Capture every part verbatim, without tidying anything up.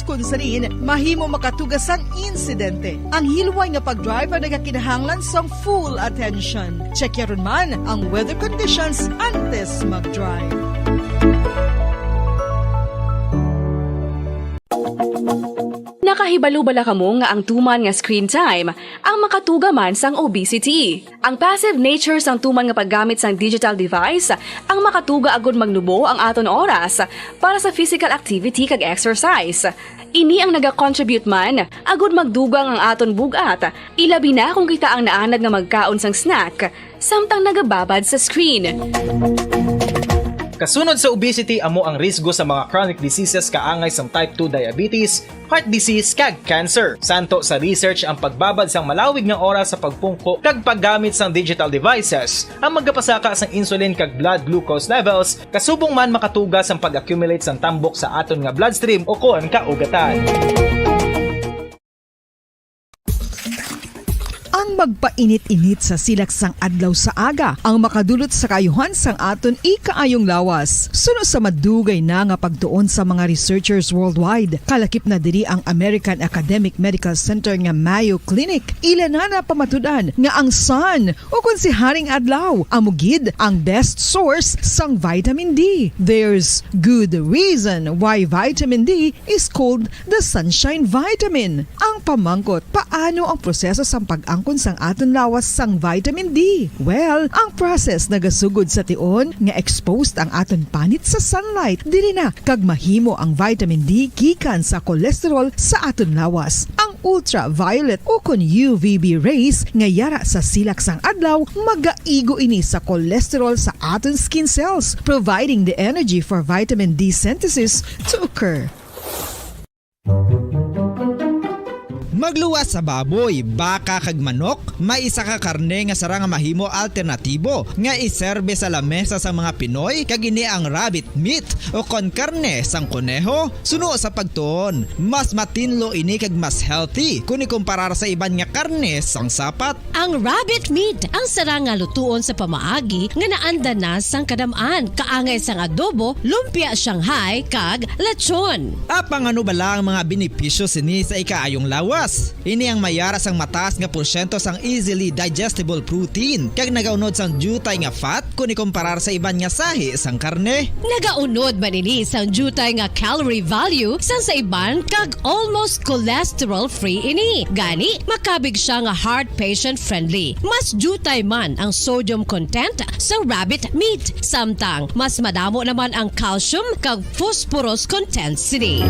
Kung sa diin, mahimo makatuga sang insidente. Ang hilway nga pag-drive ang nagakinahanglan sang full attention. Check yaron man ang weather conditions antes mag-drive. Nakahibalo bala kamo nga ang tuman nga screen time ang makatuga man sang obesity? Ang passive nature sang tuman nga paggamit sang digital device ang makatuga agud magnubo ang aton oras para sa physical activity kag exercise. Ini ang nagacontribute man agud magdugang ang aton bug-at, ilabi na kung kita ang naanad nga magkaon sang snack samtang nagababad sa screen. Kasunod sa obesity amo ang risgo sa mga chronic diseases kaangay sang type two diabetes, heart disease, kag cancer. Santo sa research ang pagbabad sang malawig nga oras sa pagpungko kag paggamit sang digital devices ang magapasaka sang insulin kag blood glucose levels, kasubong man makatuga sang pag-accumulate sang tambok sa aton nga bloodstream ukon kaugatan. Ang magpainit-init sa silak sang adlaw sa aga ang makadulot sa kaayuhan sang aton ikaayong lawas. Suno sa madugay na nga pagtuon sa mga researchers worldwide, kalakip na diri ang American Academic Medical Center nga Mayo Clinic, ila na napamatud-an nga ang sun, ukon si Haring Adlaw, amo gid ang best source sang vitamin D. There's good reason why vitamin D is called the sunshine vitamin. Ang pamangkot, paano ang proseso sang pag-angkon sang aton lawas sang vitamin D? Well, ang process nagasugod sa tion nga exposed ang aton panit sa sunlight. Diri na kag mahimo ang vitamin D gikan sa cholesterol sa aton lawas. Ang ultraviolet ukon U V B rays nga yara sa silak sang adlaw, magaigo ini sa cholesterol sa aton skin cells, providing the energy for vitamin D synthesis to occur. Magluwas sa baboy, baka, kag manok, may isa ka karne nga sarang nga mahimo alternatibo nga iserbe sa lamesa sa mga Pinoy, kag ini ang rabbit meat, ukon karne sang koneho. Suno sa pagtuon, mas matinlo ini kag mas healthy kon ikumparar sa iban nga karne sang sapat. Ang rabbit meat ang sarang nga lutuon sa pamaagi nga naanda na sang kadam-an, kaangay sang adobo, lumpia Shanghai, kag lechon. Apang ano bala ang mga benepisyo sini sa ikaayong lawas? Ini ang may yara sang mataas nga porsyento sang easily digestible protein, kag nagaunod sang diutay nga fat kon ikumparar sa iban nga sahi sang karne. Nagaunod man ini sang diutay nga calorie value sang sa iban, kag almost cholesterol-free ini. Gani, makabig sia nga heart patient-friendly. Mas diutay man ang sodium content sang rabbit meat, samtang mas madamo naman ang calcium kag phosphorus content sini.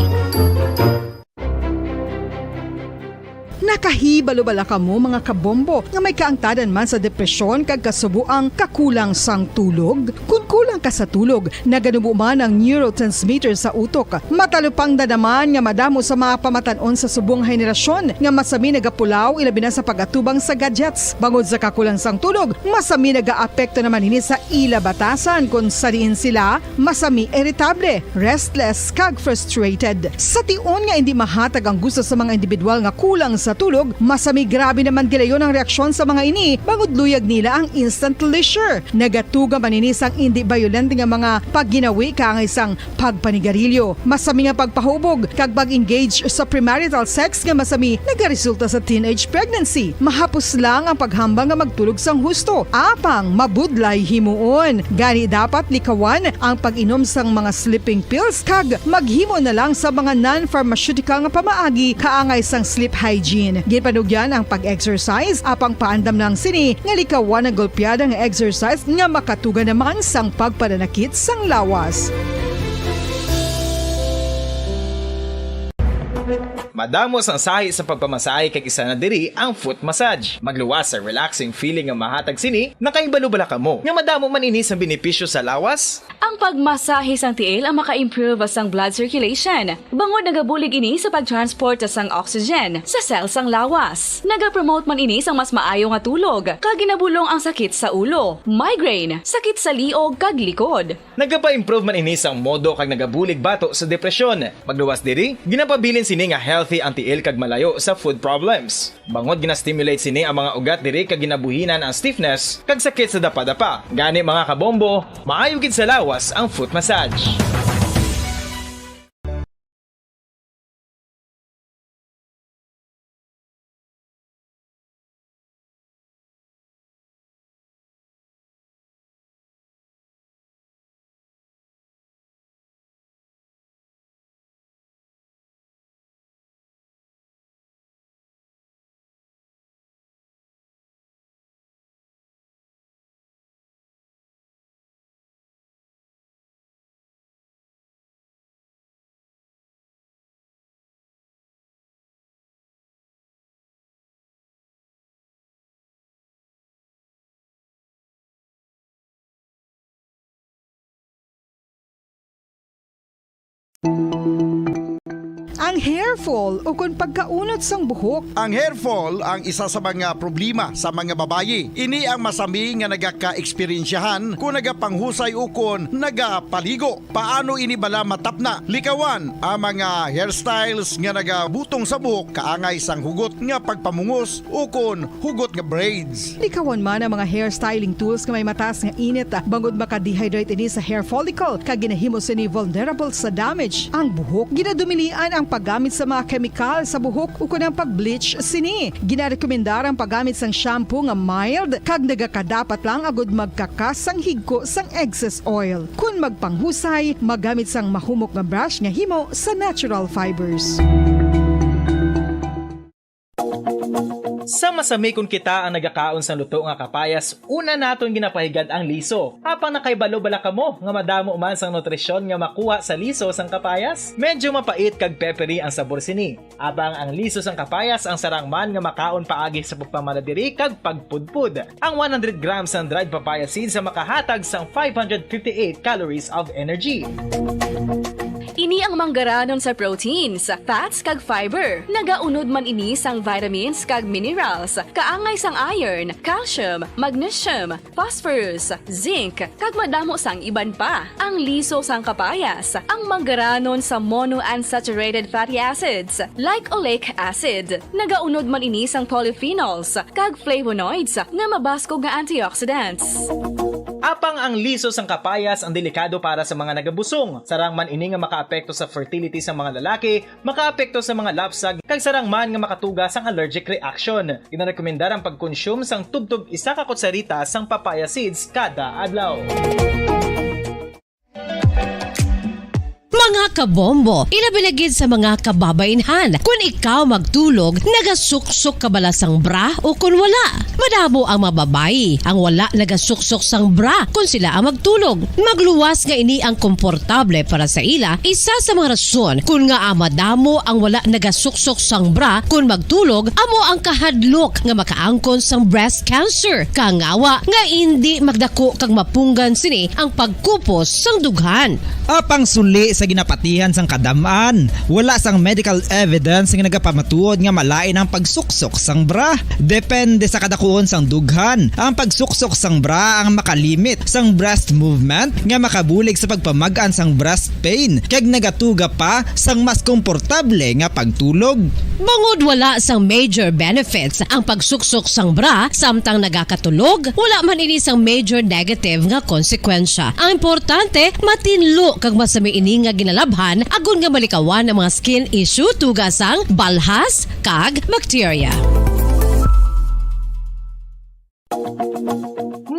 Nakahibalo bala kamo, mga kabombo, nga may kaangtanan man sa depresyon kag kasubo ang kakulang sang tulog? Kon kulang ka sa tulog, naganubo man ang neurotransmitter sa utok. Matalupangdan naman nga madamo sa mga pamatan-on sa subong henerasyon nga masami nagapulaw, ilabi na sa pag-atubang sa gadgets. Bangod sa kakulang sang tulog, masami nagaapekto naman ini sa ila batasan, kon sa diin sila masami iritable, restless, kag frustrated. Sa tion nga indi mahatag ang gusto sa mga individual nga kulang sa tulog, masami grabe naman gilayon ang reaksyon sa mga ini, bangod luyag nila ang instant leisure. Nagatuga man ini sang indi bayolente nga mga pagginawi kaangay sang pagpanigarilyo, masami nga pagpahubog, kag pag-engage sa premarital sex nga masami nagaresulta sa teenage pregnancy. Mahapos lang ang paghambal nga magtulog sang husto, apang mabudlay himuon. Gani, dapat likawan ang pag-inom sang mga sleeping pills kag maghimo na lang sa mga non-pharmaceutical nga pamaagi kaangay sang sleep hygiene. Ginpanugyan ang pag-exercise, apang paandam lang sini nga likawan ang golpeada nga exercise nga makatuga naman sang pagpananakit sang lawas. Madamo sang sahi sa pagpamasahe, kag isa na diri ang foot massage. Magluwas sa relaxing feeling nga mahatag sini. Nakahibalo bala kamo nga madamo man ini sang benepisyo sa lawas? Ang pagmasahe sang tiil ang maka-improve sang blood circulation, bangod nagabulig ini sa pag-transport sang oxygen sa cell sang lawas. Nagapromote man ini sang mas maayo nga tulog, kag ginabulong ang sakit sa ulo, migraine, sakit sa liog, kag likod. Nagapa-improve man ini sang modo kag nagabulig bato sa depresyon. Magluwas diri, ginapabilin sini nga healthy ang tiil kag malayo sa food problems. Bangod gina-stimulate sini ang mga ugat diri kag ginabuhinan ang stiffness kag sakit sa dapadapa. Gani, mga kabombo, maayo gid sa lawas ang foot massage. Ang hair fall ukon pagkaunot sang buhok. Ang hair fall ang isa sa mga problema sa mga babayi. Ini ang masami nga nagaka-eksperyensyahan kon nagapanghusay ukon nagapaligo. Paano ini bala matapna? Likawan ang mga hairstyles nga nagabutong sa buhok kaangay sang hugot nga pagpamungos ukon hugot nga braids. Likawan man ang mga hair styling tools nga may mataas nga init, ah, bangod maka-dehydrate ini sa hair follicle, kag ginahimo sini vulnerable sa damage ang buhok. Ginadumilian ang paggamit sa mga kemikal sa buhok ukon ang pag-bleach sini. Ginarekomendar ang paggamit sang shampoo nga mild kag nagakadapat lang agud magkakas sang higko sang excess oil. Kon magpanghusay, magamit sang mahumok nga brush nga himo sa natural fibers. Sa masami kon kita ang nagakaon sang luto nga kapayas, una naton ginapahigad ang liso. Apang nakahibalo bala kamo nga madamo man sang nutrisyon nga makuha sa liso sang kapayas? Medyo mapait kag peppery ang sabor sini. Apang ang liso sang kapayas ang sarang man nga makaon paagi sa pagpamaladiri kag pagpudpod. Ang one hundred grams sang dried papaya seeds ang makahatag sang five hundred fifty-eight calories of energy. Ini ang manggaranon sa proteins, fats, kag fiber. Nagaunod man ini sang vitamins kag minerals, kaangay sang iron, calcium, magnesium, phosphorus, zinc, kag madamo sang iban pa. Ang liso sang kapayas, ang manggaranon sa monounsaturated fatty acids, like oleic acid. Nagaunod man ini sang polyphenols kag flavonoids nga mabaskog nga antioxidants. Apang ang liso sang kapayas ang delikado para sa mga nagabusong. Sarang man ini nga makaapekto sa fertility sa mga lalaki, makaapekto sa mga lapsag, kag sarang man nga makatuga sang allergic reaction. Ginarekomendar ang pagkonsume sang tubtob isa ka kutsarita sang papaya seeds kada adlaw. Mga kabombo, ilabi na gid sa mga kababainhan, kun ikaw magtulog, nagasuksok ka bala sang bra o kun wala? Madamo ang mga babayi ang wala nagasuksok sang bra kun sila ang magtulog. Magluwas nga ini ang komportable para sa ila, isa sa mga rason kun ngaa madamo ang wala nagasuksok sang bra kun magtulog, amo ang kahadlok nga makaangkon sang breast cancer. Kangawa nga indi magdako kag mapunggan sini ang pagkupos sang dughan. Apang suli sa ginapatihan sang kadam-an, wala sang medical evidence nga nagapamatuod nga malain ang pagsuksok sang bra. Depende sa kadakuon sang dughan, ang pagsuksok sang bra ang makalimit sang breast movement nga makabulig sa pagpamag-an sang breast pain, kag nagatuga pa sang mas komportable nga pagtulog. Bangod wala sang major benefits ang pagsuksok sang bra samtang nagakatulog, wala man ini sang major negative nga konsekwensya. Ang importante, matinlo kag masami ini nga ginalabhan agod nga malikawan ang mga skin issue tuga sang balhas kag bakterya.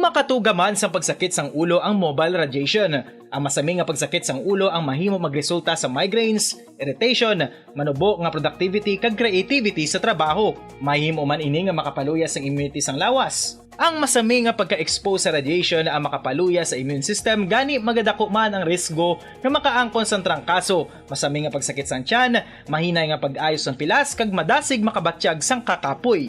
Makatuga man sang pagsakit sang ulo ang mobile radiation. Ang masami nga pagsakit sang ulo ang mahimo magresulta sa migraines, irritation, manubo nga productivity kag creativity sa trabaho. Mahimo man ini nga makapaluya sang immunity sang lawas. Ang masami nga pagka-expose sa radiation ang makapaluya sa immune system, gani magadako man ang risgo nga makaangkon sang trangkaso, masami nga pagsakit sang tiyan, mahinay nga pag-ayo sang pilas, kag madasig makabatyag sang kakapoy.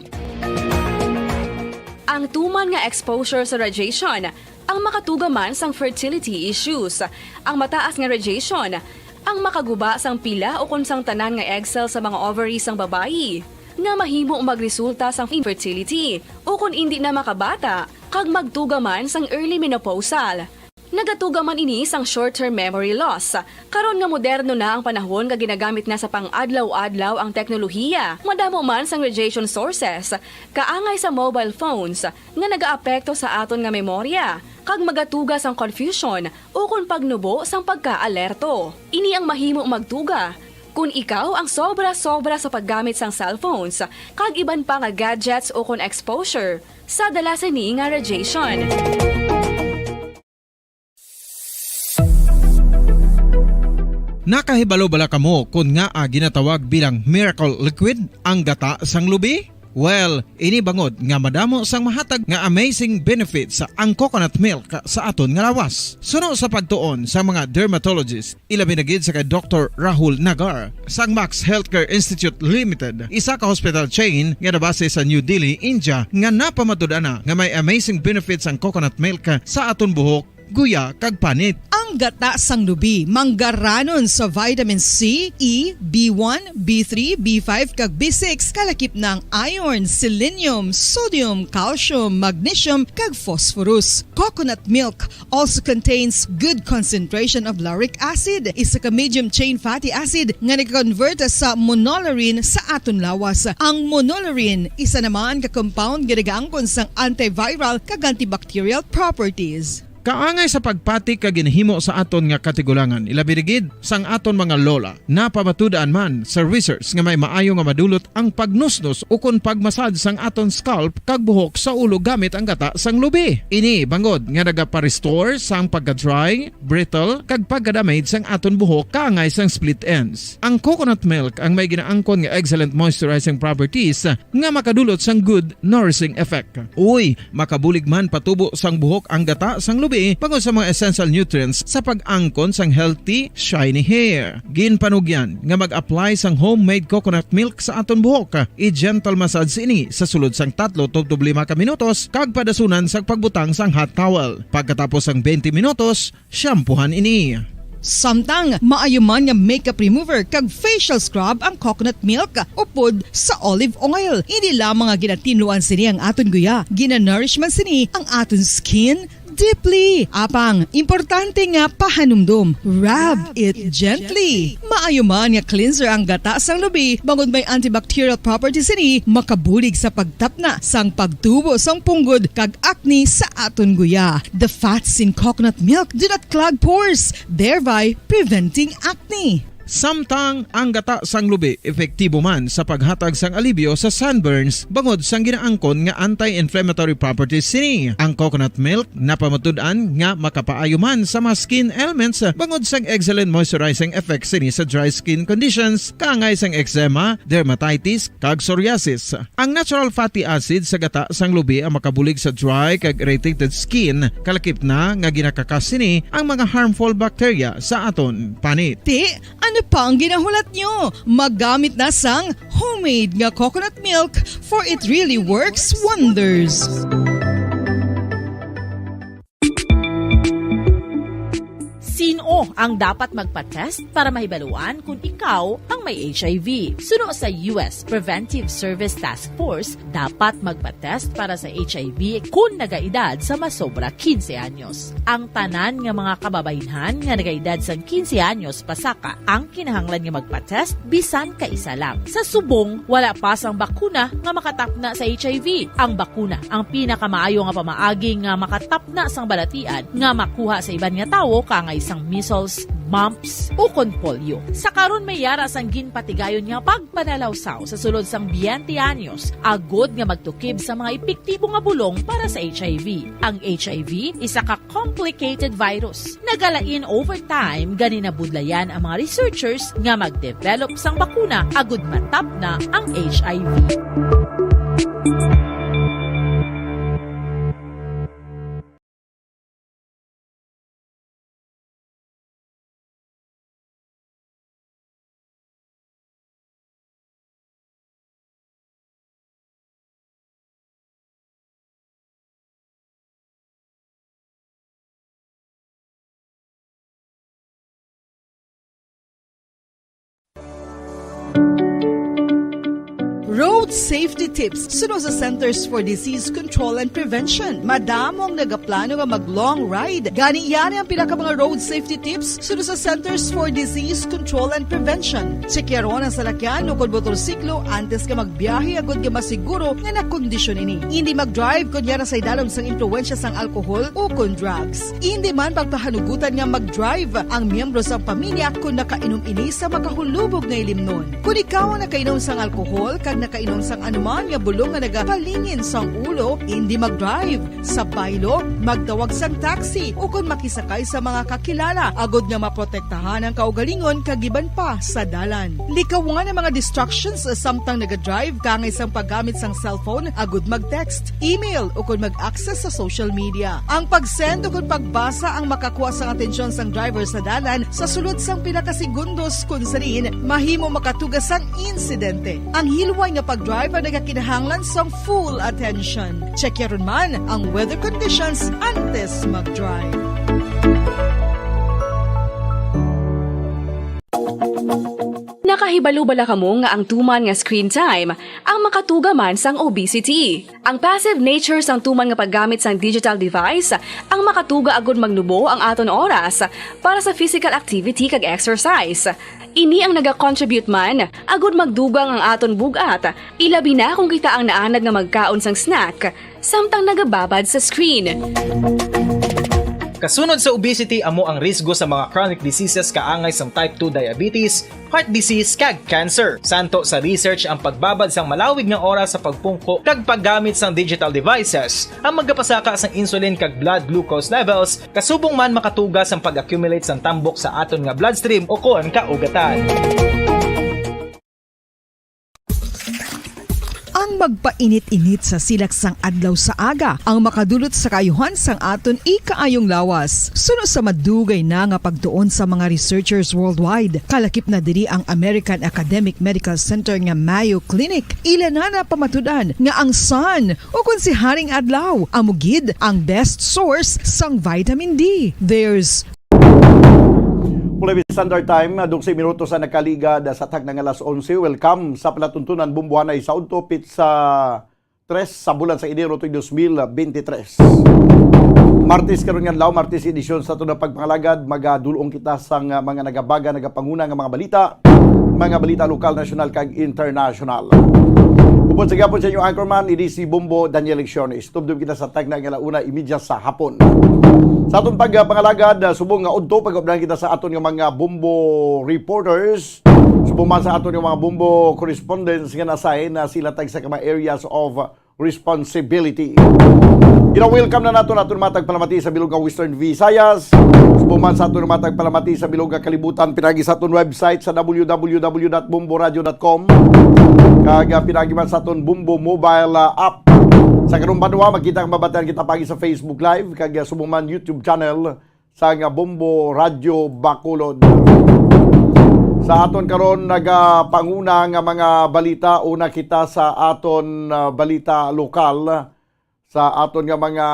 Ang tuman nga exposure sa radiation ang makatuga man sang fertility issues. Ang mataas nga radiation ang makaguba sang pila ukon sang tanan nga egg cell sa mga ovary sang babayi, nga mahimo magresulta sang infertility ukon indi na makabata, kag magtuga man sang early menopausal. Nagatuga man ini sang short-term memory loss. Karon nga moderno na ang panahon nga ginagamit na sa pang-adlaw-adlaw ang teknolohiya, madamo man sang radiation sources, kaangay sa mobile phones, nga nagaapekto sa aton nga memorya, kag magatuga sang confusion ukon pagnubo sang pagka-alerto. Ini ang mahimo magtuga kon ikaw ang sobra-sobra sa paggamit sang cellphones kag iban pa nga gadgets ukon exposure sa dala sini nga radiation. Nakahibalo bala kamo kon ngaa ginatawag bilang miracle liquid ang gata sang lubi? Well, ini bangod nga madamo sang mahatag nga amazing benefits ang coconut milk sa aton nga lawas. Suno sa pagtuon sa mga dermatologist, ilabi na gid sa kay Doktor Rahul Nagar sang Max Healthcare Institute Limited, isa ka hospital chain nga nabase sa New Delhi, India, nga napamatud-an na nga may amazing benefits ang coconut milk sa aton buhok, guya, kag panit. Ang Gata sang lubi, manggaranon sa vitamin C, E, B one, B three, B five, kag B six, kalakip na ang iron, selenium, sodium, calcium, magnesium, kag phosphorus. Coconut milk also contains good concentration of lauric acid, isa ka medium chain fatty acid nga nag-convert sa monolaurin sa aton lawas. Ang monolaurin, isa naman ka compound nga nagaangkon sang antiviral kag antibacterial properties. Kaangay sa pagpati kag ginhimo sa aton nga katigulangan, ilabi na gid sang aton mga lola. Napamatud-an man sa research nga may maayo nga madulot ang pagnusnos ukon pagmasad sang aton scalp kag buhok sa ulo gamit ang gata sang lubi. Ini bangod nga nagapa-restore sang pagka-dry, brittle, kag pagka-damage sang aton buhok kaangay sang split ends. Ang coconut milk ang may ginaangkon nga excellent moisturizing properties nga makadulot sang good nourishing effect. Uy, makabulig man patubo sang buhok ang gata sang lubi bangod sa mga essential nutrients sa pag-angkon sang healthy, shiny hair. Ginpanugyan nga mag-apply sang homemade coconut milk sa aton buhok. I-gentle massage ini sa sulod sang tatlo tubtob lima ka minutos kag padasunan sa pagbutang sang hot towel. Pagkatapos sang twenty minutos, shampoohan ini. Samtang maayo man nga makeup remover kag facial scrub ang coconut milk upod sa olive oil. Hindi lamang nga ginatinluan sini ang aton guya, ginanourish man sini ang aton skin deeply. Apang, importante nga pahanumdom, rub it gently. Maayo man nga cleanser ang gata sang lubi, bangod may antibacterial properties sini, makabulig sa pagtapna sang pagtubo sang punggod kag acne sa aton guya. The fats in coconut milk do not clog pores, thereby preventing acne. Samtang ang gata sang lubi epektibo man sa paghatag sang alibyo sa sunburns bangod sang ginaangkon nga anti-inflammatory properties sini. Ang coconut milk napamatud-an nga makapaayo man sa mga skin ailments bangod sang excellent moisturizing effect sini sa dry skin conditions, kaangay sang eczema, dermatitis, kag psoriasis. Ang natural fatty acid sa gata sang lubi ang makabulig sa dry kag irritated skin, kalakip na nga ginakakas sini ang mga harmful bacteria sa aton panit. Ti, ano pa ang ginahulat nyo? Maggamit na sang homemade nga coconut milk, for it really works wonders. Sino ang dapat magpa-test para mahibaluan kung ikaw ang may H I V? Suno sa U S Preventive Service Task Force, dapat magpa-test para sa H I V kung nagaedad sa masobra quince anyos. Ang tanan nga mga kababaynhan nga nagaedad sang quince anyos pasaka ang kinahanglan nga magpa-test bisan kaisa lang. Sa subong, wala pa sang bakuna nga makatapna sa H I V. Ang bakuna ang pinakamaayo nga pamaagi nga makatapna sang balatian nga makuha sa iban nga tawo, kaangay sang measles, mumps, ukon polio. Sa karon, may yara sang ginpatigayon nga pagpanalawsaw sa sulod sang twenty anyos agod nga magtukib sa mga epektibo nga bulong para sa H I V. Ang H I V isa ka complicated virus. Nagalain over time, gani nabudlayan ang mga researchers nga mag-develop sang bakuna agud matapna ang H I V. Road safety tips suno sa Centers for Disease Control and Prevention. Madamo ang nagaplano nga mag-long ride. Gani, yari ang pila ka mga road safety tips suno sa Centers for Disease Control and Prevention. Tsekyaron ang salakyan o kon motorsiklo antes ka magbiyahe agud nga masiguro nga nakondisyon ini. Indi mag-drive kon yara sa idalom sang impluwensya sang alkohol o kon drugs. Indi man pagpahanugutan nga mag-drive ang miyembro sang pamilya kon nakainom ini sa makahulubog nga ilimnon. Kon ikaw ang nakainom sang alkohol kag nakainom sang anuman nga bulong nga nagapalingin sang ulo, indi mag-drive. Sa baylo, magtawag sang taxi o kon makisakay sa mga kakilala agud nga maprotektahan ang kaugalingon kag iban pa sa dalan. Likawan ang mga distractions samtang naga-drive, kaangay sang paggamit sang cellphone agud mag-text, email, o kon mag-access sa social media. Ang pag-send o kon pagbasa ang makakuha sang atensyon sang driver sa dalan sa sulod sang pila ka segundos, kon sa diin mahimo makatuga sang insidente. Ang hilway nga pag-drive ang nagakinahanglan sang full attention. Check yaron man ang weather conditions antes mag-drive. Nakahibalo bala kamo nga ang tuman nga screen time ang makatuga man sang obesity? Ang passive nature sang tuman nga paggamit sang digital device ang makatuga agud magnubo ang aton oras para sa physical activity kag exercise. Ini ang nagacontribute man agud magdugang ang aton bug-at, ilabi na kung kita ang naanad nga magkaon sang snack samtang nagababad sa screen. Kasunod sa obesity amo ang risgo sa mga chronic diseases kaangay sang type two diabetes, heart disease, kag cancer. Santo sa research ang pagbabad sang malawig nga oras sa pagpungko kag paggamit sang digital devices, ang magapasaka sang insulin kag blood glucose levels, kasubong man makatuga sang pag-accumulate sang tambok sa aton nga bloodstream o kon kaugatan. Ang magpainit-init sa silak sang adlaw sa aga ang makadulot sa kaayuhan sang aton ikaayong lawas. Suno sa madugay na nga pagtuon sa mga researchers worldwide, kalakip na diri ang American Academic Medical Center nga Mayo Clinic. Ila na napamatud-an nga ang sun, o kon si Haring Adlaw, amo gid ang best source sang vitamin D. There's Pulay Standard Time, dugsi minutos ang nakaligad sa tagna nga alas onse. Welcome sa palatuntunan, Bumbuhanay sa Udto, pitsa tres sa bulan sa Enero tuig dos mil bente tres. Martes karon nga adlaw, Martes edisyon sa aton nga pagpangalagad, magadulong kita sang, ah, mga nagabaga, nagapanguna nga mga balita, mga balita lokal, nasyonal, kag internasyonal. Upod sa gihapon sa inyo anchorman, ini si Bombo Daniel Lecciones. Tubdob kita sa tagna nga ala una imidya sa hapon. Sa aton pagpangalagad, ah, subong nga udto, pag-updahan kita sa aton nga mga Bombo reporters, subong man sa aton nga mga Bombo correspondents nga na-assign na sila tag sa mga areas of responsibility. Gina-welcome na naton aton mga tagpalamati sa bilog nga Western Visayas, subong man sa aton mga tagpalamati sa bilog nga kalibutan, pinagi sa aton website sa w w w dot bomboradio dot com, kag, ah, pinagi man sa aton Bombo mobile, ah, app. Sa karong banwa, makita ang mabatian kita pagi sa Facebook Live kag, ah, subong man YouTube channel sang Bombo Radyo Bacolod. Sa aton karon nagapanguna nga mga balita, una kita sa aton, ah, balita lokal, sa aton nga mga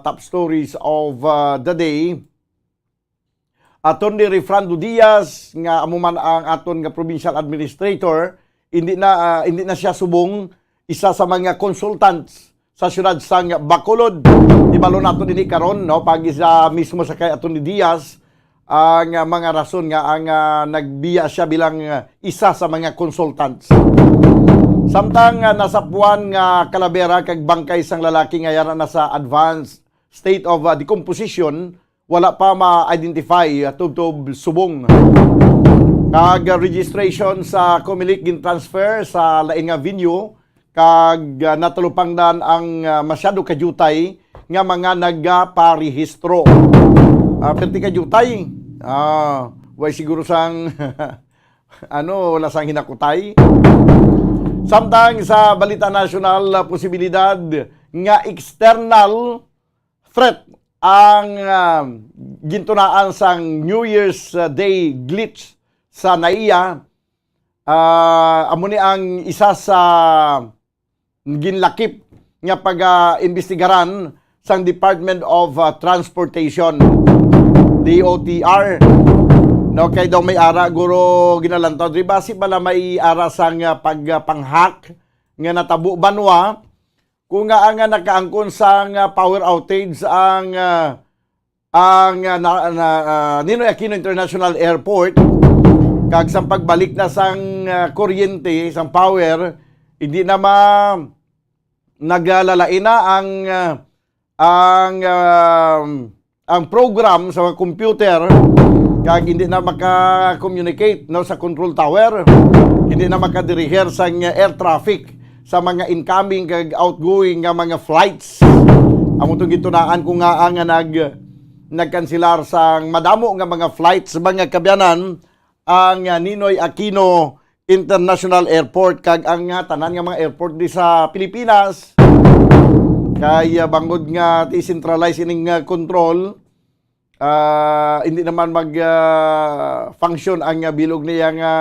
top stories of, ah, the day. Attorney Refrando Diaz, nga amo man ang aton nga provincial administrator, hindi na, ah, hindi na siya subong isa sa mga consultants sa siyudad sang Bacolod. Ibalo nato ini karon, no, pagi sa mismo sa kay Attorney Diaz ang, ah, mga rason nga ang, ah, nagbiya siya bilang, ah, isa sa mga consultants. Samtang, ah, nasapuan nga kalabera kag bangkay sang lalaki nga yara na sa advanced state of, ah, decomposition, wala pa ma-identify, ah, tubtob subong. Kag, ah, registration sa Comelec gin-transfer sa lain nga venue, kag, ah, natalupangdan ang, ah, masyado ka diutay nga mga nagaparehistro. Ah, perti ka diutay. Ah, way siguro sang ano, wala sang hinakutay. Samtang sa balita nasyonal, ah, posibilidad nga external threat ang, ah, gintunaan sang New Year's, ah, Day glitch sa NAIA. Ah, amo ni ang isa sa ginlakip nga pag-imbestigaran sang Department of, ah, Transportation, D O T R. No, kay daw may ara guro ginalantaw diri, basi bala may ara sang, ah, pag, ah, pang-hack nga natabo banwa, kung nga nga nakaangkon sang, ah, power outage ang, ah, ang, ah, na, na, ah, Ninoy Aquino International Airport, kag sang pagbalik na sang, ah, kuryente, sang power, hindi na ma-, nagalalain na ang, ah, ang, ah, ang program sa mga computer, kag hindi na maka-communicate, no, sa control tower, hindi na makadiriher sang air traffic sa mga incoming kag outgoing nga mga flights. Amo tong gitunaan ko nga ang nag-, nagkansilar sang madamo nga mga flights, mga kaabyanan, ang, ah, Ninoy Aquino International Airport, kag ang, ah, tanan nga mga airport di sa Pilipinas, kay, ah, bangod nga decentralized ining, ah, control, ah, hindi naman mag, ah, function ang, ah, bilog niya nga,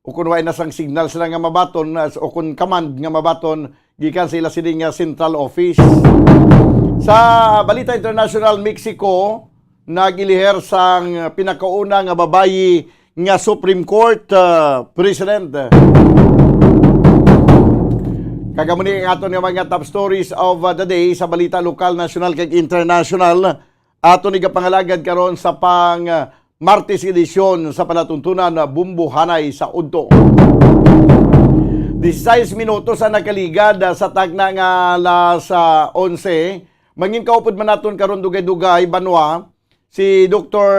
o kung wala na sang signal sila nga mabaton, ah, o kung command nga mabaton gikan sa ila sini nga central office. Sa balita international, Mexico nagiliher sang pinakauna nga babayi nga Supreme Court, ah, President. Kag amo ni ang aton nga mga top stories of, ah, the day sa balita lokal, national, kag international. Aton igapangalagad karon sa pang, ah, Martes edisyon sa palatuntunan, ah, Bumbuhanay sa Udto. Disisais minutos ang nakaligad, ah, sa tagna nga alas, ah, onse. Mangin kaupod man naton karon dugay-dugay, banwa, si Doktor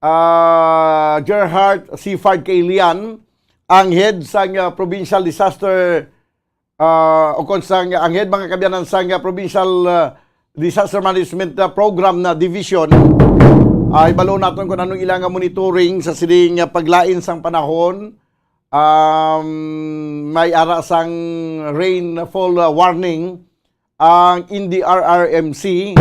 ah, Gerhard Sifard Kailian, ang head sang, ah, Provincial Disaster, ah, o kon sang, ang head, mga kaabyanan, sang, ah, Provincial, ah, Disaster Management, ah, Program na division. Ay, balo naton kung anong ilang nga monitoring sa sining, ah, paglain sang panahon. Um, may ara sang rainfall, ah, warning ang N D R R M C,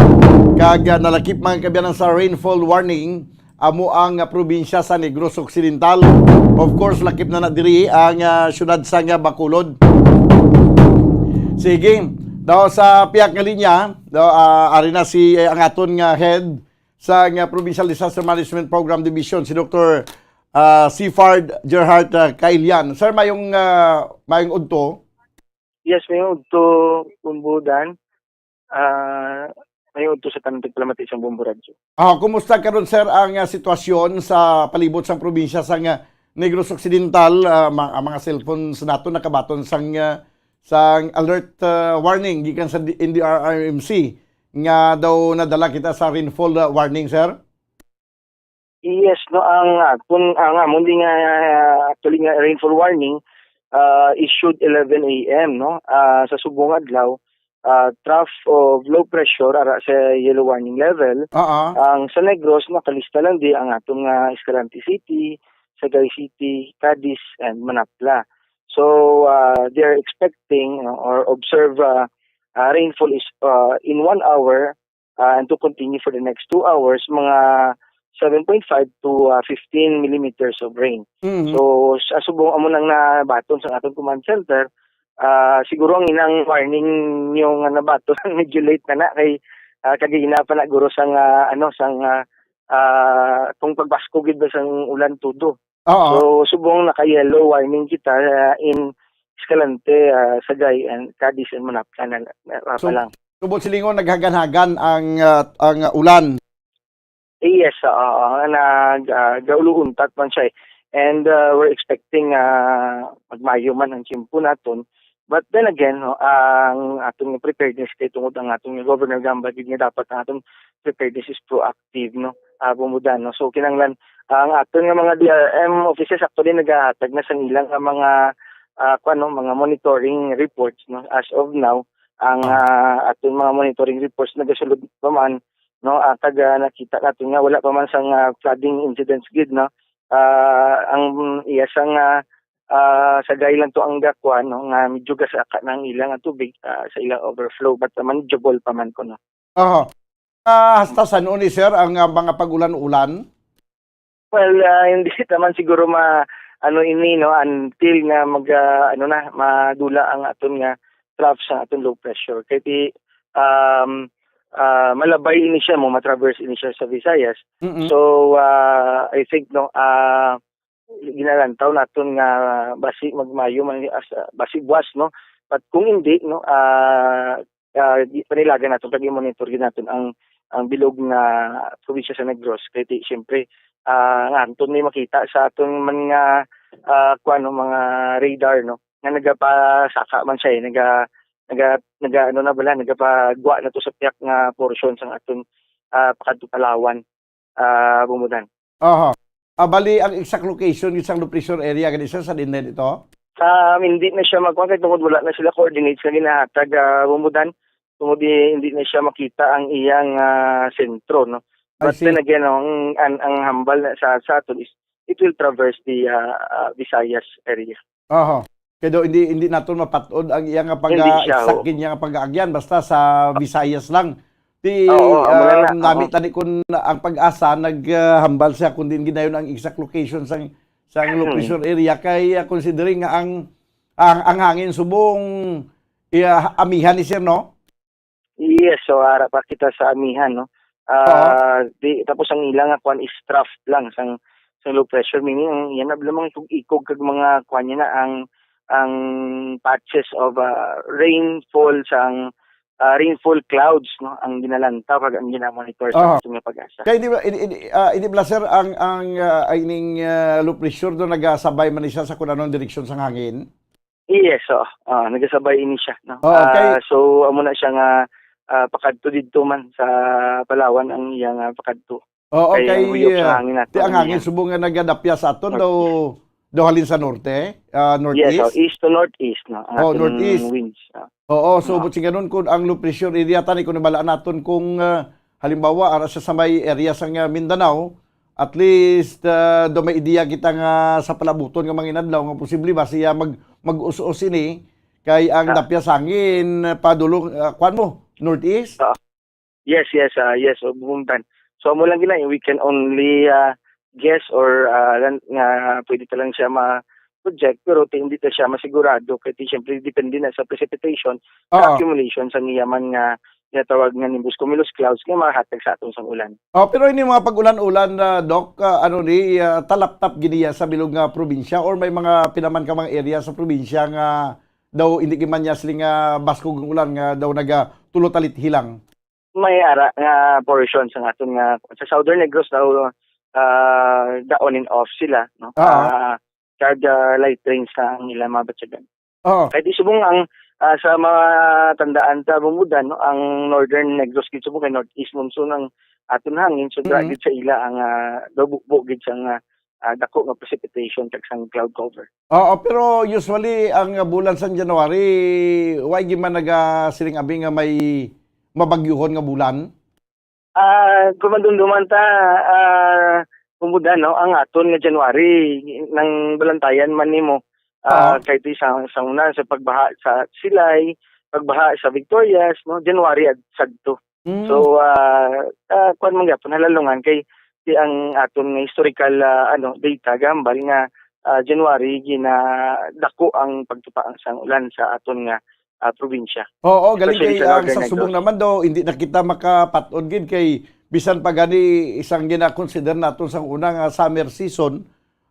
kag, ah, nalakip, mga kaabyanan, sa rainfall warning amo ang, ah, probinsya sa Negros Occidental. Of course, lakip na na diri ang, ah, siyudad sang, ah, Bacolod. Sige, daw sa pihak nga linya, daw, ah, ari na si, eh, ang aton nga head sa nga Provincial Disaster Management Program Division, si Doktor, ah, Sifard Gerhard, ah, Kailian. Sir, mayong, ah, mayong udto. Yes, mayong udto, Bumbudan. Ah, mayong udto sa tanan tigpalamati sang Bumbu Radyo. Ah, kumusta karon, sir, ang, ah, sitwasyon sa palibot sang probinsya sang, ah, Negros Occidental? Ah, ma-, ang mga cellphones nato nakabaton sang, ah, sang alert, ah, warning gikan sa D-, N D R R M C nga daw nadala kita sa rainfall, ah, warning, sir? Yes, no, ang, ah, kun, ang amon di nga, ah, actually nga rainfall warning, ah, issued eleven A M, no? Ah, sa subong adlaw, ah, trough of low pressure ara sa yellow warning level. Oo. Ang sa Negros, nakalista lang di ang aton nga Escalante City, Sagay City, Cadiz, and Manapla. So, ah, they are expecting, no, or observe, ah, ah, rainfall is, ah, in one hour, ah, and to continue for the next two hours, mga seven point five to, ah, fifteen millimeters of rain. Mhm. So, sa subong amo nang nabaton sa aton command center, ah, siguro ang inang warning nyo nga nabaton medyo late na na kay, ah, kagina pa na guro sang, ah, ano, sang, ah, ah, kung pagbasko gid ba sang ulan todo. Oo. So, subong naka-yellow warning kita, ah, in Escalante, ah, Sagay, and Cadiz, and Manapla na, na, na So, pa lang. Subot silingon, naghagan-hagan ang, ah, ang ulan. Yes, oo, oo, nag, ah, gauluuntat man siya, eh. And, ah, we're expecting, ah, magmayo man ang tiyempo naton. But then again, no, ang aton nga preparedness kay tungod ang aton nga Governor Gamba gid nga dapat ang aton preparedness is proactive, no? Ah, Bumbudan, no? So, kinahanglan ang aton nga mga D R M offices actually nagahatag na sang ilang nga mga, ah, kuwan, no, mga monitoring reports, no? As of now, ang, Ah. ah, aton mga monitoring reports nagasulod pa man, no? Ah, kag, ah, nakita naton nga wala pa man sang, ah, flooding incidents gid, no? Ah, ang iya sang, ah, ah, Sagay lang to ang gakuan, no, nga medyo gasaka na ang ilang tubig, ah, sa ilang overflow, but manageable pa man kuno. Aha. Ah, hasta san-o ni, sir, ang, ah, mga pag-ulan-ulan? Well, ah, hindi naman siguro ma-, ano ini, no, until nga mag, ah, ano na, madula ang aton nga trough sa aton low pressure. Kay di, um, ah, malabay ini siya, mo matraverse ini siya sa Visayas. Mm-mm. So, ah, I think, no, ah, ginalantaw naton nga basi magmayo man as, ah, basi buwas, no? But kung hindi, no, ah, ah, di, panilagan naton, pag-monitor gid naton ang, ang bilog nga probinsya sa Negros. Kay di, siyempre, ah, nga anton may makita sa aton man nga, ah, kuwan, no, mga radar, no, nga nagapasaka man siya, eh, naga-, naga-, naga-, ano na bala, nagapagwa na to sa piyak nga portion sa aton, ah, pakadto Palawan, ah, Bumudan. Aha. Ah, bali, ang exact location gid sang low pressure area gani, sir, sa diin ito? Um, hindi na siya magkuha kay tungod wala na sila coordinates nga ginahatag, ah, Bumudan. Tungod di, hindi na siya makita ang iyang, ah, sentro, no? I But see. then again, no, ang, ang, ang hambal na sa, sa aton is it will traverse the, ah, ah, Visayas area. Aha. Kaya daw hindi, hindi naton mapatod ang iya nga Hindi siya, pag-, exact oo. niya nga pag-aagyan, basta sa Visayas lang. Di, Oo, amo na ah, na, nami oo. tani kun ang PAGASA naghambal siya kung diin ginayon ang exact location sang, sang low Hmm. pressure area kay, ah, considering nga ang, ang, ang hangin subong, iya, amihan ni sir, no? Yes, so ara pa kita sa amihan, no? Ah, Oo. di, tapos ang ila nga kwan is trough lang sang, Ang low pressure, meaning ang yan na lamang ikog-ikog kag mga kuan niya na ang, ang patches of, ah, rainfall sa ang, ah, rainfall clouds, no, ang ginalantaw kag ang ginamonitor sa Aha. aton nga PAGASA. Kay di ba, ini, ini, ah, ini bala, sir, ang, ang, ah, ining, ah, low pressure do nagasabay man ni siya sa kun anong direksyon sang hangin? Yes, oo. Ah, nagasabay ini siya, no? Oo, Ah, kay so, amo na siya nga, ah, pakadto didto man sa Palawan ang iyang, ah, pakadto. Oo, Kay ang kay, uyog sa ah, hangin nato di ang ang hangin iya. Subong nga nagadapya sa aton daw, Northeast. daw halin sa norte, ah, Yes, so northeast? east to northeast, no? Ang Oh, aton northeast. winds, ah. Oo, so, Ah. but siganon kun ang low pressure area, tani kung nabala naton kung, ah, halimbawa, ara siya sa may area sa nga Mindanao, at least, ah, do may ideya kita nga sa palabuton nga mga inadlaw nga posible ba siya mag-, mag-us-us ini kay ang Ah. dapya sa hangin, ah, padulong, ah, kuwan mo, northeast? Ah. Yes, yes, ah, yes, o, bumungtan. So, amo lang gina, we can only, ah, guess or, ah, lan-, nga pwede ta lang siya ma-project, pero ti-, hindi ta siya masigurado kay ti-, siyempre depende na sa precipitation, sa Oo. accumulation sa niyaman nga ginatawag nga nimbus cumulus clouds nga mahatag sa aton sang ulan. Oh, pero ini mga pag-ulan-ulan, ah, Doc, ah, ano ni, ah, talaptap gid niya sa bilog nga probinsya or may mga pinaman ka mga area sa probinsya nga daw hindi gid man niya sila nga baskog ang ulan nga daw naga tulo talit hilang? May ara nga portion sa aton nga, sa Southern Negros daw, ah, da on and off sila, no? Ah. Ah, kag, ah, light rain sa ang ilang mga batyagan. Oo. Kay di subong ang, ah, sa mga tandaan ta, Bumbudan, no, ang Northern Negros gid subong kay northeast monsoon ang aton hangin, so dira Mm. gid sa ila ang, ah, daw bukbo gid sang, ah, ah, dako nga precipitation kag sang cloud cover. Oo, pero usually ang bulan sang January, why gid man naga siling abi nga may mabagyuhon nga bulan? Ah, kung madumduman ta, ah, Bumbudan, no, ang aton nga January, nang balantayan man nimo, ah, Oo. kahit sa, sa una, sa pagbaha sa Silay, pagbaha sa Victorias, no, January at sagto. Mm. So, ah, ah, kuwan man gyapon, halalungan kay di ang aton nga historical, ah, ano, data gahambal nga, ah, January ginadako ang pagtupa sang ulan sa aton nga, ah, probinsya. Oo, galing Especially kay sa ang Northern sa subong Negros. naman daw, hindi na kita makapat-od gid kay bisan pa gani isang gina-consider naton sa una nga summer season,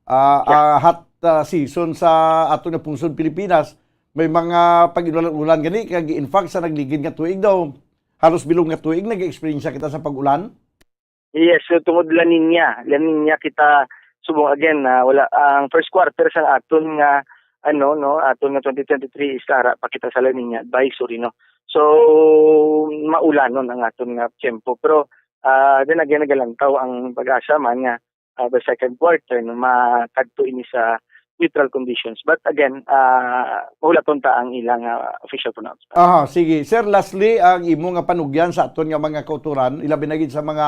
ah, Yeah. ah, hot, ah, season sa aton nga pungsod Pilipinas, may mga pag-inulan-ulan gani kag in fact sa nagligid nga tuig daw, halos bilog nga tuig nag-experience kita sa pag-ulan. Yes, so tungod La Niña, La Niña kita subong again na wala ang first quarter sa aton nga ano no, aton nga twenty twenty-three is ara pa kita sa La Niña advisory, no. So maulanon ang aton nga tiyempo, pero, ah, then again nagalantaw ang PAGASA man nga, ah, the second quarter no, makadto ini sa neutral conditions. But again, ah, mahulaton ta ang ilang, ah, official pronouncement. Aha, sige. Sir, lastly, ang imo nga panugyan sa aton nga mga kauturan, ilabi na gid sa mga,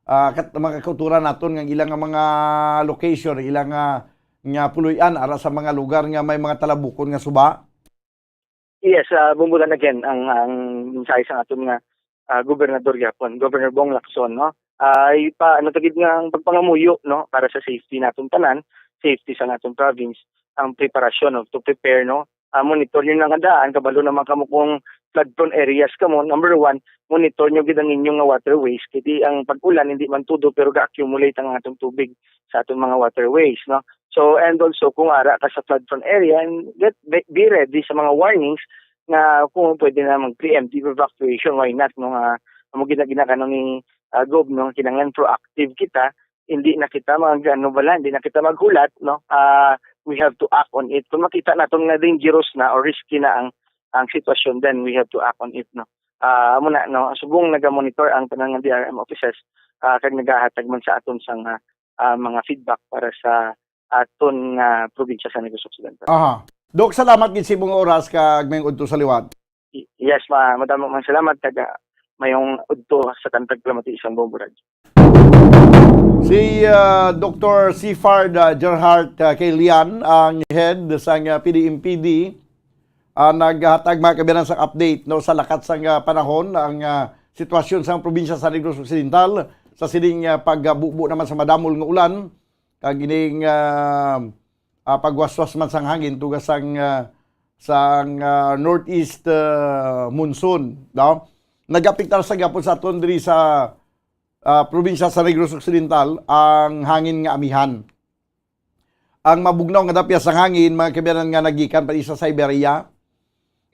ah, kat-, mga kauturan naton nga ilang nga mga location, ilang nga, nga puloy-an ara sa mga lugar nga may mga talabukon nga suba? Yes, ah, Bumbudan again ang, ang mensahe sa aton nga, ah, gobernador gyapon, Governor Bong Lacson, no? Ay pa, ano ta gid nga ang pagpangamuyo, no, para sa safety naton tanan, safety sa naton province, ang preparasyon, no, to prepare, no? Ah, monitor niyo na nga daan, kabalo naman kamo kung flood prone areas kamo, number one, monitor niyo gid ang inyong nga waterways, kay di ang pag-ulan, hindi man tudo, pero ga-accumulate ang atong tubig sa atong mga waterways, no? So, and also, kung ara ka sa flood prone area, and get, be, be ready sa mga warnings nga kung pwede na mag preemptive evacuation, why not, no? Nga, amo gina-, ginakano ni, ah, Gob, no? Kinahanglan proactive kita, hindi na kita mag, ano bala, hindi na kita maghulat, no? Ah, we have to act on it. Kung makita naton nga dangerous na or risky na ang, ang sitwasyon, then we have to act on it, no? Ah, amo na, no? Subong naga-monitor ang tanan nga D R M offices, ah, kag nagahatag man sa aton sang, ah, ah, mga feedback para sa aton nga probinsya sa Negros Occidental. Aha. Doc, salamat gid sa imong oras kag mayong udto sa liwat. Y-, yes, ma-, madamo man salamat kag, ah, mayong udto sa Tantag Palamati isang Bombo Radyo. Si, ah, Doktor Sifard, ah, Gerhart, ah, Kelian, ang head sang, ah, P D M P D, ah, naghatag mga kabiyanan sang update, no, sa lakat sang, ah, panahon, ang, ah, sitwasyon sang probinsya sa Negros Occidental sa sining, ah, pagbubo naman sa madamol nga ulan kag ining, ah, ah, pagwaswas man sang hangin tungod sang, ah, sang, ah, northeast, ah, monsoon, no? Nag-apektar sa gihapon sa aton diri sa, ah, probinsya sa Negros Occidental ang hangin nga amihan. ang mabugnaw nga dapyas sang hangin, mga kaabyanan, nga nagikan pa sa Siberia.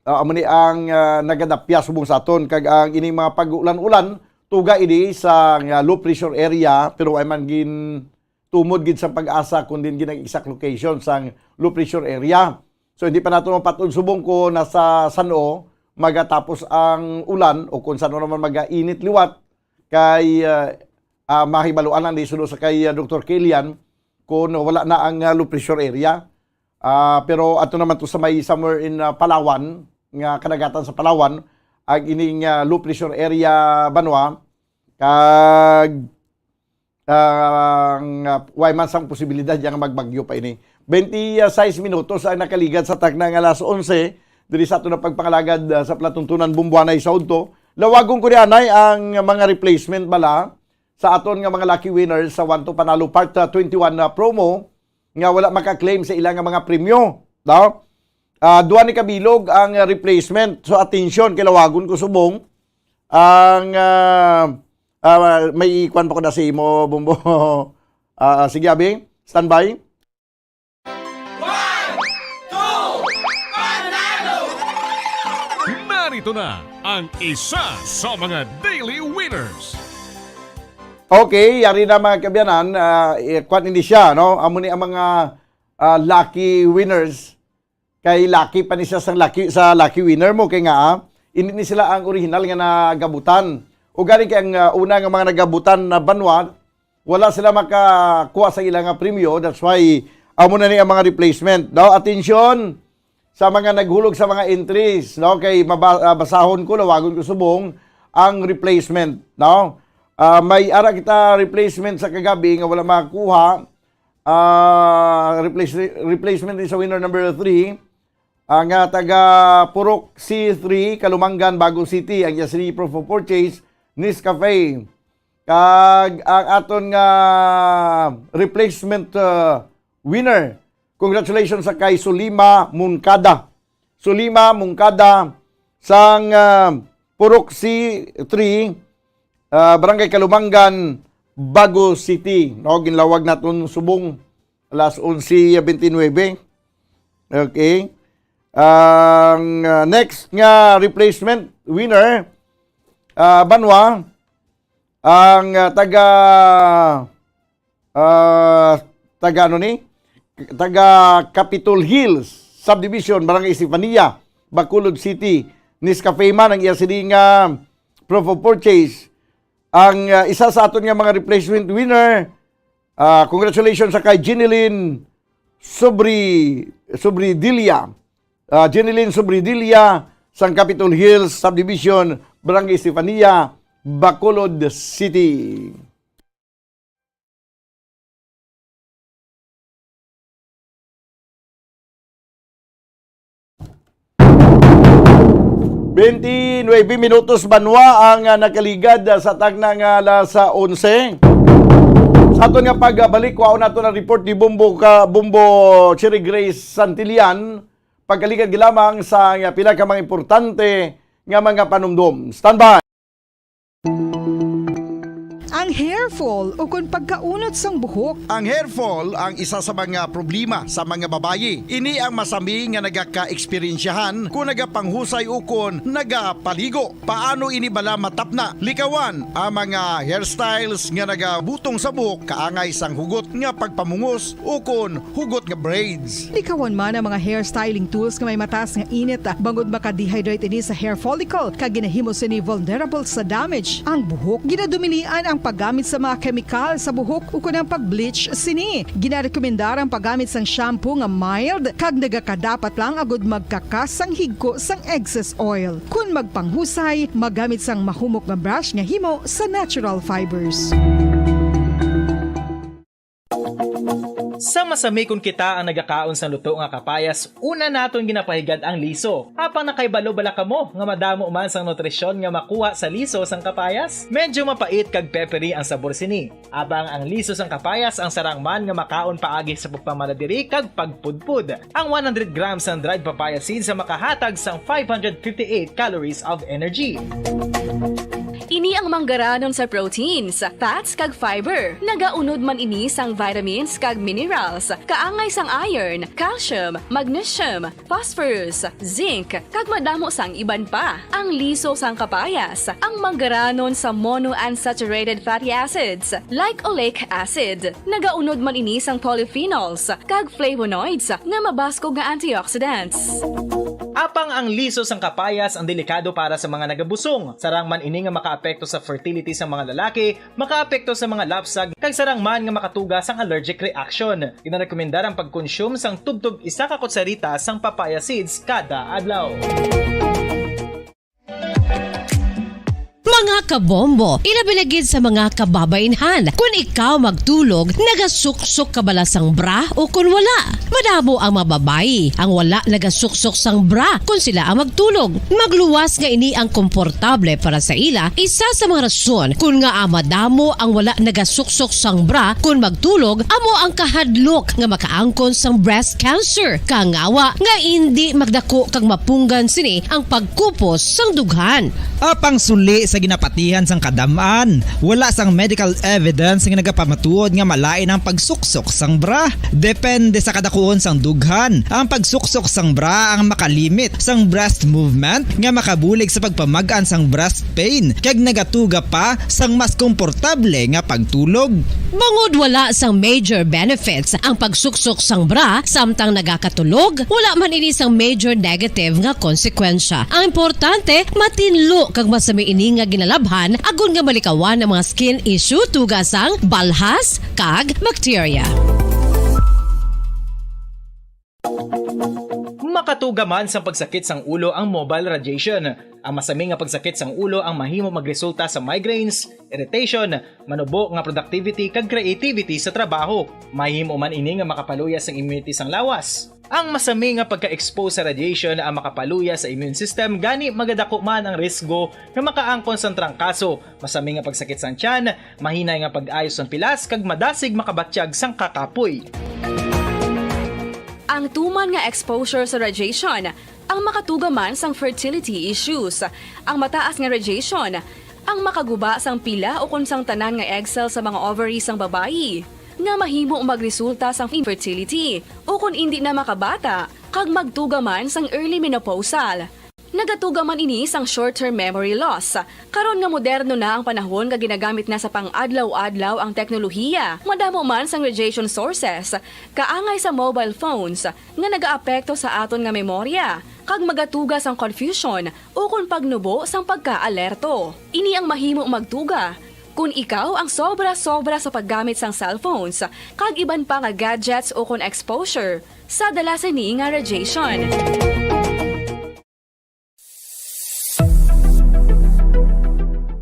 Ah, amo ni ang, ah, nagadapyas subong sa aton, kag ang ining mga pag-ulan-ulan tuga ini sa, ah, low pressure area, pero way man gin tumod gid sang PAGASA, kun diin gid ang exact location sang low pressure area. So, hindi pa nato mapat-on subong kung nasa san-o magatapos ang ulan o kung san-o naman magainit liwat, kay, ah, ah, mahibaluan lang ni suno sa kay, ah, Doktor Kilian kung wala na ang, ah, low pressure area. Ah, pero ato naman to sa may somewhere in, ah, Palawan, nga kadagatan sa Palawan, ang ining, ah, low pressure area, banwa, kag ang, ah, way man sang posibilidad nga magbagyo pa ini. Twenty-six minutos ang nakaligad sa takna nga alas onse diri sa aton nga pagpangalagad, ah, sa palatuntunan Bumbuanay sa udto. Lawagon ko ni anay ang mga replacement bala sa aton nga mga lucky winners sa One to Panalo Part, ah, twenty-one na promo nga wala maka-claim sa ila nga mga premyo, no? Ah, duha ni kabilog ang, ah, replacement. So, atensyon, kay lawagon ko subong ang, ah, ah, may ikuan pa ko na sa imo, Bumbo. Ah, ah, sige, abi, standby. One, two, panalo! Narito na ang isa sa mga daily winners. Okay, yari na, mga kaabyanan, ah, eh, kuan ini siya, no? Amo ni ang mga, ah, lucky winners. Kay lucky pa ni siya sa lucky, sa lucky winner mo, kay nga, ah, ini ni sila ang original nga nagabutan. O gani kay ang, ah, una nga mga nagabutan na banwa, wala sila makakuha sa ila nga premyo. That's why amo na ni ang mga replacement. No, atensyon sa mga naghulog sa mga entries, no, kay maba-, ah, basahon ko, lawagon ko subong ang replacement, no. Ah, may ara kita replacement sa kagabi nga wala makakuha. Ah, replace-, replacement ni sa winner number three, ang, ah, taga Purok C three, Kalumangan, Bago City, ang iya sini proof of purchase, Nescafe. Kag ang aton nga replacement, ah, winner, congratulations sa kay Sulima Moncada. Sulima Moncada sang, ah, Purok C three, ah, Barangay Kalumangan, Bago City. No, ginlawag naton subong alas onse bente nuebe. Okay. Ang, ah, next nga replacement winner, ah, banwa, ang, ah, taga, ah, taga ano ni? Taga Capitol Hills Subdivision, Barangay Estefania, Bacolod City. Nescafe man ang iya sini nga proof of purchase. Ang, ah, isa sa aton nga mga replacement winner, ah, congratulations sa kay Jeneline Sobri-, Sobridilla. Ah, Jeneline Sobridilla sang Capitol Hills Subdivision, Barangay Estefania, Bacolod City. Bente nuebe minutos banwa ang, ah, nakaligad, ah, sa takna nga alas onse. Sa aton nga pagbalik, kuhaon nato ang report ni Bombo ka, Bombo Cherry Grace Santillan. Pagkaligad lamang sa, ah, pila ka mga importante nga mga panumdom. Standby. Ang hair fall ukon pagkaunot sang buhok. Ang hair fall ang isa sa mga problema sa mga babayi. Ini ang masami nga nagaka-eksperyensyahan kon nagapanghusay ukon nagapaligo. Paano ini bala matapna? Likawan ang mga hairstyles nga nagabutong sa buhok kaangay sang hugot nga pagpamungos ukon hugot nga braids. Likawan man ang mga hair styling tools nga may mataas nga init, ah, bangod maka-dehydrate ini sa hair follicle, kag ginahimo sini vulnerable sa damage ang buhok. Ginadumilian ang paggamit sa mga kemikal sa buhok ukon ang pag-bleach sini. Ginarekomendar ang paggamit sang shampoo nga mild kag nagakadapat lang agud magkakas sang higko sang excess oil. Kon magpanghusay, magamit sang mahumok nga brush nga himo sa natural fibers. Sa masami kon kita ang nagakaon sang luto nga kapayas, una naton ginapahigad ang liso. Apang nakahibalo bala kamo nga madamo man sang nutrisyon nga makuha sa liso sang kapayas? Medyo mapait kag peppery ang sabor sini. Apang ang liso sang kapayas ang sarang man nga makaon paagi sa pagpamaladiri kag pagpudpod. Ang one hundred grams sang dried papaya seeds ang makahatag sang five hundred fifty-eight calories of energy. Ini Ang manggaranon sa proteins, fats, kag fiber. Nagaunod man ini sang vitamins kag minerals, kaangay sang iron, calcium, magnesium, phosphorus, zinc, kag madamo sang iban pa. Ang liso sang kapayas, ang manggaranon sa monounsaturated fatty acids, like oleic acid. Nagaunod man ini sang polyphenols kag flavonoids nga mabaskog nga antioxidants. Apang ang liso sang kapayas ang delikado para sa mga nagabusong. Sarang man ini nga makaapekto sa fertility sa mga lalaki, makaapekto sa mga lapsag, kag sarang man nga makatuga sang allergic reaction. Ginarekomendar ang pagkonsume sang tubtob isa ka kutsarita sang papaya seeds kada adlaw. Mga kabombo, ilabi na gid sa mga kababainhan, kun ikaw magtulog, nagasuksok ka bala sang bra o kun wala? Madamo ang mga babayi ang wala nagasuksok sang bra kun sila ang magtulog. Magluwas nga ini ang komportable para sa ila, isa sa mga rason kun ngaa madamo ang wala nagasuksok sang bra kun magtulog amo ang kahadlok nga makaangkon sang breast cancer, kangawa nga indi magdako kag mapunggan sini ang pagkupos sang dughan. Apang suli sa ginapatihan sang kadam-an, wala sang medical evidence nga nagapamatuod nga malain ang pagsuksok sang bra. Depende sa kadakuon sang dughan, ang pagsuksok sang bra ang makalimit sang breast movement nga makabulig sa pagpamag-an sang breast pain kag nagatuga pa sang mas komportable nga pagtulog. Bangod wala sang major benefits ang pagsuksok sang bra samtang nagakatulog, wala man ini sang major negative nga konsekwensya. Ang importante, matinlo kag masami ini nga ginalabhan agod nga malikawan ang mga skin issue tuga sang balhas kag bakterya. Makatuga man sang pagsakit sang ulo ang mobile radiation. Ang masami nga pagsakit sang ulo ang mahimo magresulta sa migraines, irritation, manubo nga productivity kag creativity sa trabaho. Mahimo man ini nga makapaluya sang immunity sang lawas. Ang masami nga pagka-expose sa radiation ang makapaluya sa immune system, gani magadako man ang risgo nga makaangkon sang trangkaso, masami nga pagsakit sang tiyan, mahinay nga pag-ayo sang pilas, kag madasig makabatyag sang kakapoy. Ang tuman nga exposure sa radiation ang makatuga man sang fertility issues. Ang mataas nga radiation ang makaguba sang pila ukon sang tanan nga egg cell sa mga ovary sang babayi, nga mahimo magresulta sang infertility ukon indi na makabata, kag magtuga man sang early menopausal. Nagatuga man ini sang short-term memory loss. Karon nga moderno na ang panahon nga ginagamit na sa pang-adlaw-adlaw ang teknolohiya, madamo man sang radiation sources, kaangay sa mobile phones, nga nagaapekto sa aton nga memorya, kag magatuga sang confusion ukon pagnubo sang pagkaalerto. Ini ang mahimo magtuga kon ikaw ang sobra-sobra sa paggamit sang cellphones kag iban pa nga gadgets ukon exposure sa dala sini nga radiation.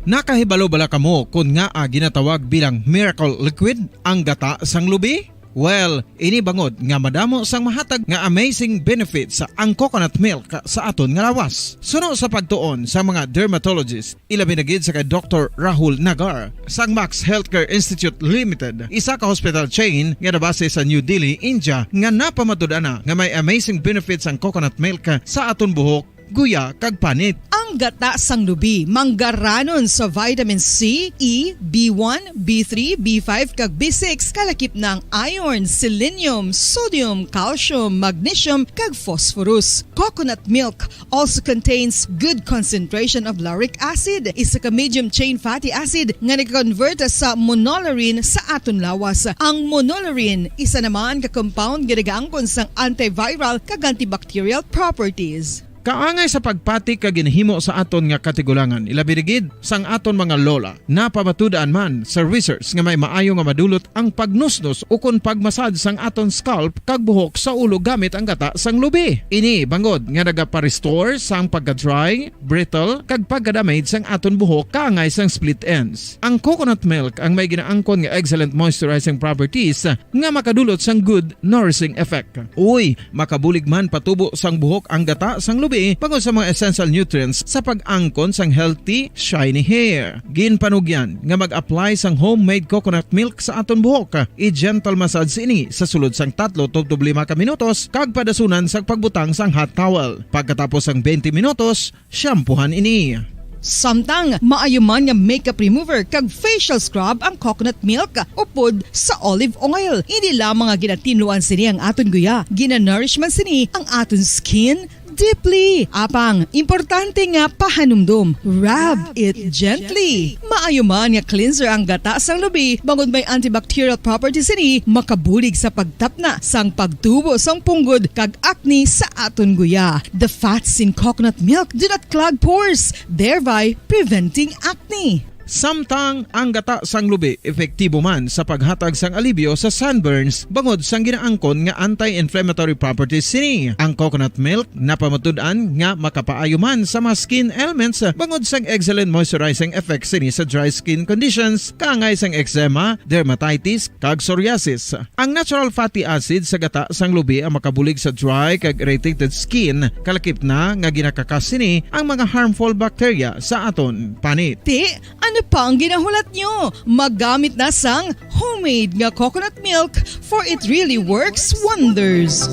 Nakahibalo bala kamo kon ngaa ginatawag bilang miracle liquid ang gata sang lubi? Well, ini bangod nga madamo sang mahatag nga amazing benefits ang coconut milk sa aton nga lawas. Suno sa pagtuon sa mga dermatologist, ilabi na gid sa kay Doktor Rahul Nagar sang Max Healthcare Institute Limited, isa ka hospital chain nga nabase sa New Delhi, India, nga napamatud-an na nga may amazing benefits ang coconut milk sa aton buhok, guya, kag panit. Ang gata sang lubi manggaranon sa vitamin C, E, B one, B three, B five, kag B six, kalakip na ang iron, selenium, sodium, calcium, magnesium, kag phosphorus. Coconut milk also contains good concentration of lauric acid, isa ka medium chain fatty acid nga nag-convert sa monolaurin sa aton lawas. Ang monolaurin, isa naman ka compound nga nagaangkon sang antiviral kag antibacterial properties. Kaangay sa pagpati kag ginhimo sa aton nga katigulangan, ilabi na gid sang aton mga lola. Napamatud-an man sa research nga may maayo nga madulot ang pagnusnos ukon pag-massage sang aton scalp kag buhok sa ulo gamit ang gata sang lubi. Ini bangod nga nagapa-restore sang pagka-dry, brittle, kag pagka-damage sang aton buhok kaangay sang split ends. Ang coconut milk ang may ginaangkon nga excellent moisturizing properties nga makadulot sang good nourishing effect. Uy, makabulig man patubo sang buhok ang gata sang lubi bangod sa mga essential nutrients sa pag-angkon sang healthy, shiny hair. Ginpanugyan nga mag-apply sang homemade coconut milk sa aton buhok. I-gentle massage ini sa sulod sang tatlo tubtob lima ka minutos kag padasunan sa pagbutang sang hot towel. Pagkatapos sang twenty minutos, shampoohan ini. Samtang maayo man nga makeup remover kag facial scrub ang coconut milk upod sa olive oil. Hindi lamang nga ginatinluan sini ang aton guya, ginanourish man sini ang aton skin deeply. Apang importante nga pahanumdom, rub it gently. Maayo man nga cleanser ang gata sang lubi bangod may antibacterial properties sini, makabulig sa pagtapna sang pagtubo sang punggod kag acne sa aton guya. The fats in coconut milk do not clog pores, thereby preventing acne. Samtang ang gata sang lubi epektibo man sa paghatag sang alibyo sa sunburns bangod sang ginaangkon nga anti-inflammatory properties sini, ang coconut milk napamatud-an nga makapaayo man sa mga skin ailments bangod sang excellent moisturizing effects sini sa dry skin conditions, kaangay sang eczema, dermatitis, kag psoriasis. Ang natural fatty acid sa gata sang lubi ang makabulig sa dry kag irritated skin, kalakip na nga ginakakas sini ang mga harmful bacteria sa aton panit. Ti, ano pa ang ginahulat nyo? Magamit na sang homemade nga coconut milk, for it really works wonders.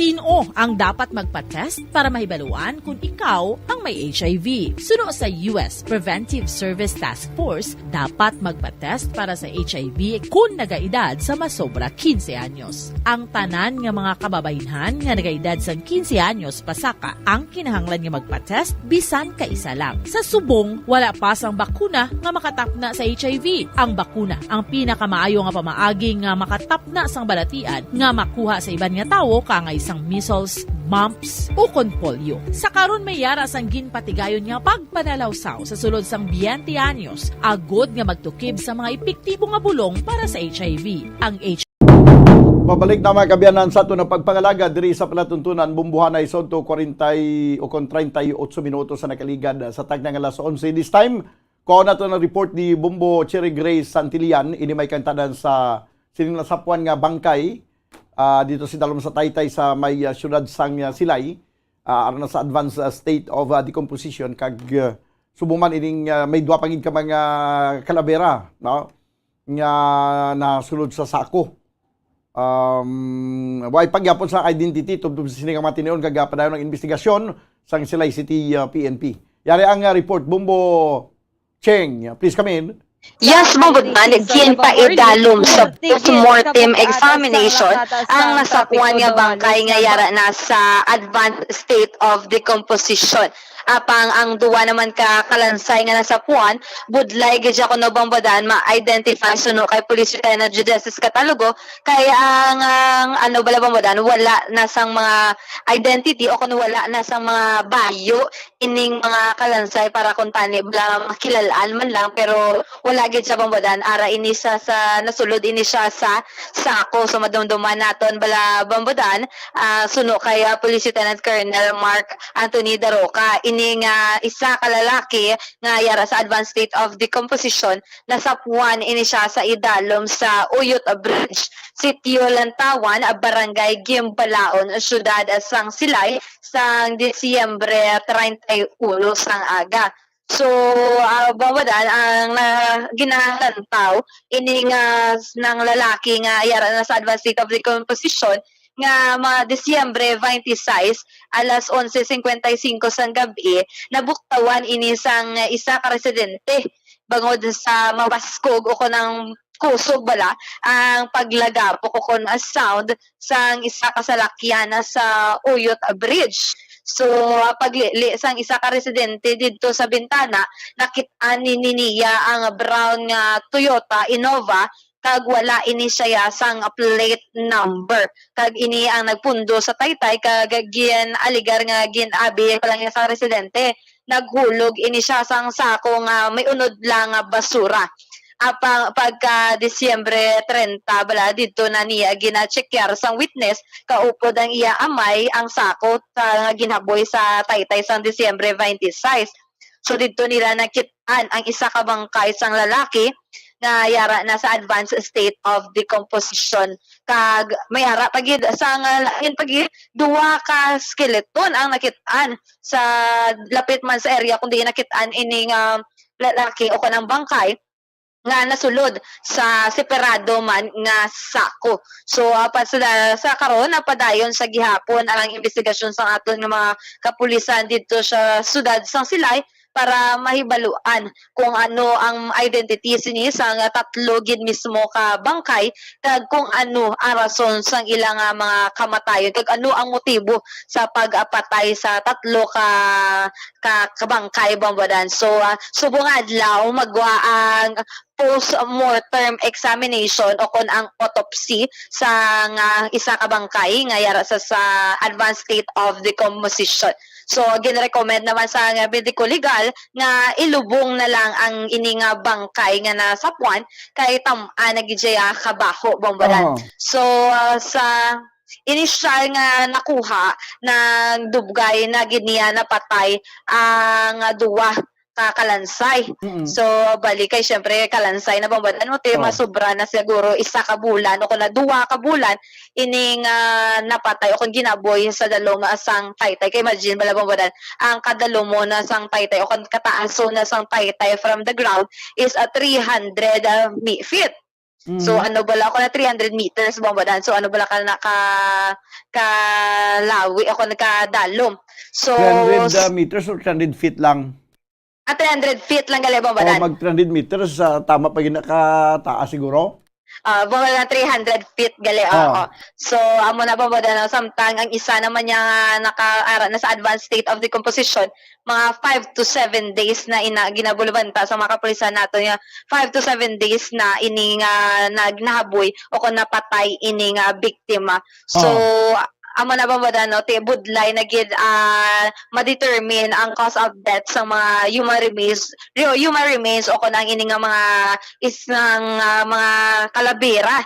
Sino ang dapat magpa-test para mahibaluan kung ikaw ang may H I V? Suno sa U S Preventive Service Task Force, dapat magpa-test para sa H I V kung nagaedad sa masobra quince anyos. Ang tanan nga mga kababaynhan nga nagaedad sang quince anyos pasaka ang kinahanglan nga magpa-test bisan kaisa lang. Sa subong, wala pa sang bakuna nga makatapna sa H I V. Ang bakuna, ang pinakamaayo nga pamaagi nga makatapna sang balatian nga makuha sa iban nga tawo, kaangay sang measles, mumps, ukon polio. Sa karon, may yara sang ginpatigayon nga pagpanalawsaw sa sulod sang twenty anyos, agod nga magtukib sa mga epektibo nga bulong para sa H I V. Ang H Pabalik na, mga kaabyanan, sa aton nga pagpangalagad diri sa palatuntunan, Bombohanay, Sodto, kwarenta o kon treinta y ocho minutos sa nakaligad sa tagna nga alas onse. This time, kuhaon nato ang report ni Bombo Cherry Grace Santillan. Ini may kantanan sa sining nasapuan nga bangkay, ah, dito sa idalom sa Taytay sa may, ah, siyudad sang, ah, Silay, ah, aron na sa advanced, ah, state of, ah, decomposition, kag, ah, subong man ining, ah, may duha pa gid ka mga kalabera, no, nga nasulod sa sako. Um, way pa gyapon sa identity tubtob sa sini nga mga tinion, kag, ah, padayon ang investigasyon sang Silay City, ah, P N P. Yari ang, ah, report, Bombo Cheng. Please come in. Yes, Bombo Dan, ginpaidalom sa postmortem examination ang nasakuan nga bangkay nga yara na sa advanced state of decomposition. Apang ang duwa naman ka kalansay nga nasapuan, budlay gid siya kuno, Bombo Dan, ma-identify suno kay Police Lieutenant Judesis Catalogo, kay ang, ang ano bala, Bombo Dan, wala na sang mga identity o kung wala na sang mga bayo ining mga kalansay para kuntani bala makilal-an man lang, pero wala gid siya, Bombo Dan. Ara ini siya sa, nasulod ini siya sa sako. So, madumduman naton bala, Bombo Dan, ah, suno kay, ah, Police Lieutenant Colonel Mark Anthony Daroca, ini nga isa ka lalaki nga yara sa advanced state of decomposition, nasapuan ini siya sa idalom sa Uyot Bridge, Sitio Lantawan, Barangay Gimbalaon, Siyudad sang Silay, sang Disyembre treinta y uno sang aga. So, ah, Bombo Dan, ang na, ginalantaw ini nga s-, nang lalaki nga yara na sa advanced state of decomposition, nga mga Disyembre twenty-six, alas onse cincuenta y cinco sang gab-i, nabuktawan ini sang isa ka residente bangod sa mabaskog o kon ang kusog bala ang paglagapok o kon ang sound sang isa ka salakyan sa Uyot Bridge. So, paglili sang isa ka residente didto sa bintana, nakit-an ni niya ang brown nga Toyota Innova kag wala ini siya sang plate number. Kag ini ang nagpundo sa taytay kag gin-aligar nga gin-abi pa lang niya sa residente. Naghulog ini siya sang sako nga may unod lang nga basura. Apang pagka Disyembre treinta bala, didto na niya gina-checkar sang witness, kaupod ang iya amay ang sako sa, nga ginhaboy sa taytay sang Disyembre twenty-six. So, didto nila nakit-an ang isa ka bangkay sang lalaki nga yara na sa advanced state of decomposition. Kag may ara pa gid sang, ah, lain pa gid, duha ka skeleton ang nakit-an sa lapit man sa area kung diin nakit-an ini nga lalaki o kanang bangkay. nga nasulod sa separado man nga sako. So, ah, pa-, sa, sa karon, napadayon sa gihapon ang investigasyon sa aton nga mga kapulisan didto sa siyudad sang Silay para mahibaluan kung ano ang identity sini sang tatlo gid mismo ka bangkay kag kung ano ang rason sang ila nga mga kamatayon kag ano ang motibo sa pagpatay sa tatlo ka, ka, ka bangkay, Bombodan. So, ah, subong adlaw, magwa ang post-mortem examination o kon ang autopsy sa nga isa ka bangkay nga yara sa, sa advanced state of decomposition. So, ginrecommend naman sa nga medico legal nga ilubong na lang ang ini nga bangkay nga nasapwan kay tam-an na gid siya kabaho, Bombodan. Oh. So, ah, sa inisyal nga nakuha, nagdugay na gid niya napatay ang duwa ka kalansay. Mm-mm. So, bali kay syempre kalansay na, Bombodan, no, te, Oh. masobra na siguro isa ka bulan o kung na duwa ka bulan ining, ah, napatay o kung ginaboy sa dalom sang taytay. Kay imagine bala, Bombodan, ang kadalom mo na sang taytay o kung kataaso na sang taytay from the ground is a three hundred, ah, mi-, feet. So, Mm. ano bala ako na three hundred meters, Bombodan? So, ano bala ka naka-, kalawi ako nagkadalom? So, Three hundred, ah, s- meters or three hundred feet lang? Ah, three hundred feet lang gali, O, Bombodan. mag three hundred meters, ah, tama pa gid nakataas siguro? Ah, Bombodan, three hundred feet gali, Ah. oo. So, amo na, Bombodan, no? Samtang ang isa naman niya nga nakaara na sa advanced state of decomposition, mga five to seven days na ina ginabulbanta sa mga kapulisan nato nga five to seven days na ini nga nagnahaboy o kung napatay ini nga biktima. So, Oh. amo na, Bombodan, no, ti budlay na gid, ah, ma-determine ang cause of death sa mga human remains, hu-, human remains o kung ang ini nga mga isang, ah, mga kalabera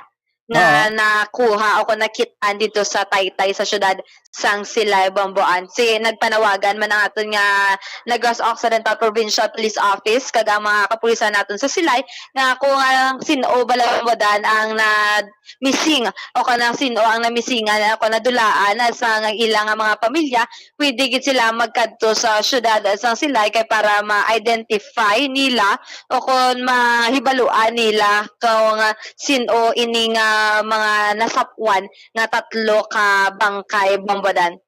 nga Oo. nakuha o kung nakit-an dito sa taytay sa siyudad sang Silay, Bomboan. Si, nagpanawagan man ang aton nga Negros Occidental Provincial Police Office kag ang mga kapulisan naton sa Silay nga kung ang sin-o bala, Bomboan, ang na-missing o kanang sin-o ang namisingan o kung nadulaan sa nga ilang nga mga pamilya, pwede gid sila magkadto sa siyudad sang Silay kay para ma-identify nila o kon mahibaluan nila kung sin-o ini nga mga nasapwan nga tatlo ka bangkay, Bombodan.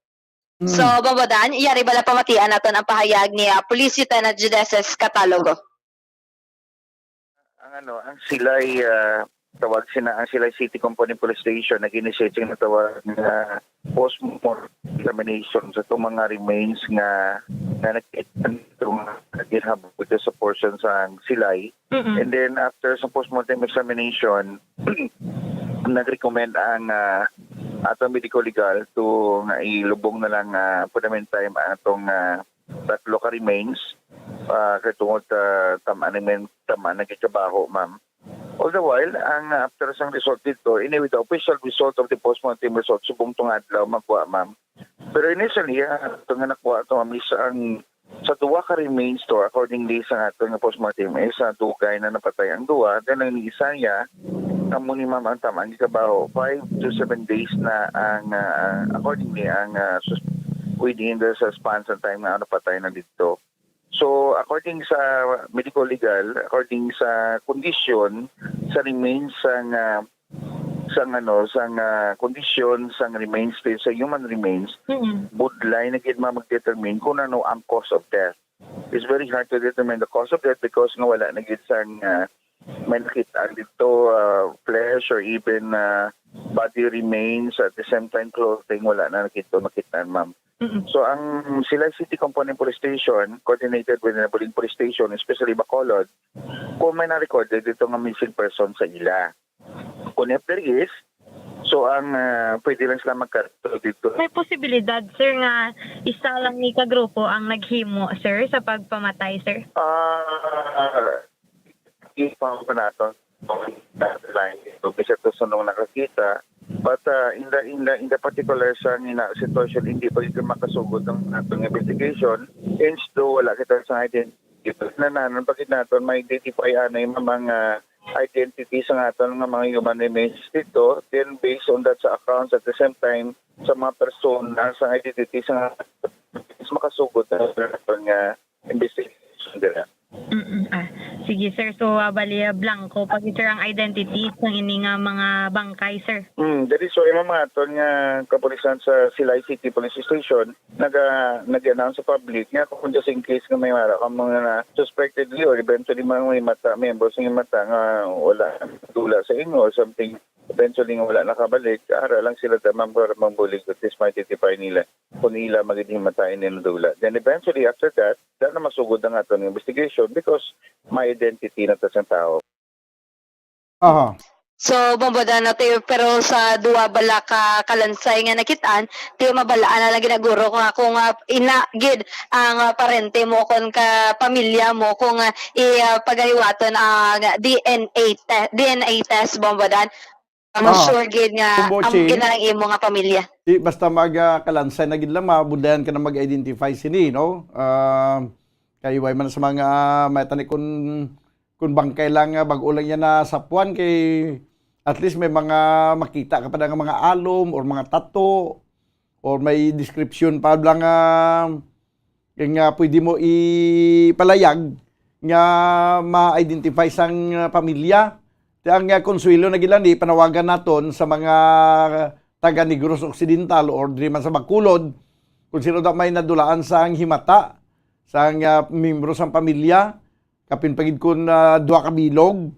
Mm. So, Bombodan, yari bala pamatian naton ang pahayag ni, ah, Police Lieutenant Judeces Catalogo. Ang ano, ang Silay, ah, tawag sina, ang Silay City Company Police Station nag-initiate sing natawag nga post-mortem examination sa itong mga remains nga, nga nakita nito nga ginhabog dito sa portion sa Silay. Mm-mm. And then after sa post-mortem examination, nag-recommend ang, ah, atong medico legal to nga ilubong na lang, ah, for the meantime, ang atong, ah, tatlo ka remains, ah, kay tungod, ah, tam-an naman, tam-an na gid kabaho, ma'am. All the while, ang, ah, after sang result dito, anyway, the official result of the postmortem result, subong tong adlaw, magwa, ma'am. Pero initially, ah, ito nga nakuha ito, ma'am, is ang sa duwa ka remains to, accordingly sa ato nga postmortem, is, ah, dugay na napatay ang duwa. Then ang isa niya, kamo ni ma'am ang tam-an gikabaho, five to seven days na ang, ah, accordingly, ang, ah, sus-, within the sa span sa time nga napatay na dito. So, according sa medical legal, according sa kondisyon sa remains sang, ah, sang, ano, sang, ah, kondisyon sang remains, sa human remains, Mm. budlay na gid ma-, mag-determine kung ano ang cause of death. It's very hard to determine the cause of death because nga wala na gid sang, ah, may nakita dito, ah, flesh or even, ah, body remains, at the same time clothing, wala na gid to nakita, ma'am. Mm-mm. So, ang Silay City Component Police Station, coordinated with Nabuling Police Station, especially Bacolod, kung may na-recorded dito nga missing person sa ila. Kung if there is, so ang, ah, pwede lang sila magkadto dito. May posibilidad, sir, nga isa lang ni ka grupo ang naghimo, sir, sa pagpamatay, sir? Ah, ipa pa nato. Line ito, kasi ito sa nung nakakita. But, ah, in the, in the, in the particular sa nga situation, hindi pa ito makasugod ang atong investigation. Hence, do wala kita sa identity. Nananon pa gid naton ma-identify anay mga, mga identity sa aton nga mga human remains dito. Then, based on that sa accounts, at the same time, sa mga persona, sa identity sa mga makasugod na sa aton nga investigation dira. Mm-mm. Ah, sige, sir. So, ah, bali, ah, blanco pa gid, sir, ang identity sang ini nga mga bangkay, sir. Hmm, diri so imo mga aton nga kapulisan sa Silay City Police Station naga nag-announce sa public nga kung just in case nga may mara ka mga na suspectedly or eventually mga may mata, membro sa mata nga wala dula sa inyo or something, eventually nga wala nakabalik, ara lang sila ta ma'am para mambulig at least ma-identify nila kung ila magiging mata ini nadula. Then eventually after that, dahil na masugod ang aton investigation because may identity na ta sa tao. Aha. So, Bombo Dan, no, ti, pero sa duwa bala ka kalansay nga nakitaan, ti mabalaan na lang ginaguro kung, kung ah, ina gid ang ah, parente mo, kung ka pamilya mo, kung ah, i ah, pagahiwaton ang D N A te- D N A test, Bombo Dan. Amo Ah, sure gid nga Bombo ang Ching. Gina ang imo nga pamilya. Di basta mag ah, kalansay na gid lang, mabudlayan ka na mag-identify sini, no? Ah, kay way man sa mga ah, may tani kun kun bangkay lang nga bag-o lang yan na sapuan kay at least may mga makita ka pa nga mga alom or mga tato or may description pa lang nga nga pwede mo ipalayag nga ma-identify sang ah, pamilya. Ti ang ah, konsuelo na gid lang ni panawagan naton sa mga taga Negros Occidental or diri man sa Bacolod kung sino daw may nadulaan sang himata sang ah, membro sang pamilya, kapin pa gid kun ah, duha ka bilog.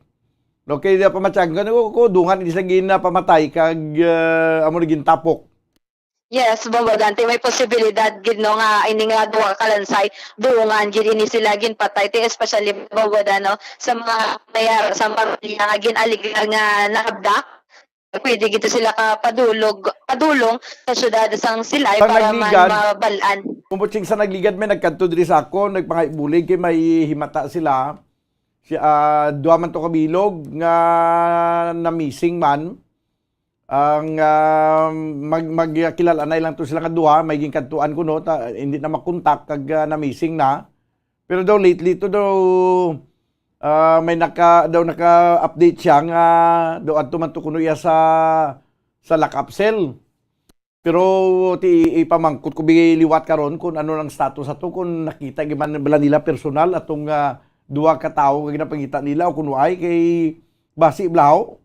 Okay, di pa matyagan ko, ko dungan isa gin ah, pamatay kag ah, amo na gintapok. Yes, Bombo Dan, ti may posibilidad gid no nga ini nga duha ka kalansay dungan gid ini sila ginpatay, ti especially, Bombo Dan, no, sa mga mayar sa pamilya nga gin-alegar nga naabdak. Pwede gid sila ka padulog padulong sa syudad sang Silay Sa para man nagligad. Mabal-an. Kung butsing sa nagligad may nagkadto diri sa ako, nagpangaibulig kay may himata sila. Si ah, duha man to ka bilog nga na-missing man. Ang ah, mag magkilalanay lang to sila nga duha, may ginkadtuan kuno ta, hindi na makontak kag ah, na-missing na. Pero daw lately to daw ah, may naka daw naka-update siya nga daw adto man to kuno iya sa sa lock-up cell. Pero ti ipamangkot ko bi liwat karon kung ano ang status ato, kung nakita gid man bala nila personal atong ah, duha ka tawo nga ginapangita nila o kung waay kay basi blaho.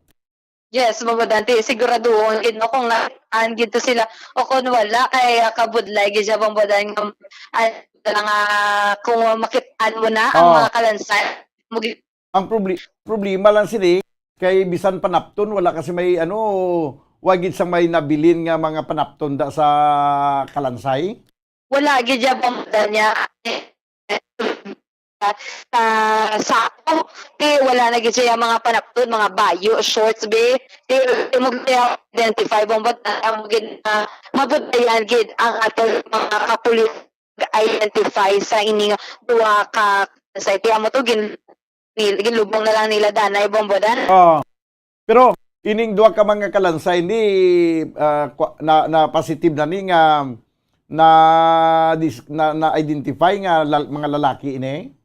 Yes, Bombo Dan, ti siguraduhon gid no kung nakitaan gid to sila o kung wala kay ah, kabudlay gid siya, Bombo Dan, nga ah, nga kung makitaan mo na ang Oh. Mga kalansay mo gid. Ang proble- problema lang sini kay bisan panapton wala kasi may ano, wa gid sang may nabilin nga mga panapton da sa kalansay. Wala gid siya, Bombo Dan, niya sa sako, ti wala na gid siya mga panapton, mga bayo, shorts, be. Ti imo gid identify, Bombo Dan, amo gid na mabudlayan gid ang aton mga kapulis identify sa ini nga duha ka kalansay. Ti amo to gin nil- ginlubong na lang nila danay, Bombo Dan. Ah. Pero ining duha ka mga kalansay ni ah, kwa- na, na positive na ni nga na dis- na, na identify nga lal- mga lalaki ini.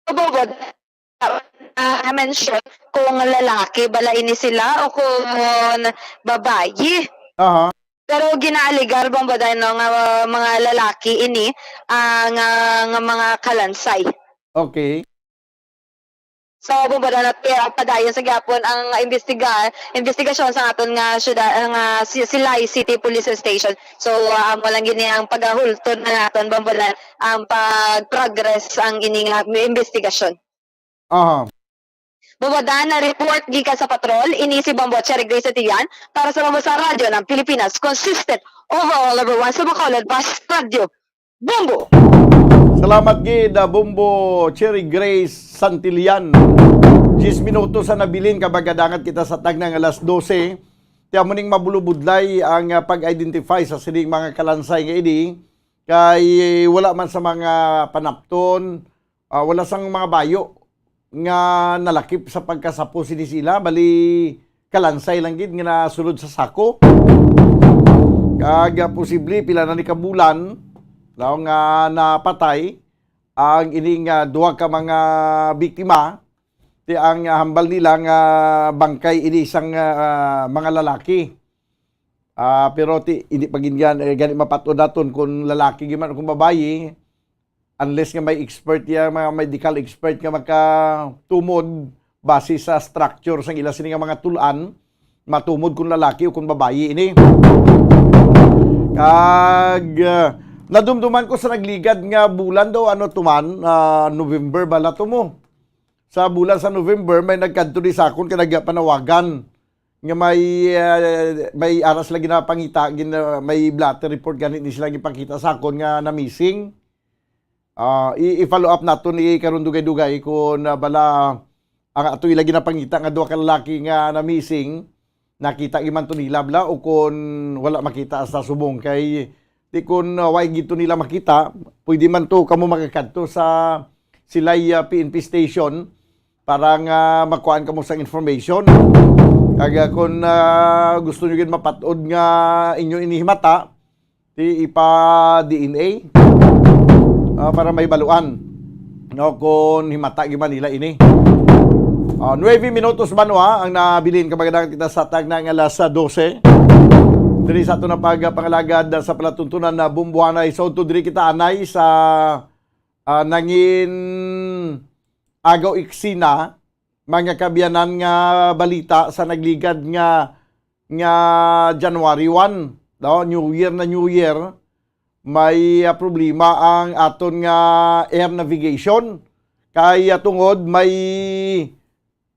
Bombo Dan, ah, mention kung lalaki bala ini sila o kung babayi. Aha. Pero ginaaligar, Bombo Dan, no, nga mga lalaki ini ang ah, nga mga kalansay. Okay. So, Bombo Dan, at kaya padayon sa gyapon ang imbestiga, investigasyon sa aton nga syudad, nga si- Silay City Police Station. So, ah, amo lang gini ang pagahultod na naton, Bombo Dan, ang pag-progress ang ini nga investigasyon. Aha. Bombo Dan, na report gikan sa patrol, ini si Bombo Cherry Grace Santillan para sa Bombo sa Radyo ng Pilipinas. Consistent, overall number one sa Bacolod, Bas Radyo. Bombo! Salamat gid ah, Bombo Cherry Grace Santillan. Diyes minutos sa nabilin kag magadangat kita sa tagna nga alas dose. Ti amo ning mabulubudlay ang ah, pag-identify sa sining mga kalansay nga ini kay wala man sa mga panapton, ah, wala sang mga bayo nga nalakip sa pagkasapo sini sila, bali kalansay lang gid nga nasulod sa sako. Kag ah, posible pila na ni ka bulan law nga napatay ang ini nga duha ka mga biktima, ti ang ah, hambal nila nga bangkay ini sang ah, mga lalaki. Ah, pero ti hindi pa gid yan, eh, gani mapat-od naton kung lalaki gid man o kung babayi. Unless nga may expert ya, mga medical expert nga makatumod base sa structure sang ila sini nga mga tul-an, matumod kung lalaki o kung babayi ini. Kag, ah, nadumduman ko sa nagligad nga bulan daw, ano to man, ah, November bala to mo. Sa bulan sa November, may nagkadto di sa akon kay nagapanawagan nga may, ah, may ara sila ginapangita, gina-, may blotter report gani ni sila gipakita sa akon nga na-missing. Ah, i-, i-follow up naton ni karon dugay-dugay kung, ah, bala ang ato ila ginapangita nga duha ka lalaki nga na-missing, nakita gyud man to nila bala o kung wala makita sa subong kay di kung, ah, way gid to nila makita, pwede man to kamo makakadto sa silay, ah, P N P station para nga makuhaan kamo sang information. Kag, ah, kung, ah, gusto nyo gid mapat-od nga inyo inihimata, di ipa-D N A, ah, para may baluan, no, kung himata gyud man nila ini. Ah, nuebe minutos man wa ang nabilin, kabagadan kita sa tagna nga alas dose. Diri sa ato na pagpangalagad sa palatuntunan na Bumbuanay. So, to diri kita anay sa, ah, nangin agaw eksena, mga kaabyanan, nga balita sa nagligad nga, nga January one, no? New Year na New Year, may, ah, problema ang aton nga air navigation. Kay, ah, tungod may,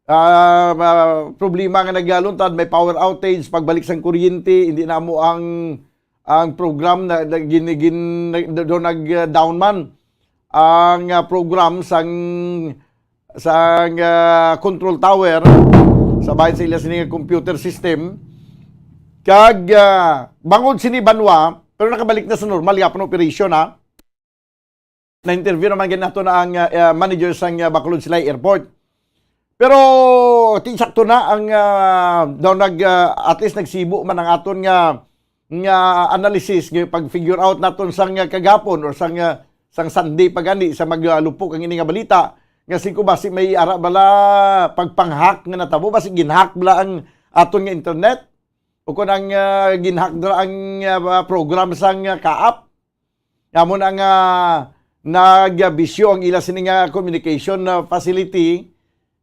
ah, ah, problema nga nagaluntad, may power outage, pagbalik sang kuryente, hindi na mo ang, ang program na, na gin-, gin-, na, do nag, ah, down man ang, ah, program sang, sang, ah, control tower sa bahin sa ila sini nga computer system. Kag, ah, bangod sini banwa, pero nakabalik na sa normal gyapon operation, ha. Na-interview naman gid nato na ang, ah, ah, manager sang, ah, Bacolod Silay Airport. Pero ti-, sakto na ang, ah, daw nag, ah, at least nagsibo man ang aton nga, nga analysis, nga pag-figure out naton sang, ah, kagapon or sang, ah, sang Sunday pa gani sa maglupok ang ini nga balita, nga singko basi may ara bala pagpanghack nga natabo, basi ginhack bala ang aton nga internet o kung ang, ah, ginhack dira ang, ah, program sang, ah, kaap. Amo na nga nagbisyo ang ila sini nga communication, ah, facility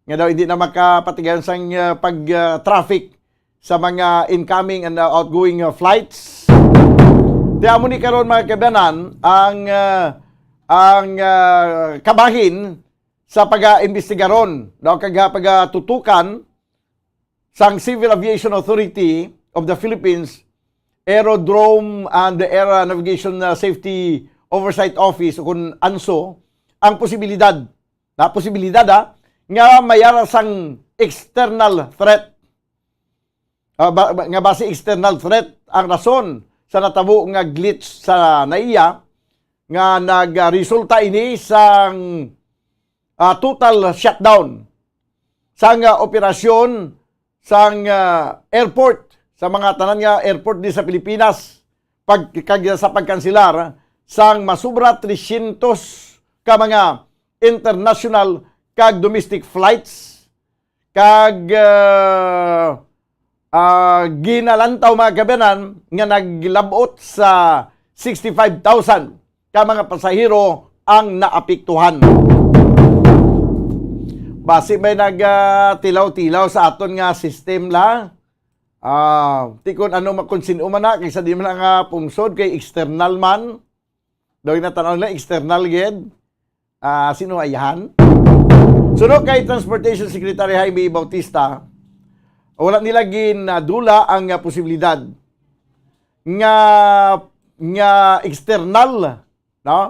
nga daw hindi na makapatigayon sang, ah, pag, ah, traffic sa mga incoming and, ah, outgoing, ah, flights. Kaya amo ni karon, mga kaabyanan, ang, ah, ang, ah, kabahin sa pag-aimbestigaron, no, kag, ah, pagatutukan sang Civil Aviation Authority of the Philippines, Aerodrome and the Air Navigation, uh, Safety Oversight Office, o kun anso, ang posibilidad, na posibilidad, ha, nga may ara sang external threat. Ah, ba, ba, nga basi external threat ang rason sa natabo nga glitch sa NAIA nga nagresulta ini sang, ah, total shutdown sang, ah, operasyon sang, ah, airport, sa mga tanan nga airport di sa Pilipinas, pag-, kag sa pagkanselar sang masubra trescientos ka mga international kag domestic flights, kag, ah, ah, ginalantaw, mga kaabyanan, nga naglab-ot sa sixty-five thousand ka mga pasahero ang naapektuhan. Basi may nag, ah, tilaw-tilaw sa aton nga system la. Ah, ti kun ano, makonsin-o man na, kaysa di man na nga pungsod, kay external man. Daw na tan-aw nila, external gid. Ah, sino ayahan? Suno kay Transportation Secretary Jaime Bautista, wala nila ginadula ang, ah, posibilidad nga, nga external, no?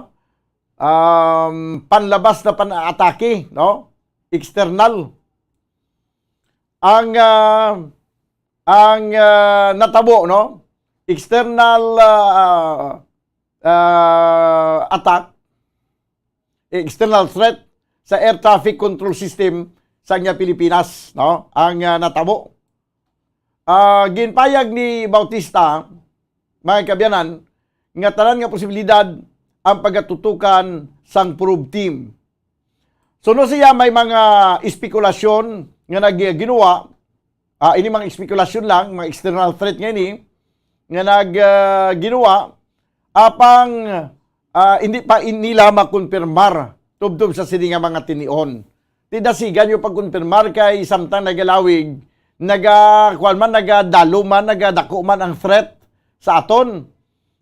Um, panlabas na pan-atake, no? External. Ang, ah, ang, ah, natabo, no? External, ah, ah, attack, external threat sa air traffic control system sa nga Pilipinas, no? Ang, ah, natabo. Ah, ginpayag ni Bautista, mga kaabyanan, nga tanan nga posibilidad ang pagatutukan sang probe team. So, no, siya may mga espekulasyon nga nag-, ginawa, ah, ini mga espekulasyon lang, mga external threat nga ini, nga nag-, ah, ginawa, apang, ah, hindi pa in-, nila makonfirmar tubtob sa sini nga mga tinion. Ti dasigan niyo pagkonfirmar kay samtang nagalawig, naga-, kuwan man, nagadalo man, nagadako man ang threat sa aton.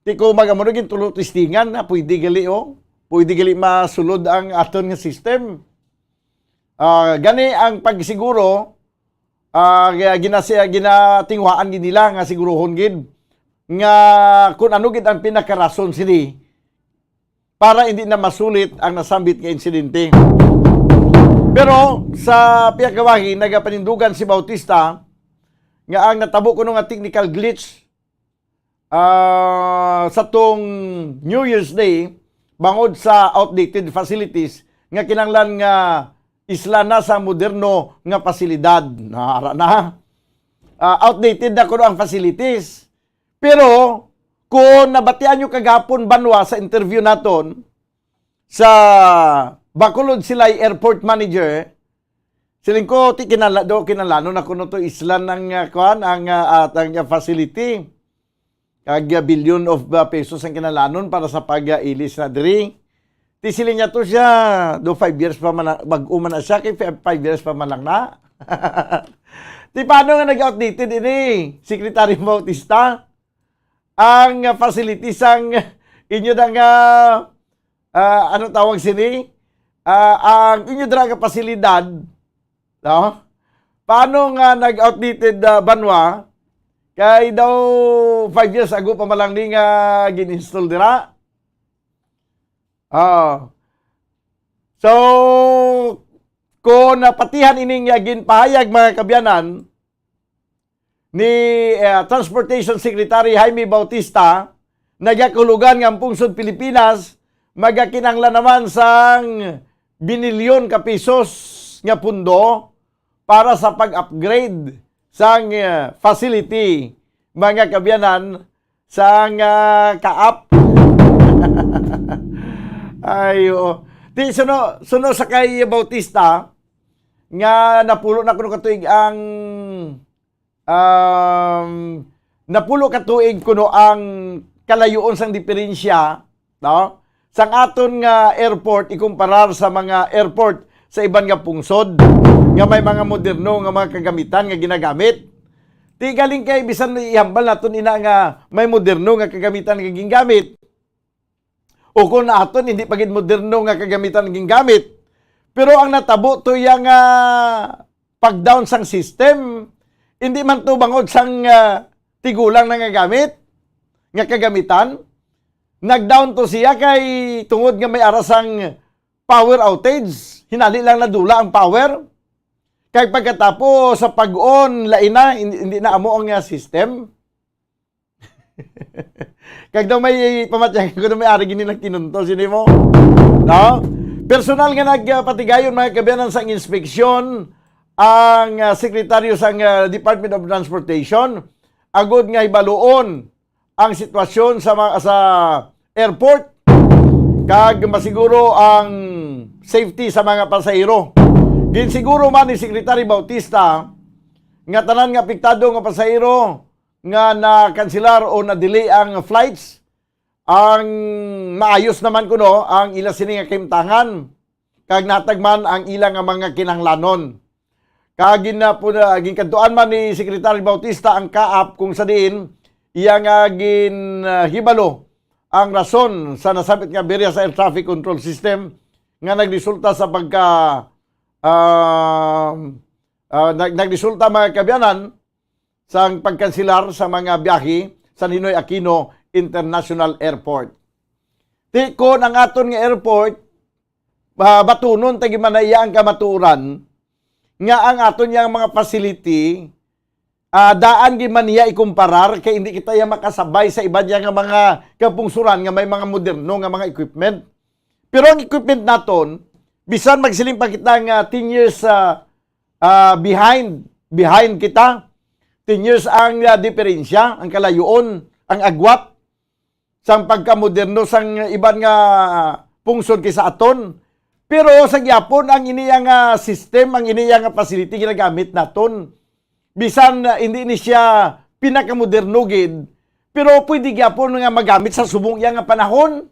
Ti ko mag-amo na gin tulo testingan na pwede gali, oh. Pwede gali masulod ang aton nga system. Ah, gani ang pagsiguro, ah, gi-, ginasi-, ginatinguhaan gid nila nga siguruhon gid nga kun ano gid ang pinakarason sini para hindi na masulit ang nasambit nga insidente. Pero sa pihak nga bahin, nagapanindugan si Bautista nga ang natabo kuno nga technical glitch, ah, sa tong New Year's Day bangod sa outdated facilities nga kinahanglan nga isla na sa moderno nga pasilidad. Nara na. Ah, outdated na kuno ang facilities. Pero kung nabatian nyo kagapon, Banwa, sa interview naton sa Bacolod Silay Airport Manager, siling ko, ti kinala-, do, kinalanon ako no to isla ng, ah, kuan, ang, ah, at ang, ah, facility. Kag, ah, billion of, ah, pesos ang kinalanon para sa pag-ilis na diri. Ti siling niya to siya, do five years pa man na, bag-o man na siya, kay fi-, five years pa man lang na. Ti paano nga nag-outdated ini, Secretary Bautista? Ang, ah, facility sang inyo na nga, ah, ano tawag sini? Ah, ang inyo dira nga pasilidad, no? Paano nga nag-outdated, ah, Banwa? Kay daw five years ago pa man lang ni nga gin-install dira. Ah. So, kung napatihan ining, ah, ginpahayag, mga kabyanan, ni, ah, Transportation Secretary Jaime Bautista, nagakulugan nga ang pungsod Pilipinas magakinahanglan naman sang binilyon ka pesos nga pundo para sa pag-upgrade sang, ah, facility, mga kabyanan, sang, ah, kaap. Ay, oo. Di, suno, suno sa kay Bautista, nga napulo na kuno ka tuig ang, um, napulo ka tuig kuno ang kalayuon sang diferensya, no? Sang aton nga airport ikumparar sa mga airport sa iban nga pungsod nga may mga moderno nga mga kagamitan nga ginagamit. Ti galing kay bisan ihambal naton ina nga may moderno nga kagamitan nga gingamit, o kung aton hindi pa gid moderno nga kagamitan gingamit, pero ang natabo to iya nga pag-down sang system, hindi man to bangod sang, ah, tigulang na nga gamit, nga kagamitan. Nag-down to siya kay tungod nga may ara sang power outage, hinali lang nadula ang power. Kay pagkatapos sa pag-on, lain na, hindi, hindi na amo ang, ah, system. Kag daw may pamatyagan ko na may ari gini nagtinunto, sini mo? No? Personal nga nagpatigayon, mga kaabyanan, sang inspeksyon ang, ah, sekretaryo sang, ah, Department of Transportation agud nga hibaluon ang sitwasyon sa mga, sa airport kag masiguro ang safety sa mga pasahero. Ginsiguro man ni Secretary Bautista nga tanan nga apektado nga pasahero nga nakanselar o na-delay ang flights, ang maayos naman kuno ang ila sini nga kahimtangan, kag natag man ang ila nga mga kinahanglanon. Kag gin-, ah, pu-, ah, ginkadtuan man ni Secretary Bautista ang kaap kung sa diin iya nga ginhibalo ang rason sa nasabit nga aberya sa air traffic control system nga nagresulta sa pagka, ah, ah, nag-, nagresulta, mga kaabyanan, sang pagkanselar sa mga biyahe sa Ninoy Aquino International Airport. Ti kon ang aton nga airport, ah, batunon ta gid man na iya ang kamatuoran nga ang aton yang mga facility, ah, daan gid man niya ikumparar kay hindi kita iya makasabay sa iban niya nga mga kapungsuran nga may mga moderno nga mga equipment. Pero ang equipment naton, bisan magsiling pa kita nga ten years, ah, ah, behind, behind kita, ten years ang, ah, diferensya, ang kalayuon, ang agwat sang pagkamoderno sang iban nga pungsod kaysa aton. Pero sa gyapon ang ini nga system, ang ini nga facility ginagamit naton. Bisan, ah, hindi ni siya pinakamoderno gid, pero pwede gyapon nga magamit sa subong iya nga panahon.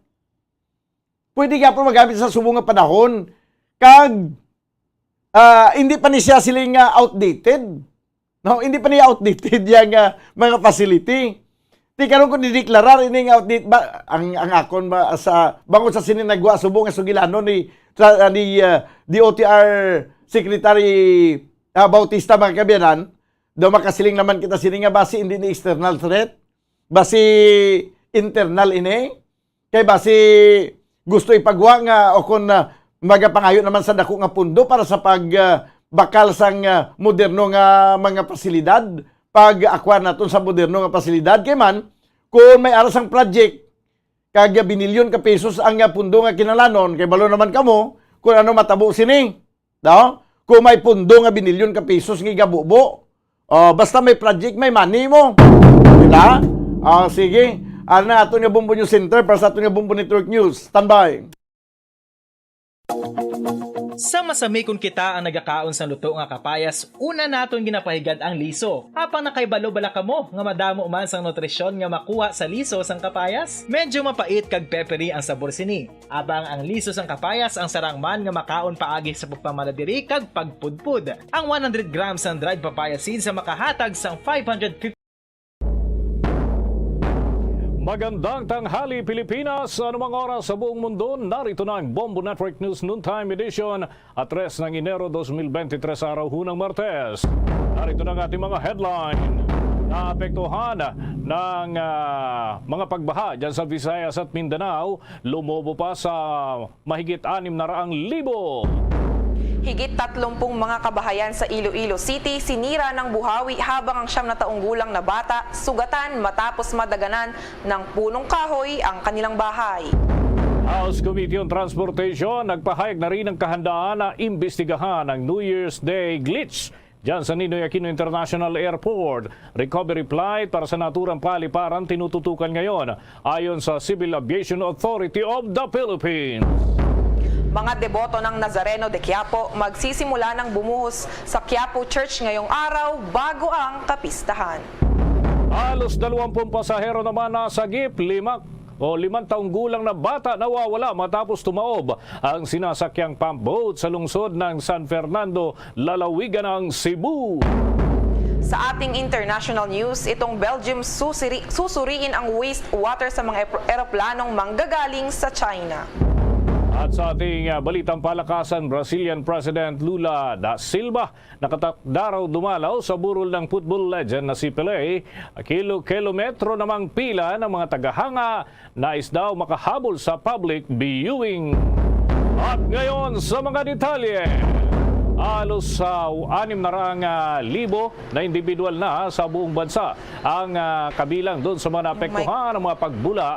pwede gyapon magamit sa subong nga panahon. Kag, ah, hindi pa ni siya sila nga outdated. No, hindi pa niya outdated yang, ah, mga facility. Ti karon kung dideklarar ini nga outdated ba, ang, ang akon ba sa, bangod sa sini nagwa subong nga sugilanon ni, sa, ni, ah, D O T R Secretary, ah, Bautista, mga kaabyanan, daw makasiling naman kita sini nga basi hindi ni external threat, basi internal ini. Kay basi gusto ipagwa nga o kon, ah, magapangayo naman sa dako nga pundo para sa pag, ah, bakal sang, ah, moderno nga mga pasilidad, pag-acquire naton sa moderno nga pasilidad. Kay man, kung may ara sang project, kag binilyon ka pesos ang, ah, pundo nga kinahanglanon, kay balo naman kamo kung ano matabo sini. No? Kung may pundo nga binilyon ka pesos nga igabubo, oh, basta may project, may money mo. Di ba? Ah, sige. Ano na aton nga Bombo News Center para sa aton nga Bombo Network News. Standby. Sa masamikon kita ang nagakaon sang luto nga kapayas, una naton ginapahigad ang liso. Apang nakahibalo bala kamo nga madamo man sang nutrisyon nga makuha sa liso sang kapayas? Medyo mapait kag peppery ang sabor sini. Abang ang liso sang kapayas ang sarang man nga makaon paagi sa pagpamala diri kag pagpudpod. Ang one hundred grams sang dried papaya seeds ang makahatag sang five hundred fifty. Magandang tanghali, Pilipinas. Anumang oras sa buong mundo, narito na ang Bombo Network News Noontime Edition, a tres ng Enero dos mil bente tres, araw hunang Martes. Narito na ang ating mga headline. Naapektuhan ng ah, mga pagbaha dyan sa Visayas at Mindanao, lumobo pa sa mahigit anim na raang libo. Higit tatlumpung mga kabahayan sa Iloilo City sinira ng buhawi, habang ang siyam na taong gulang na bata sugatan matapos madaganan ng punong kahoy ang kanilang bahay. House Committee on Transportation nagpahayag na rin ng kahandaan na imbestigahan ang New Year's Day glitch dyan sa Ninoy Aquino International Airport. Recovery flight para sa naturang paliparan tinututukan ngayon, ayon sa Civil Aviation Authority of the Philippines. Mga deboto ng Nazareno de Quiapo magsisimula ng bumuhos sa Quiapo Church ngayong araw bago ang kapistahan. Halos dalawampung pasahero naman nasagip, lima o limang taong gulang na bata nawawala matapos tumaob ang sinasakyang pump boat sa lungsod ng San Fernando, lalawigan ng Cebu. Sa ating international news, itong Belgium susuri, susuriin ang wastewater sa mga epro- eroplanong manggagaling sa China. At sa ating ah, balitang palakasan, Brazilian President Lula da Silva nakatakdaraw dumalaw sa burol ng football legend na si Pele. Kilo-kilometro namang pila ng mga tagahanga nais daw makahabol sa public viewing. At ngayon sa mga detalye. Halos sa anim na rang ah, libo na individual na sa buong bansa ang ah, kabilang doon sa mga naapektuhan ng mga pagbula,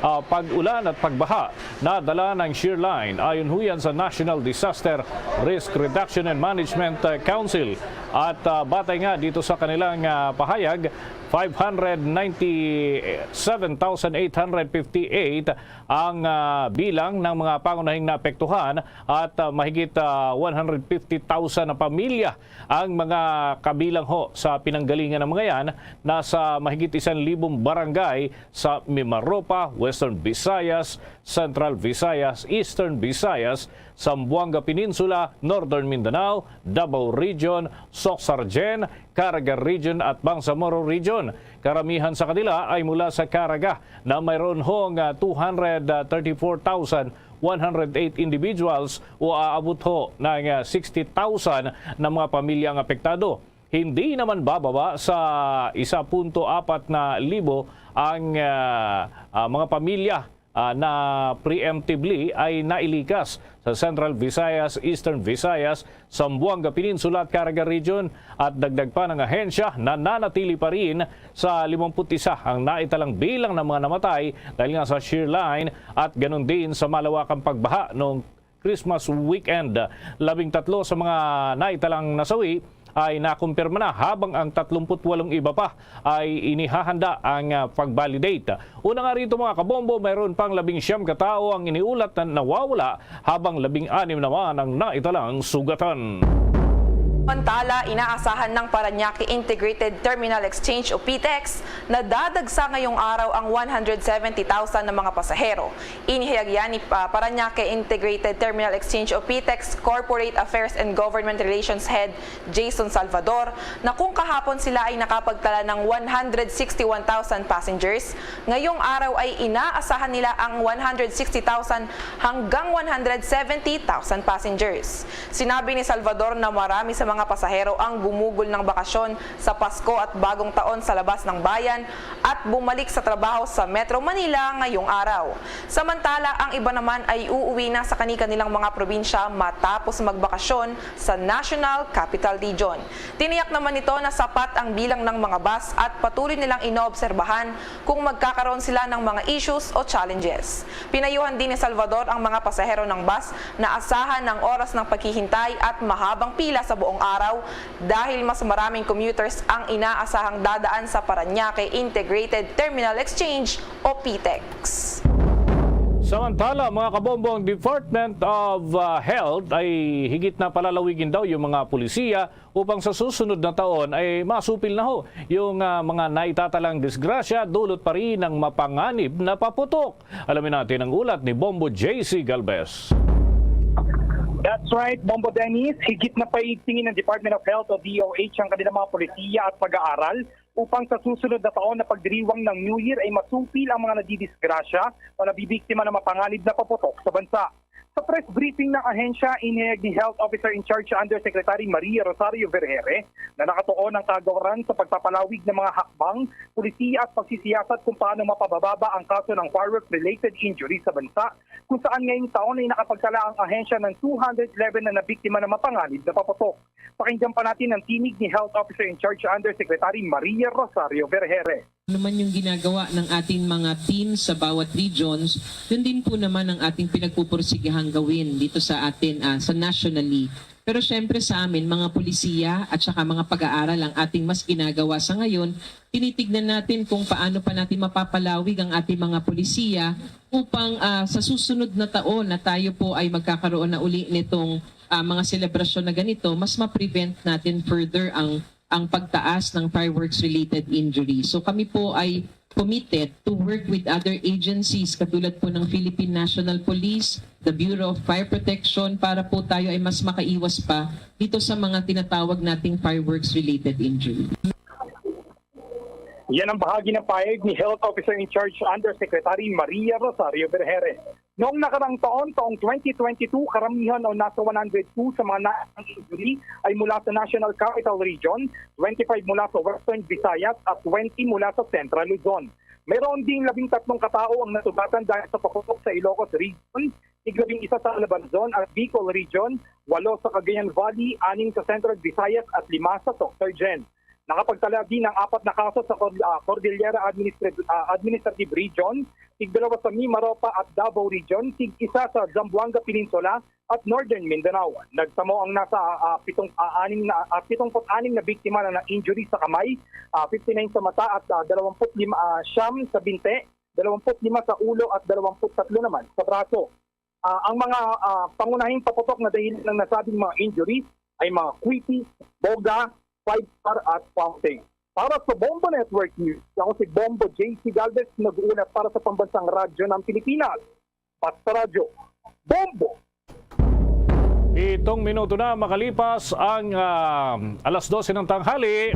ah, pag-ulan at pagbaha na dala ng shear line. Ayon ho yan sa National Disaster Risk Reduction and Management ah, Council. At ah, batay nga dito sa kanilang ah, pahayag, five hundred ninety-seven thousand eight hundred fifty-eight ang ah, bilang ng mga pangunahing naapektuhan at ah, mahigit ah, one hundred fifty thousand na pamilya ang mga kabilang ho sa pinanggalingan ng mga yan. Nasa mahigit isang libong barangay sa Mimaropa, Western Visayas, Central Visayas, Eastern Visayas, Zamboanga Peninsula, Northern Mindanao, Davao Region, Soccsksargen, Caraga Region at Bangsamoro Region. Karamihan sa kanila ay mula sa Caraga na mayroon hong ah, two hundred thirty-four thousand one hundred eight individuals o aabot ho ng ah, sixty thousand na mga pamilya ang apektado. Hindi naman bababa sa isa punto apat na libo ang ah, ah, mga pamilya ah, na preemptively ay nailikas sa Central Visayas, Eastern Visayas, Zamboanga Peninsula at Caraga Region, at dagdag pa ng ahensya, nananatili pa rin sa limampu't isa ang naitalang bilang ng mga namatay dahil nga sa shear line at ganun din sa malawakang pagbaha noong Christmas weekend. Labing tatlo sa mga naitalang nasawi ay nakumpirma na, habang ang tatlumpu't walong iba pa ay inihahanda ang ah, pag-validate. Una nga rito, mga kabombo, mayroon pang labing siyam ka tawo ang iniulat na nawawala, habang labing anim naman ang naitalang sugatan. Samantala, inaasahan ng Parañaque Integrated Terminal Exchange o PTEX na dadagsa ngayong araw ang one hundred seventy thousand na mga pasahero. Inihayag yan ni, ah, Parañaque Integrated Terminal Exchange o PTEX Corporate Affairs and Government Relations Head Jason Salvador na kung kahapon sila ay nakapagtala ng one hundred sixty-one thousand passengers, ngayong araw ay inaasahan nila ang one hundred sixty thousand hanggang one hundred seventy thousand passengers. Sinabi ni Salvador na marami sa mga pasahero ang gumugol ng bakasyon sa Pasko at Bagong Taon sa labas ng bayan at bumalik sa trabaho sa Metro Manila ngayong araw. Samantala, ang iba naman ay uuwi na sa kani-kanilang mga probinsya matapos magbakasyon sa National Capital Region. Tiniyak naman nito na sapat ang bilang ng mga bus at patuloy nilang inoobserbahan kung magkakaroon sila ng mga issues o challenges. Pinayuhan din ni Salvador ang mga pasahero ng bus na asahan ang oras ng paghihintay at mahabang pila sa buong araw dahil mas maraming commuters ang inaasahang dadaan sa Parañaque Integrated Terminal Exchange o PTEX. Samantala, mga kabombo, ang Department of, ah, Health ay higit na palalawigin daw yung mga pulisiya upang sa susunod na taon ay masupil na ho yung, ah, mga naitatalang disgrasya dulot pa rin ng mapanganib na paputok. Alamin natin ang ulat ni Bombo J C Galvez. That's right, Bombo Dennis. Higit na paigtingin ng Department of Health o D O H ang kanilang mga polisiya at pag-aaral upang sa susunod na taon na pagdiriwang ng New Year ay masupil ang mga nadidisgrasya o nabibiktima ng mapanganib na paputok sa bansa. Sa press briefing ng ahensya, inihayag ni Health Officer in Charge Undersecretary Maria Rosario Vergere na nakatuon ang kagawaran sa pagpapalawig ng mga hakbang, pulisiya at pagsisiyasat kung paano mapabababa ang kaso ng fireworks-related injury sa bansa, kung saan ngayong taon ay nakapagtala ang ahensya ng two hundred eleven na nabiktima ng mapanganib na paputok. Pakinggan pa natin ang tinig ni Health Officer in Charge Undersecretary Maria Rosario Vergere. Ano man yung ginagawa ng ating mga teams sa bawat regions, yun din po naman ang ating pinagpupursigihang gawin dito sa atin, ah, sa nationally. Pero syempre sa amin, mga polisiya at saka mga pag-aaral ang ating mas ginagawa sa ngayon, tinitignan natin kung paano pa natin mapapalawig ang ating mga polisiya upang, ah, sa susunod na taon na tayo po ay magkakaroon na uli nitong, ah, mga selebrasyon na ganito, mas ma-prevent natin further ang ang pagtaas ng fireworks-related injury. So kami po ay committed to work with other agencies katulad po ng Philippine National Police, the Bureau of Fire Protection para po tayo ay mas makaiwas pa dito sa mga tinatawag nating fireworks-related injury. Yan ang bahagi ng pahayag ni Health Officer in Charge Undersecretary Maria Rosario Vergere. Noong nakarang taon, taong twenty twenty-two, karamihan o nasa one hundred two sa mga na-injury ay mula sa National Capital Region, twenty-five mula sa Western Visayas at twenty mula sa Central Luzon. Mayroon ding labing tatlong katao ang nasugatan dahil sa paputok sa Ilocos Region, tig-labing isa sa Calabarzon at Bicol Region, walo sa Cagayan Valley, anim sa Central Visayas at lima sa Soccsksargen. Nakapagtala din ng apat na kaso sa Cor-, ah, Cordillera Administra-, ah, Administrative Region, tig-dalawa sa Mimaropa at Davao Region, tig-isa sa Zamboanga Peninsula at Northern Mindanao. Nagtamo ang nasa, ah, pitong, ah, anim na, ah, pitong put anim na biktima na na-injury sa kamay, ah, fifty-nine sa mata at, ah, dalawampu't lima, ah, siyam sa binte, dalawampu't lima sa ulo at dalawampu't tatlo naman sa braso. Ah, ang mga, ah, pangunahing paputok na dahilan ng nasabing mga injuries ay mga kwiti, boga, five star at fountain. Para sa Bombo Network News, ako si Bombo J C Galvez, nag-uulat para sa Pambansang Radyo ng Pilipinas. Basta Radyo, Bombo! Pitong minuto na makalipas ang, ah, alas dose ng tanghali.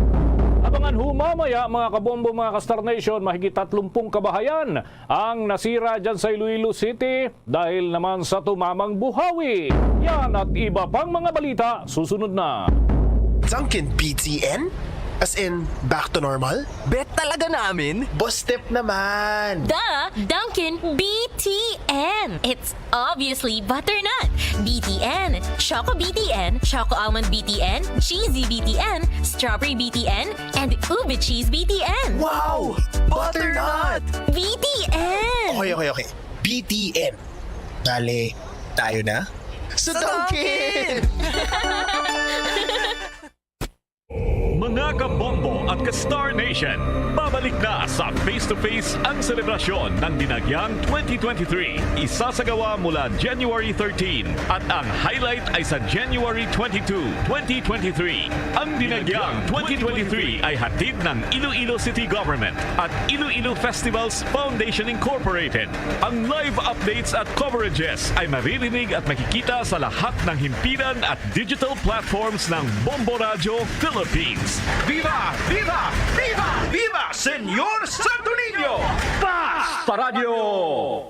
Abangan ho mamaya, mga kabombo, mga ka-Star Nation, mahigit tatlumpung kabahayan ang nasira dyan sa Iloilo City dahil naman sa tumamang buhawi. Yan at iba pang mga balita susunod na. Dunkin B T N? As in, back to normal? Bet talaga namin? Boss Step naman! The Dunkin B T N. It's obviously butternut B T N, Choco B T N, Choco Almond B T N, Cheesy B T N, Strawberry B T N, and Ube Cheese B T N. Wow! Butternut! B T N! Okay, okay, okay. B T N. Dali, tayo na? Sa Dunkin! Mga kabombo at ka-Star Nation, babalik na sa Face to Face ang selebrasyon ng Dinagyang twenty twenty-three. Isasagawa mula January thirteen at ang highlight ay sa January twenty-two, twenty twenty-three. Ang Dinagyang twenty twenty-three ay hatid ng Iloilo City Government at Iloilo Festivals Foundation Incorporated. Ang live updates at coverages ay maririnig at makikita sa lahat ng himpilan at digital platforms ng Bombo Radyo Philippines. Viva! Viva! Viva! Viva Señor Santo Niño! Basta Radyo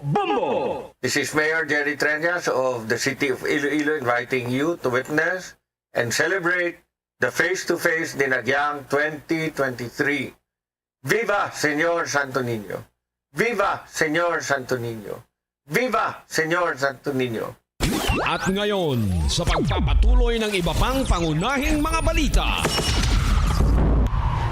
Bombo! This is Mayor Jerry Treñas of the City of Iloilo inviting you to witness and celebrate the Face to Face Dinagyang twenty twenty-three. Viva Señor Santo Niño! Viva Señor Santo Niño! Viva Señor Santo Niño! At ngayon, sa pagpapatuloy ng iba pang pangunahing mga balita.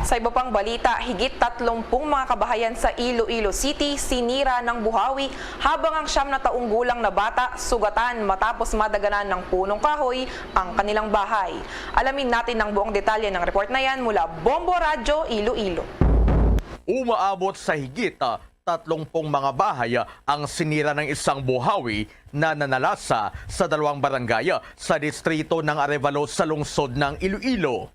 Sa iba pang balita, higit tatlumpung mga kabahayan sa Iloilo City sinira ng buhawi, habang ang siyam na taong gulang na bata sugatan matapos madaganan ng punong kahoy ang kanilang bahay. Alamin natin ang buong detalye ng report na yan mula Bombo Radyo Iloilo. Umaabot sa higit, ah, tatlong pung mga bahay, ah, ang sinira ng isang buhawi na nanalasa sa dalawang barangay, ah, sa distrito ng Arevalo sa lungsod ng Iloilo.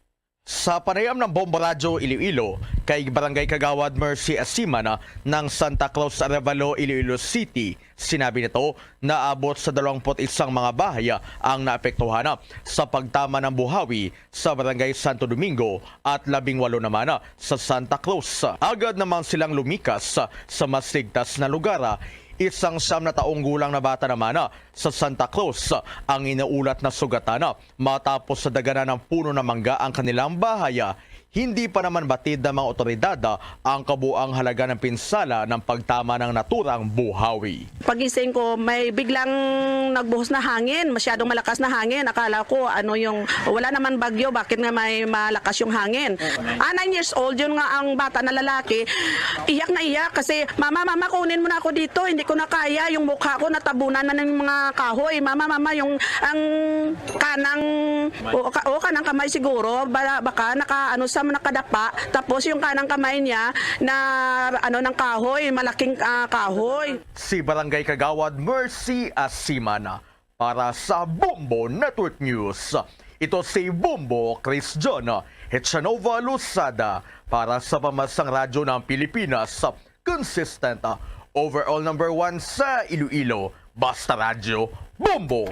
Sa panayam ng Bombo Radyo Iloilo kay Barangay Kagawad Mercy Asiman, ah, ng Santa Cruz, Arevalo, Iloilo City, sinabi nito na abot sa dalawampu't isang mga bahay, ah, ang naapektuhan, ah, sa pagtama ng buhawi sa Barangay Santo Domingo at labing walo naman, ah, sa Santa Cruz. Agad naman silang lumikas, ah, sa mas ligtas na lugar, ah. Isang siyam na taong gulang na bata naman, ah, sa Santa Cruz, ah, ang inuulat na sugatan, ah, matapos sa daganan ng puno ng mangga ang kanilang bahay, ah. Hindi pa naman batid ng mga otoridad, ah, ang kabuang halaga ng pinsala ng pagtama ng naturang buhawi. Pagising ko, may biglang nagbuhos na hangin, masyadong malakas na hangin. Akala ko, ano yung, wala naman bagyo, bakit nga may malakas yung hangin? Ah, nine years old, yun nga ang bata na lalaki. Iyak na iyak kasi, "Mama, mama, kunin mo na ako dito. Hindi ko na kaya. Yung mukha ko natabunan na ng mga kahoy. Mama, mama, yung, ang kanang, o, ka-, o, kanang kamay siguro, ba-, baka naka, ano, sa nakadapa." Tapos yung kanang kamay niya na, ano, ng kahoy, malaking, ah, kahoy. Si Barangay Kagawad Mercy Asiman para sa Bombo Network News. Ito si Bombo Chris John Hechanova Losada para sa Pambansang Radyo ng Pilipinas, consistent, overall number one sa Iloilo. Basta Radyo, Bombo!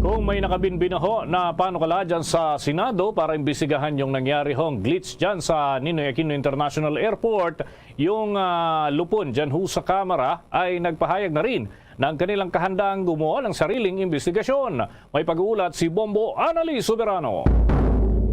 Kung may nakabinbinaho na panukala dyan sa Senado para imbestigahan yung nangyari hong glitch dyan sa Ninoy Aquino International Airport, yung, ah, lupon dyan ho sa Kamara ay nagpahayag na rin ng kanilang kahandaang gumawa ng sariling imbestigasyon. May pag-uulat si Bombo Anali Soberano.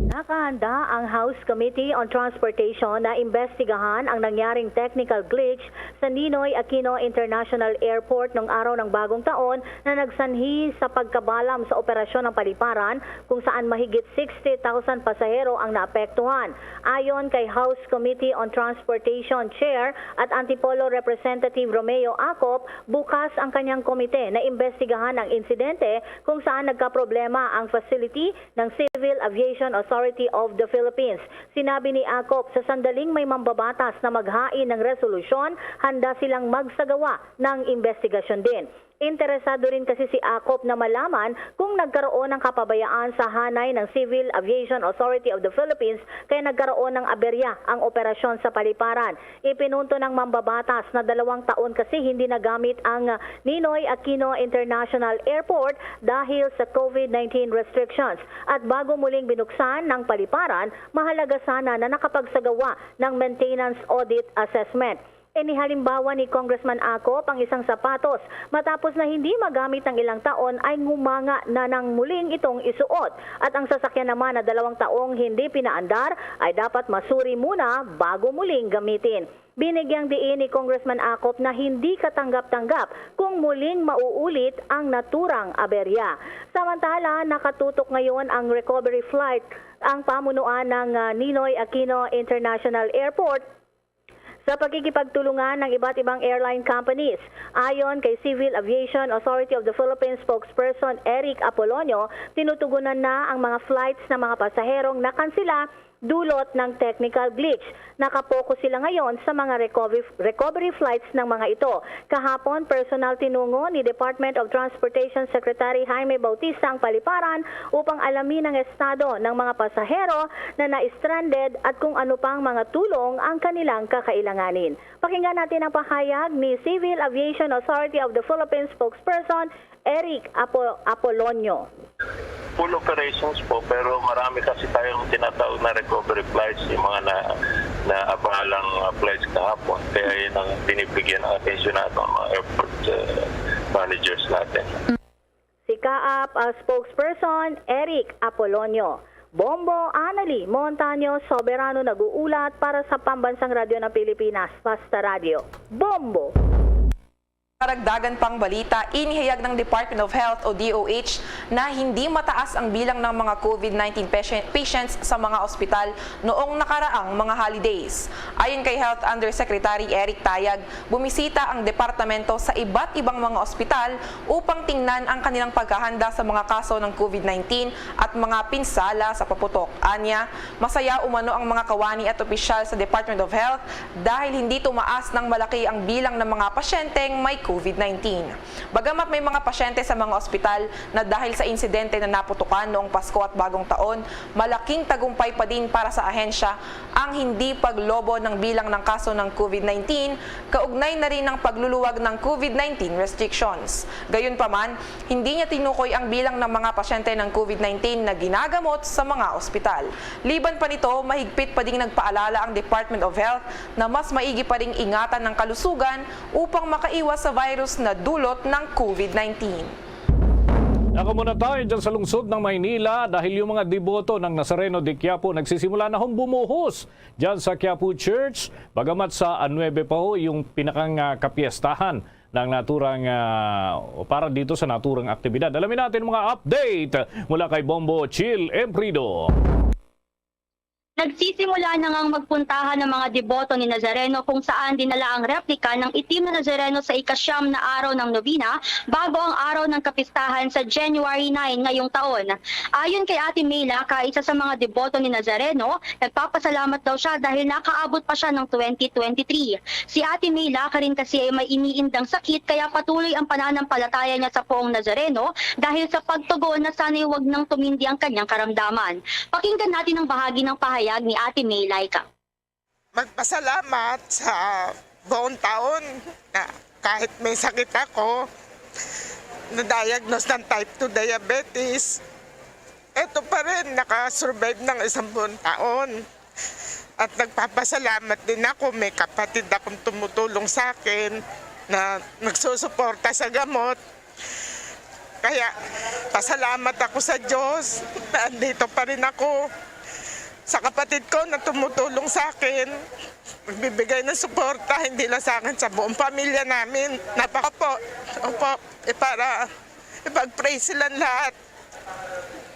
Nakahanda ang House Committee on Transportation na imbestigahan ang nangyaring technical glitch sa Ninoy Aquino International Airport nung araw ng Bagong Taon na nagsanhi sa pagkabalam sa operasyon ng paliparan, kung saan mahigit sixty thousand pasahero ang naapektuhan. Ayon kay House Committee on Transportation Chair at Antipolo Representative Romeo Acop, bukas ang kanyang komite na imbestigahan ang insidente kung saan nagkaproblema ang facility ng Civil Aviation Authority of the Philippines. Sinabi ni Acop, sa sandaling may mambabatas na maghain ng resolusyon, handa silang magsagawa ng imbestigasyon din. Interesado rin kasi si Acop na malaman kung nagkaroon ng kapabayaan sa hanay ng Civil Aviation Authority of the Philippines kaya nagkaroon ng aberya ang operasyon sa paliparan. Ipinunto ng mambabatas na dalawang taon kasi hindi nagamit ang Ninoy Aquino International Airport dahil sa COVID nineteen restrictions. At bago muling binuksan ng paliparan, mahalaga sana na nakapagsagawa ng maintenance audit assessment. Inihalimbawa ni Congressman Acop ang isang sapatos. Matapos na hindi magamit ng ilang taon, ay ngumanga na nang muling itong isuot. At ang sasakyan naman na dalawang taong hindi pinaandar ay dapat masuri muna bago muling gamitin. Binigyang diin ni Congressman Acop na hindi katanggap-tanggap kung muling mauulit ang naturang aberya. Samantala, nakatutok ngayon ang recovery flight ang pamunuan ng, ah, Ninoy Aquino International Airport sa pakikipagtulungan ng iba't ibang airline companies. Ayon kay Civil Aviation Authority of the Philippines spokesperson Eric Apolonio, tinutugunan na ang mga flights ng mga pasaherong nakansela dulot ng technical glitch. Nakapokus sila ngayon sa mga recovery, recovery flights ng mga ito. Kahapon, personal tinungo ni Department of Transportation Secretary Jaime Bautista ang paliparan upang alamin ang estado ng mga pasahero na na-stranded at kung ano pang mga tulong ang kanilang kakailanganin. Pakinggan natin ang pahayag ni Civil Aviation Authority of the Philippines spokesperson Eric Apo-, Apolonio. Full operations po, pero marami kasi tayong tinatawag na recovery flights, yung mga na, naabalang uh, flights kahapon. Kaya yun ang binibigyan ng atensyon natin ng mga airport uh, managers natin. Si CAAP uh, spokesperson Eric Apolonio. Bombo Anali Montaño Soberano nag-uulat para sa Pambansang Radyo ng Pilipinas, Basta Radyo. Bombo! Karagdagan pang balita, inihayag ng Department of Health o D O H na hindi mataas ang bilang ng mga COVID nineteen patient- patients sa mga ospital noong nakaraang mga holidays. Ayon kay Health Undersecretary Eric Tayag, bumisita ang departamento sa iba't ibang mga ospital upang tingnan ang kanilang paghahanda sa mga kaso ng COVID nineteen at mga pinsala sa paputok. Anya, masaya umano ang mga kawani at opisyal sa Department of Health dahil hindi tumaas ng malaki ang bilang ng mga pasyenteng may COVID nineteen. Bagamat may mga pasyente sa mga ospital na dahil sa insidente na naputukan noong Pasko at Bagong Taon, malaking tagumpay pa din para sa ahensya ang hindi paglobo ng bilang ng kaso ng COVID nineteen, kaugnay na rin ng pagluluwag ng COVID nineteen restrictions. Gayunpaman, hindi niya tinukoy ang bilang ng mga pasyente ng COVID nineteen na ginagamot sa mga ospital. Liban pa nito, mahigpit pa ding nagpaalala ang Department of Health na mas maigi pa ring ingatan ang kalusugan upang makaiwas sa virus na dulot ng COVID nineteen. Ako muna tayo dyan sa lungsod ng Maynila dahil yung mga deboto ng Nazareno de Quiapo nagsisimula na hong bumuhos dyan sa Quiapo Church. Bagamat sa a nuebe pa ho yung pinakang ah, kapiestahan ng naturang ah, o para dito sa naturang aktibidad. Alamin natin mga update mula kay Bombo Chill Emprido. Nagsisimula na ngang magpuntahan ang mga deboto ni Nazareno kung saan dinala ang replika ng itim na Nazareno sa ikasyam na araw ng nobina bago ang araw ng kapistahan sa January nine ngayong taon. Ayon kay Ate Mela, ka isa sa mga deboto ni Nazareno, nagpapasalamat daw siya dahil nakaabot pa siya ng twenty twenty-three. Si Ate Mela, karin kasi ay may iniindang sakit kaya patuloy ang pananampalataya niya sa Poong Nazareno dahil sa pagtugon na sana'y wag nang tumindi ang kanyang karamdaman. Pakinggan natin ang bahagi ng pahayag ni Ate May Laika. Magpasalamat sa buong taon na kahit may sakit ako, na-diagnose ng type two diabetes, eto pa rin, nakasurvive ng isang buong taon. At nagpapasalamat din ako, may kapatid akong tumutulong sa akin na nagsusuporta sa gamot. Kaya pasalamat ako sa Diyos na andito pa rin ako. Sa kapatid ko na tumutulong sa akin, nagbibigay ng suporta, hindi lang sa akin, sa buong pamilya namin. Napaka po, opo, eh, para ipag-pray silang lahat.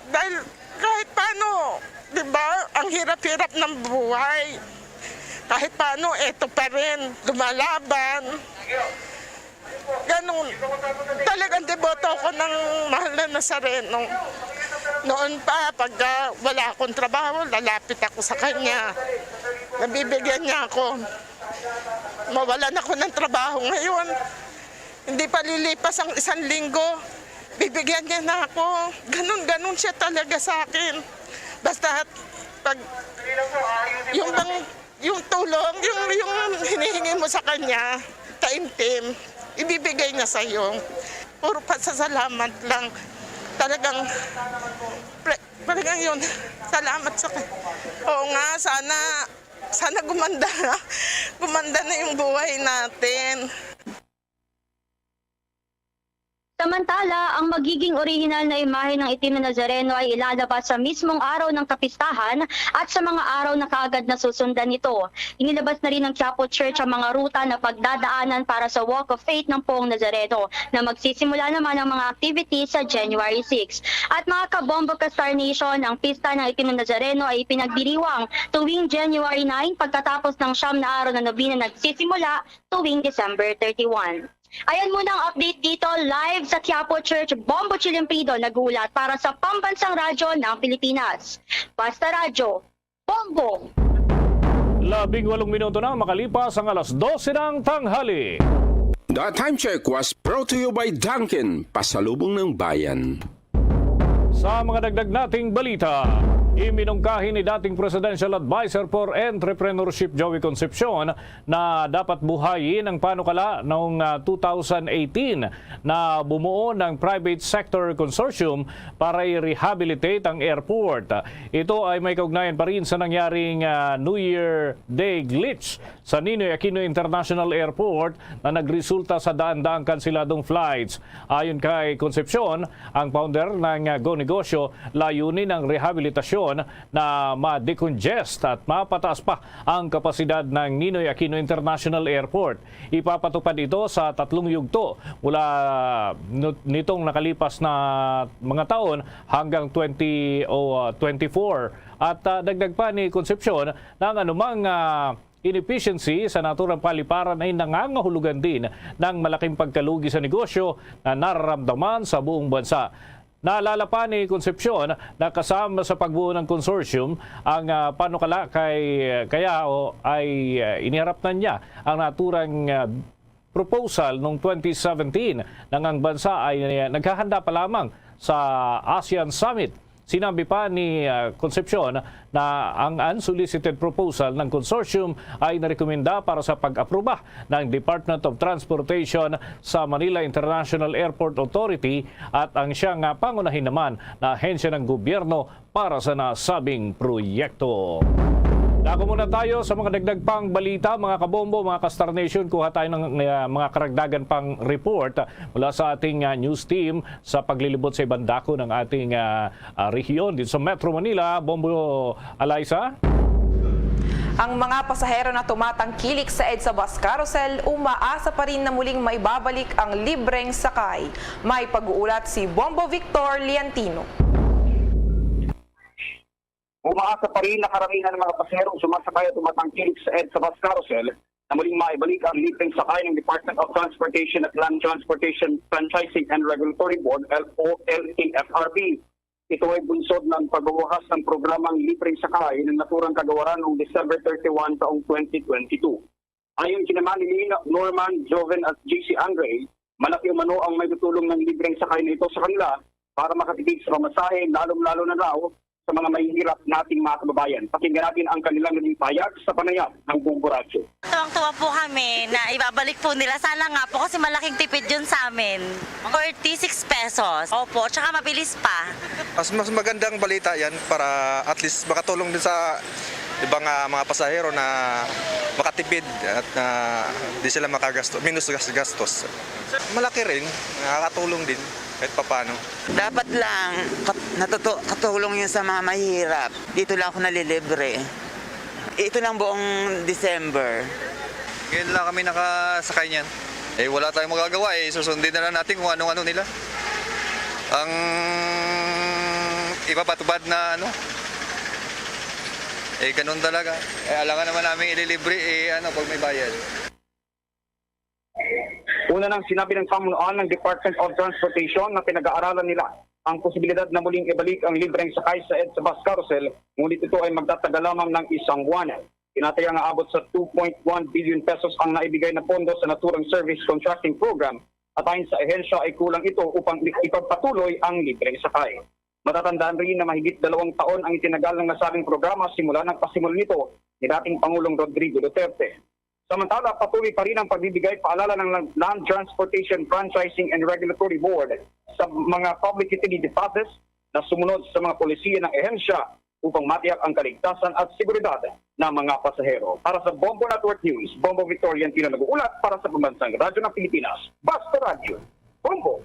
Dahil kahit paano, di ba, ang hirap-hirap ng buhay. Kahit paano, eto pa rin, lumalaban. Ganun. Talagang deboto ako ng mahal na Nazareno. Noon pa, pag ah, wala akong trabaho, lalapit ako sa kanya. Nabibigyan niya ako. Mawalan ako ng trabaho ngayon. Hindi pa lilipas ang isang linggo, bibigyan niya na ako. Ganun-ganun siya talaga sa akin. Basta pag yung bang yung tulong, yung, yung hinihingi mo sa kanya, taimtim, ibibigay niya sa iyo. Puro pasasalamat lang. Talagang pre, talagang yun. Salamat sa kanya. Oo nga, sana sana gumanda na. Gumanda na yung buhay natin. Samantala, ang magiging orihinal na imahe ng itim na Nazareno ay ilalabas sa mismong araw ng kapistahan at sa mga araw na kaagad na susundan nito. Inilabas na rin ng Quiapo Church ang mga ruta na pagdadaanan para sa Walk of Faith ng Poong Nazareno na magsisimula naman ang mga activities sa January six. At mga kabombo ka Star Nation, ang pista ng itim na Nazareno ay ipinagdiriwang tuwing January nine pagkatapos ng siyam na araw na nobina nagsisimula tuwing December thirty-one. Ayan muna ang update dito, live sa Quiapo Church, Bombo Chilimpido nag-uulat para sa Pambansang Radyo ng Pilipinas. Basta Radyo, Bombo. Labing walong minuto na makalipas ang alas dose ng tanghali. The Time Check was brought to you by Dunkin, pasalubong ng bayan. Sa mga dagdag nating balita, iminungkahi ni dating Presidential Advisor for Entrepreneurship Joey Concepcion na dapat buhayin ang panukala noong, ah, two thousand eighteen na bumuo ng private sector consortium para i-rehabilitate ang airport. Ito ay may kaugnayan pa rin sa nangyaring, ah, New Year Day glitch sa Ninoy Aquino International Airport na nagresulta sa daan-daang kanseladong flights. Ayon kay Concepcion, ang founder ng, ah, Go Negosyo, layunin ang rehabilitasyon na ma-decongest at mapataas pa ang kapasidad ng Ninoy Aquino International Airport. Ipapatupad ito sa tatlong yugto mula nut-, nitong nakalipas na mga taon hanggang twenty o, ah, twenty-four. At, ah, dagdag pa ni Concepcion na ang anumang, ah, inefficiency sa naturang paliparan ay nangangahulugan din ng malaking pagkalugi sa negosyo na nararamdaman sa buong bansa. Naalala pa ni Concepcion na kasama sa pagbuo ng consortium ang, ah, panukala kay, kaya o ay, ah, iniharap na niya ang naturang, ah, proposal noong twenty seventeen nang ang bansa ay, ah, naghahanda pa lamang sa ASEAN Summit. Sinabi pa ni, ah, Concepcion na ang unsolicited proposal ng consortium ay narekomenda para sa pag-aproba ng Department of Transportation sa Manila International Airport Authority at ang siyang, ah, pangunahin naman na ahensya ng gobyerno para sa nasabing proyekto. Dako muna tayo sa mga dagdag pang balita, mga kabombo, mga ka-Star Nation. Kuha tayo ng, ah, mga karagdagan pang report mula sa ating, ah, news team sa paglilibot sa ibang dako ng ating, ah, ah, rehiyon dito sa Metro Manila. Bombo, Alaysa? Ang mga pasahero na tumatangkilik sa EDSA bus carousel umaasa pa rin na muling maibabalik ang libreng sakay. May pag-uulat si Bombo Victor Liantino. Umaasa pa rin na karamihan ng mga pasahero sumasakay at tumatangkilik sa EDSA bus carousel na muling maibalik ang libreng sakay ng Department of Transportation at Land Transportation Franchising and Regulatory Board, L O L T F R B. Ito ay bunsod ng pagbubukas ng programang libreng sakay ng naturang kagawaran noong December thirty-one taong twenty twenty-two. Ayon kina Manilyn, Norman, Joven at J C Andre, malaki umano ang maitutulong ng libreng sakay na ito sa kanila para makatipid sa pamasahe, lalong-lalo na raw sa mga mahihirap nating mga kababayan. Pakinggan natin ang kanilang naging pahayag sa panayam ng Bombo Radyo. Tuwang-tuwa po kami na ibabalik po nila. Sana nga po kasi malaking tipid yun sa amin. Forty-six pesos. Opo, tsaka mabilis pa. Mas, mas magandang balita yan para at least makatulong din sa ibang, ah, mga pasahero na makatipid at, ah, di sila makagasto, minus gas-, gastos. Malaki rin, nakakatulong din kahit papaano. Dapat lang kat-, natutu-, katulong yun sa mga mahihirap. Dito lang ako nalilibre. Ito lang buong December. Ngayon lang kami nakasakay niyan. Eh, wala tayong magagawa eh. Susundin na lang natin kung anong ano nila. Ang ipapatupad na ano. Eh, ganun talaga. Eh, alangan naman namin ililibre eh, ano, pag may bayad. Una nang sinabi ng pamunuan ng Department of Transportation na pinag-aaralan nila ang posibilidad na muling ibalik ang libreng sakay sa EDSA bus carousel, ngunit ito ay magtatagal lamang ng isang buwan. Tinataya nga abot sa two point one billion pesos ang naibigay na pondo sa naturang service contracting program, at ayon sa ahensya ay kulang ito upang i-, ipagpatuloy ang libreng sakay. Matatandaan rin na mahigit dalawang taon ang itinagal ng nasabing programa simula ng pasimula nito ni dating Pangulong Rodrigo Duterte. Samantala, patuloy pa rin ang pagbibigay paalala ng Land Transportation Franchising and Regulatory Board sa mga public utility buses na sumunod sa mga polisiya ng ehensya upang matiyak ang kaligtasan at seguridad ng mga pasahero. Para sa Bombo Network News, Bombo Victorian Tino nag-uulat para sa Pambansang Radyo ng Pilipinas, Basta Radyo, Bombo!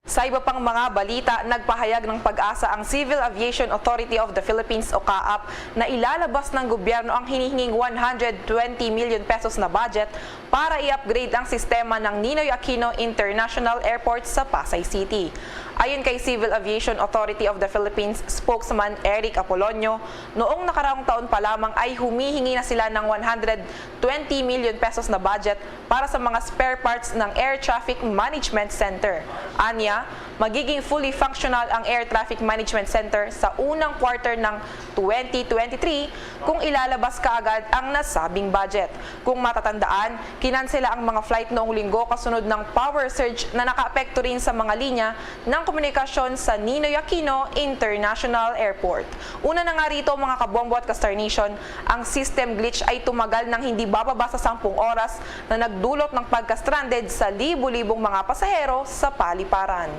Sa iba pang mga balita, nagpahayag ng PAGASA ang Civil Aviation Authority of the Philippines o CAAP na ilalabas ng gobyerno ang hinihinging one hundred twenty million pesos na budget para i-upgrade ang sistema ng Ninoy Aquino International Airport sa Pasay City. Ayon kay Civil Aviation Authority of the Philippines spokesman Eric Apolonio, noong nakaraang taon pa lamang ay humihingi na sila ng one hundred twenty million pesos na budget para sa mga spare parts ng Air Traffic Management Center. Anya, magiging fully functional ang Air Traffic Management Center sa unang quarter ng twenty twenty-three kung ilalabas kaagad ang nasabing budget. Kung matatandaan, kinansela ang mga flight noong Linggo kasunod ng power surge na nakaapekto rin sa mga linya ng komunikasyon sa Ninoy Aquino International Airport. Una na nga rito, mga kabombo at ka-Star Nation, ang system glitch ay tumagal ng hindi bababa sa sampung oras na nagdulot ng pagka-stranded sa libo-libong mga pasahero sa paliparan.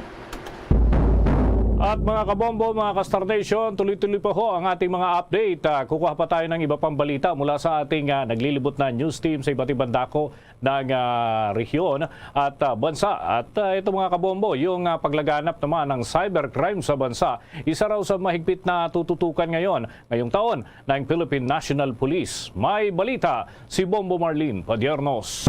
At mga kabombo, mga ka-Star Nation, tuloy-tuloy pa ho ang ating mga update. Ah, kukuha pa tayo ng iba pang balita mula sa ating ah, naglilibot na news team sa iba't ibang dako ng ah, rehiyon at ah, bansa. At ah, ito mga kabombo, yung ah, paglaganap naman ng cybercrime sa bansa, isa raw sa mahigpit na tututukan ngayon, ngayong taon, ng Philippine National Police. May balita si Bombo Marlene Padiernos.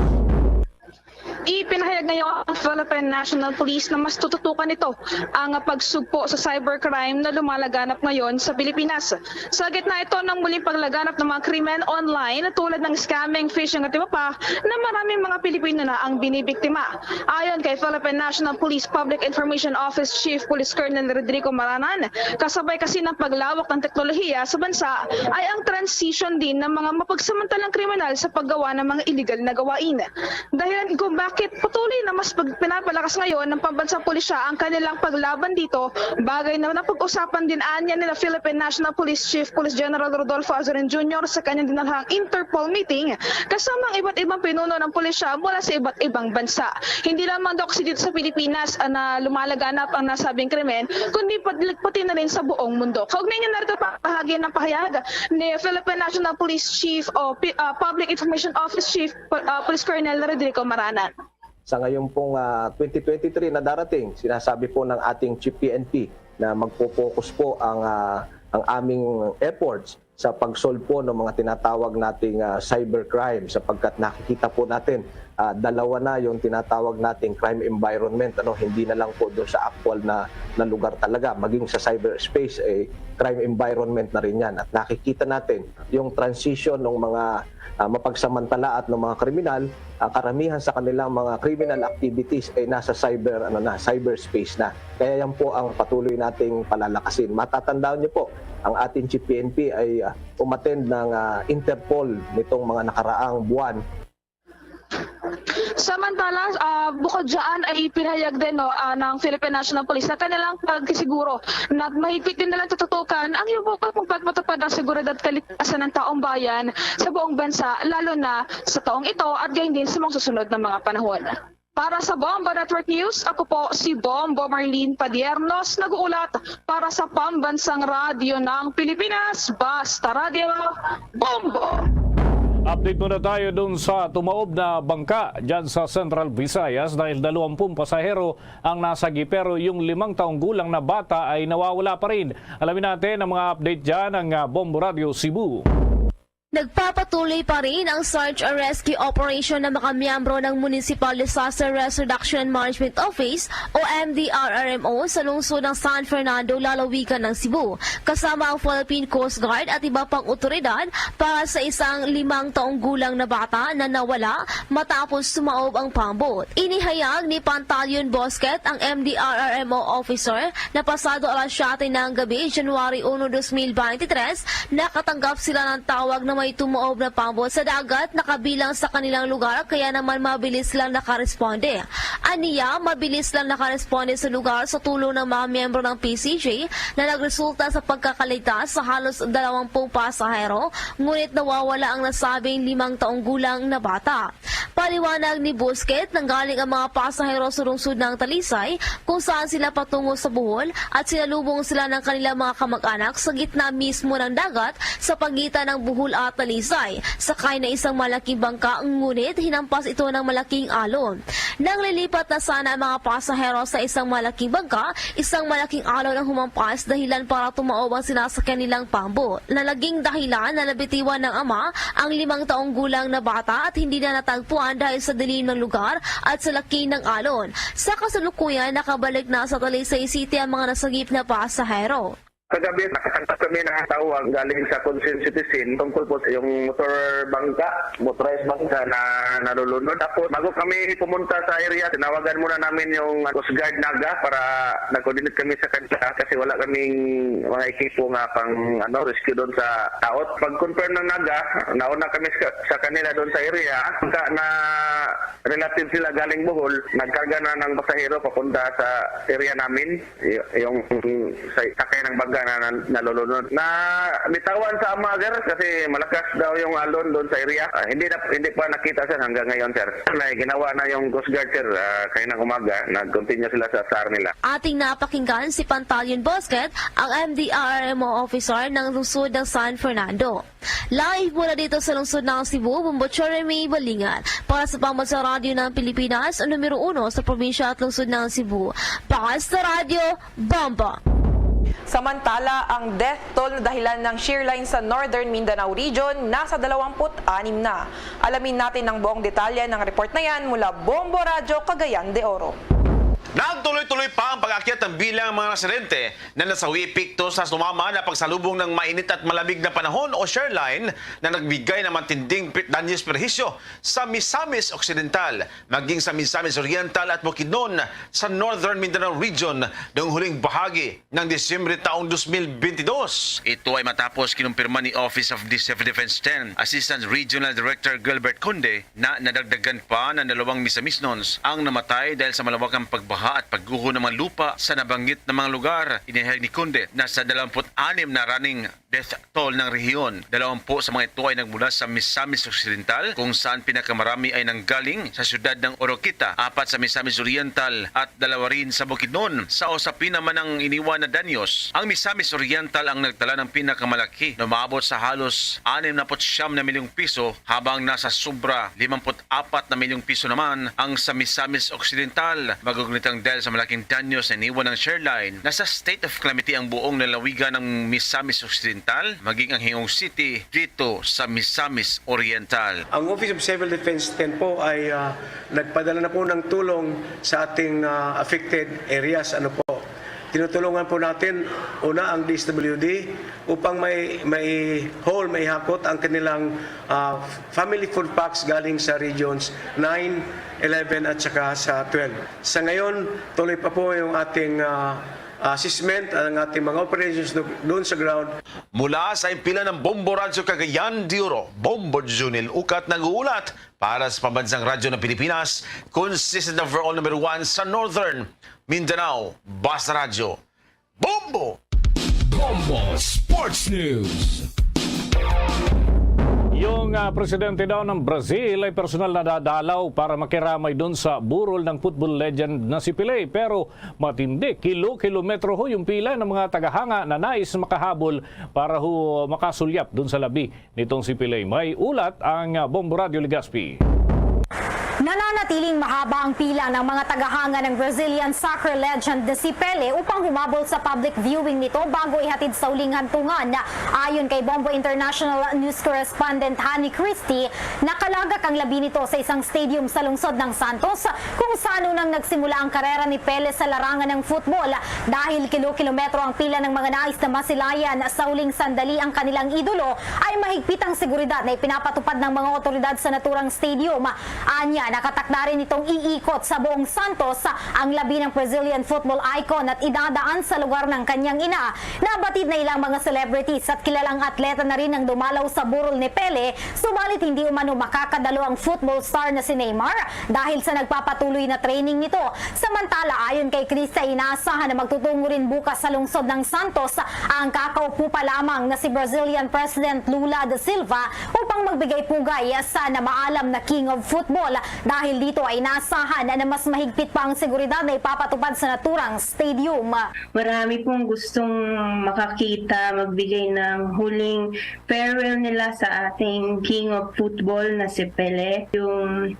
Ipinahayag ngayon ang Philippine National Police na mas tututukan nito ang pagsugpo sa cybercrime na lumalaganap ngayon sa Pilipinas. Sa gitna ito ng muling paglaganap ng mga krimen online tulad ng scamming, phishing at iba pa na maraming mga Pilipino na ang binibiktima. Ayon kay Philippine National Police Public Information Office Chief Police Colonel Rodrigo Maranan, kasabay kasi ng paglawak ng teknolohiya sa bansa ay ang transition din ng mga mapagsamantalang kriminal sa paggawa ng mga illegal na gawain. Dahilan kung bakit patuloy na mas pag- pinapalakas ngayon ng pambansang pulisya ang kanilang paglaban dito, bagay na napag-usapan din anya nila Philippine National Police Chief Police General Rodolfo Azurin Junior sa kanyang dinalhang Interpol meeting kasama ang iba't ibang pinuno ng pulisya mula sa iba't ibang bansa. Hindi lamang daw kasi dito sa Pilipinas ah, na lumalaganap ang nasabing krimen, kundi pati, pati na rin sa buong mundo. Kaugnay niya narito pa bahagi ng pahayag ni Philippine National Police Chief o Pi- ah, Public Information Office Chief ah, Police Colonel Rodrigo Maranan. Sa ngayon pong ah, twenty twenty-three na darating, sinasabi po ng ating Chief P N P na magpo-focus po ang ah, ang aming efforts sa pag-solve po ng mga tinatawag nating ah, cybercrime, sapagkat nakikita po natin ah, dalawa na yung tinatawag nating crime environment, ano, hindi na lang po doon sa actual na, na lugar talaga, maging sa cyberspace eh, crime environment na rin yan. At nakikita natin yung transition ng mga ah, mapagsamantala at ng mga kriminal, ah, karamihan sa kanilang mga criminal activities ay nasa cyber, ano na, cyberspace na. Kaya yan po ang patuloy nating palalakasin. Matatandaan niyo po, ang ating Chief P N P ay ah, umattend ng ah, Interpol nitong mga nakaraang buwan. Samantala, ah, bukod dyan ay ipinahayag din no, ah, ng Philippine National Police na kanilang pagsisiguro na mahigpit din nilang tututukan ang iba pang pagpatupad ng seguridad at kaligtasan ng taong bayan sa buong bansa, lalo na sa taong ito at gayon din sa mga susunod na mga panahon. Para sa Bombo Network News, ako po si Bombo Marlene Padiernos, nag-uulat para sa Pambansang Radyo ng Pilipinas, Basta Radyo, Bombo! Update muna tayo dun sa tumaob na bangka dyan sa Central Visayas dahil dalawampung pasahero ang nasagi, pero yung limang taong gulang na bata ay nawawala pa rin. Alamin natin ang mga update dyan ng ah, Bombo Radio Cebu. Nagpapatuloy pa rin ang search and rescue operation ng mga miyembro ng Municipal Disaster Risk Reduction and Management Office o M D R R M O sa lungsod ng San Fernando, lalawigan ng Cebu, kasama ang Philippine Coast Guard at iba pang otoridad para sa isang limang taong gulang na bata na nawala matapos sumaob ang pambot. Inihayag ni Pantalion Bosquet, ang M D R R M O officer, na pasado alas siyete ng gabi, January uno, dos mil beintitrés, nakatanggap sila ng tawag na may tumaob na pambot sa dagat na kabilang sa kanilang lugar, kaya naman mabilis silang nakaresponde. Aniya, mabilis lang nakaresponde sa lugar sa tulong ng mga miyembro ng P C G na nagresulta sa pagkakaligtas sa halos dalawampung pasahero, ngunit nawawala ang nasabing limang taong gulang na bata. Paliwanag ni Busquet, nanggaling ang mga pasahero sa lungsod ng Talisay kung saan sila patungo sa Bohol at sinalubong sila ng kanilang mga kamag-anak sa gitna mismo ng dagat sa pagitan ng Bohol at Talisay. Sakay na isang malaking bangka, ngunit hinampas ito ng malaking alon. Nang lilipat na sana ang mga pasahero sa isang malaking bangka, isang malaking alon ang humampas, dahilan para tumaob ang sinasakyan nilang pambot, na naging dahilan na nabitiwan ng ama ang limang taong gulang na bata at hindi na natagpuan dahil sa dilim ng lugar at sa laki ng alon. Sa kasalukuyan, nakabalik na sa Talisay City ang mga nasagip na pasahero. Kagabi, nakatanggap kami ng tawag galing sa concerned citizen tungkol po sa yung motor bangka, motorized bangka na nalulunod. Tapos, bago kami pumunta sa area, tinawagan muna namin yung Coast Guard Naga para nag-coordinate kami sa kanila kasi wala kaming mga ekipo nga pang, ano, rescue doon sa laot. Pag-confirm ng Naga, nauna kami sa, sa kanila doon sa area. Pagka na relative sila galing Bohol, nagkarga na ng pasahero papunta sa area namin. Y-, yung sa sakay ng bangka na, na nalulunod. Na bitawan sa ama, sir, kasi malakas daw yung alon doon sa area. Ah, hindi na, hindi pa nakita, sir, hanggang ngayon, sir. May ginawa na yung Coast Guard, sir, ah, kaninang umaga. Nag-continue sila sa S A R nila. Ating napakinggan si Pantalion Bosquet, ang M D R R M O officer ng lungsod ng San Fernando. Live mula dito sa lungsod ng Cebu, Bombo Jeremy Balingan. Para sa Pambansang Radyo ng Pilipinas, numero uno sa probinsya at lungsod ng Cebu. Basta Radyo, Bombo! Samantala, ang death toll na dahilan ng shear line sa Northern Mindanao Region nasa dalawampu't anim na. Alamin natin ang buong detalye ng report na yan mula Bombo Radyo, Cagayan de Oro. Nagtuloy-tuloy pa ang pag-akyat ng bilang mga residente na nasawi epekto sa sumama na pagsalubong ng mainit at malamig na panahon o shear line na nagbigay ng matinding pi-, danyos perhisyo sa Misamis Occidental, maging sa Misamis Oriental at Bukidnon sa Northern Mindanao Region noong huling bahagi ng Disyembre taong dos mil bentidós. Ito ay matapos kinumpirma ni Office of the Civil Defense ten Assistant Regional Director Gilbert Conde na nadagdagan pa ng dalawang Misamisnons ang namatay dahil sa malawakang pagbaha at pagguho ng mga lupa sa nabanggit na mga lugar. Inihayag ni Conde na sa dalawampu't anim na running death toll ng rehiyon, dalawampu sa mga ito ay nagmula sa Misamis Occidental, kung saan pinakamarami ay nanggaling sa siyudad ng Oroquieta, apat sa Misamis Oriental at dalawa rin sa Bukidnon. Sa usapin naman ng iniwan na danyos, ang Misamis Oriental ang nagtala ng pinakamalaki na umabot sa halos anim na put siyam na milyong piso, habang nasa sobra limampu't apat na milyong piso naman ang sa Misamis Occidental. Magugnit ang dahil sa malaking danyos na iniwan ng shear line. Nasa state of calamity ang buong lalawigan ng Misamis Occidental, maging ang Hingog City dito sa Misamis Oriental. Ang Office of Civil Defense ten po ay, ah, nagpadala na po ng tulong sa ating, ah, affected areas. Ano po? Tinutulungan po natin, una, ang D S W D upang may, may haul, may hakot ang kanilang, ah, family food packs galing sa regions nine, eleven at saka sa twelve. Sa ngayon, tuloy pa po yung ating, ah, assessment, ang ating mga operations do-, doon sa ground. Mula sa impilan ng Bombo Radyo Cagayan de Oro, Bombo Junil Ukat nag-uulat para sa Pambansang Radyo ng Pilipinas, consistent overall number one sa Northern Mindanao, Basta Radyo, Bombo! Bombo Sports News. Yung, ah, presidente daw ng Brazil ay personal na dadalaw para makiramay dun sa burol ng football legend na si Pele. Pero matindi, kilo-kilometro ho yung pila ng mga tagahanga na nais makahabol para ho makasulyap dun sa labi nitong si Pele. May ulat ang, ah, Bombo Radyo Legazpi. Nananatiling mahaba ang pila ng mga tagahanga ng Brazilian soccer legend na si Pele upang humabol sa public viewing nito bago ihatid sa uling hantungan. Ayon kay Bombo International News correspondent Honey Christie, nakalagak ang labi nito sa isang stadium sa lungsod ng Santos, kung saan unang nagsimula ang karera ni Pele sa larangan ng football. Dahil kilo-kilometro ang pila ng mga nais na masilayan sa huling sandali ang kanilang idolo, ay mahigpit ang seguridad na ipinapatupad ng mga otoridad sa naturang stadium. Anya, nakatakda rin itong iikot sa buong Santos ang labi ng Brazilian football icon at idadaan sa lugar ng kanyang ina. Nabatid na ilang mga celebrities at kilalang atleta na rin ang dumalaw sa burol ni Pele, subalit hindi umano makakadalo ang football star na si Neymar dahil sa nagpapatuloy na training nito. Samantala, ayon kay Krista, inaasahan na magtutungo rin bukas sa lungsod ng Santos ang kakaupo pa lamang na si Brazilian President Lula da Silva upang magbigay pugay sa namaalam na King of Football. Dahil dito ay inaasahan na mas mahigpit pa ang seguridad na ipapatupad sa naturang stadium. Marami pong gustong makakita, magbigay ng huling farewell nila sa ating King of Football na si Pele. Yung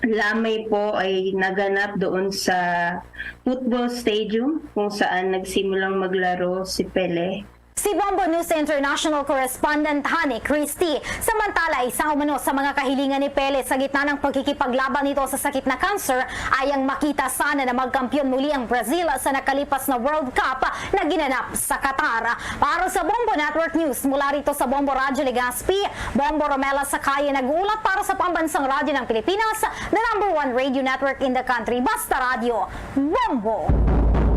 lamay po ay naganap doon sa football stadium kung saan nagsimulang maglaro si Pele. Si Bombo News International correspondent Honey Christie. Samantala, isa umano sa mga kahilingan ni Pele sa gitna ng pagkikipaglaban nito sa sakit na cancer ay ang makita sana na magkampiyon muli ang Brazil sa nakalipas na World Cup na ginanap sa Qatar. Para sa Bombo Network News, mula rito sa Bombo Radyo Legazpi, Bombo Romela Sakaya nag-uulat para sa Pambansang Radyo ng Pilipinas, the number one radio network in the country. Basta Radyo, Bombo!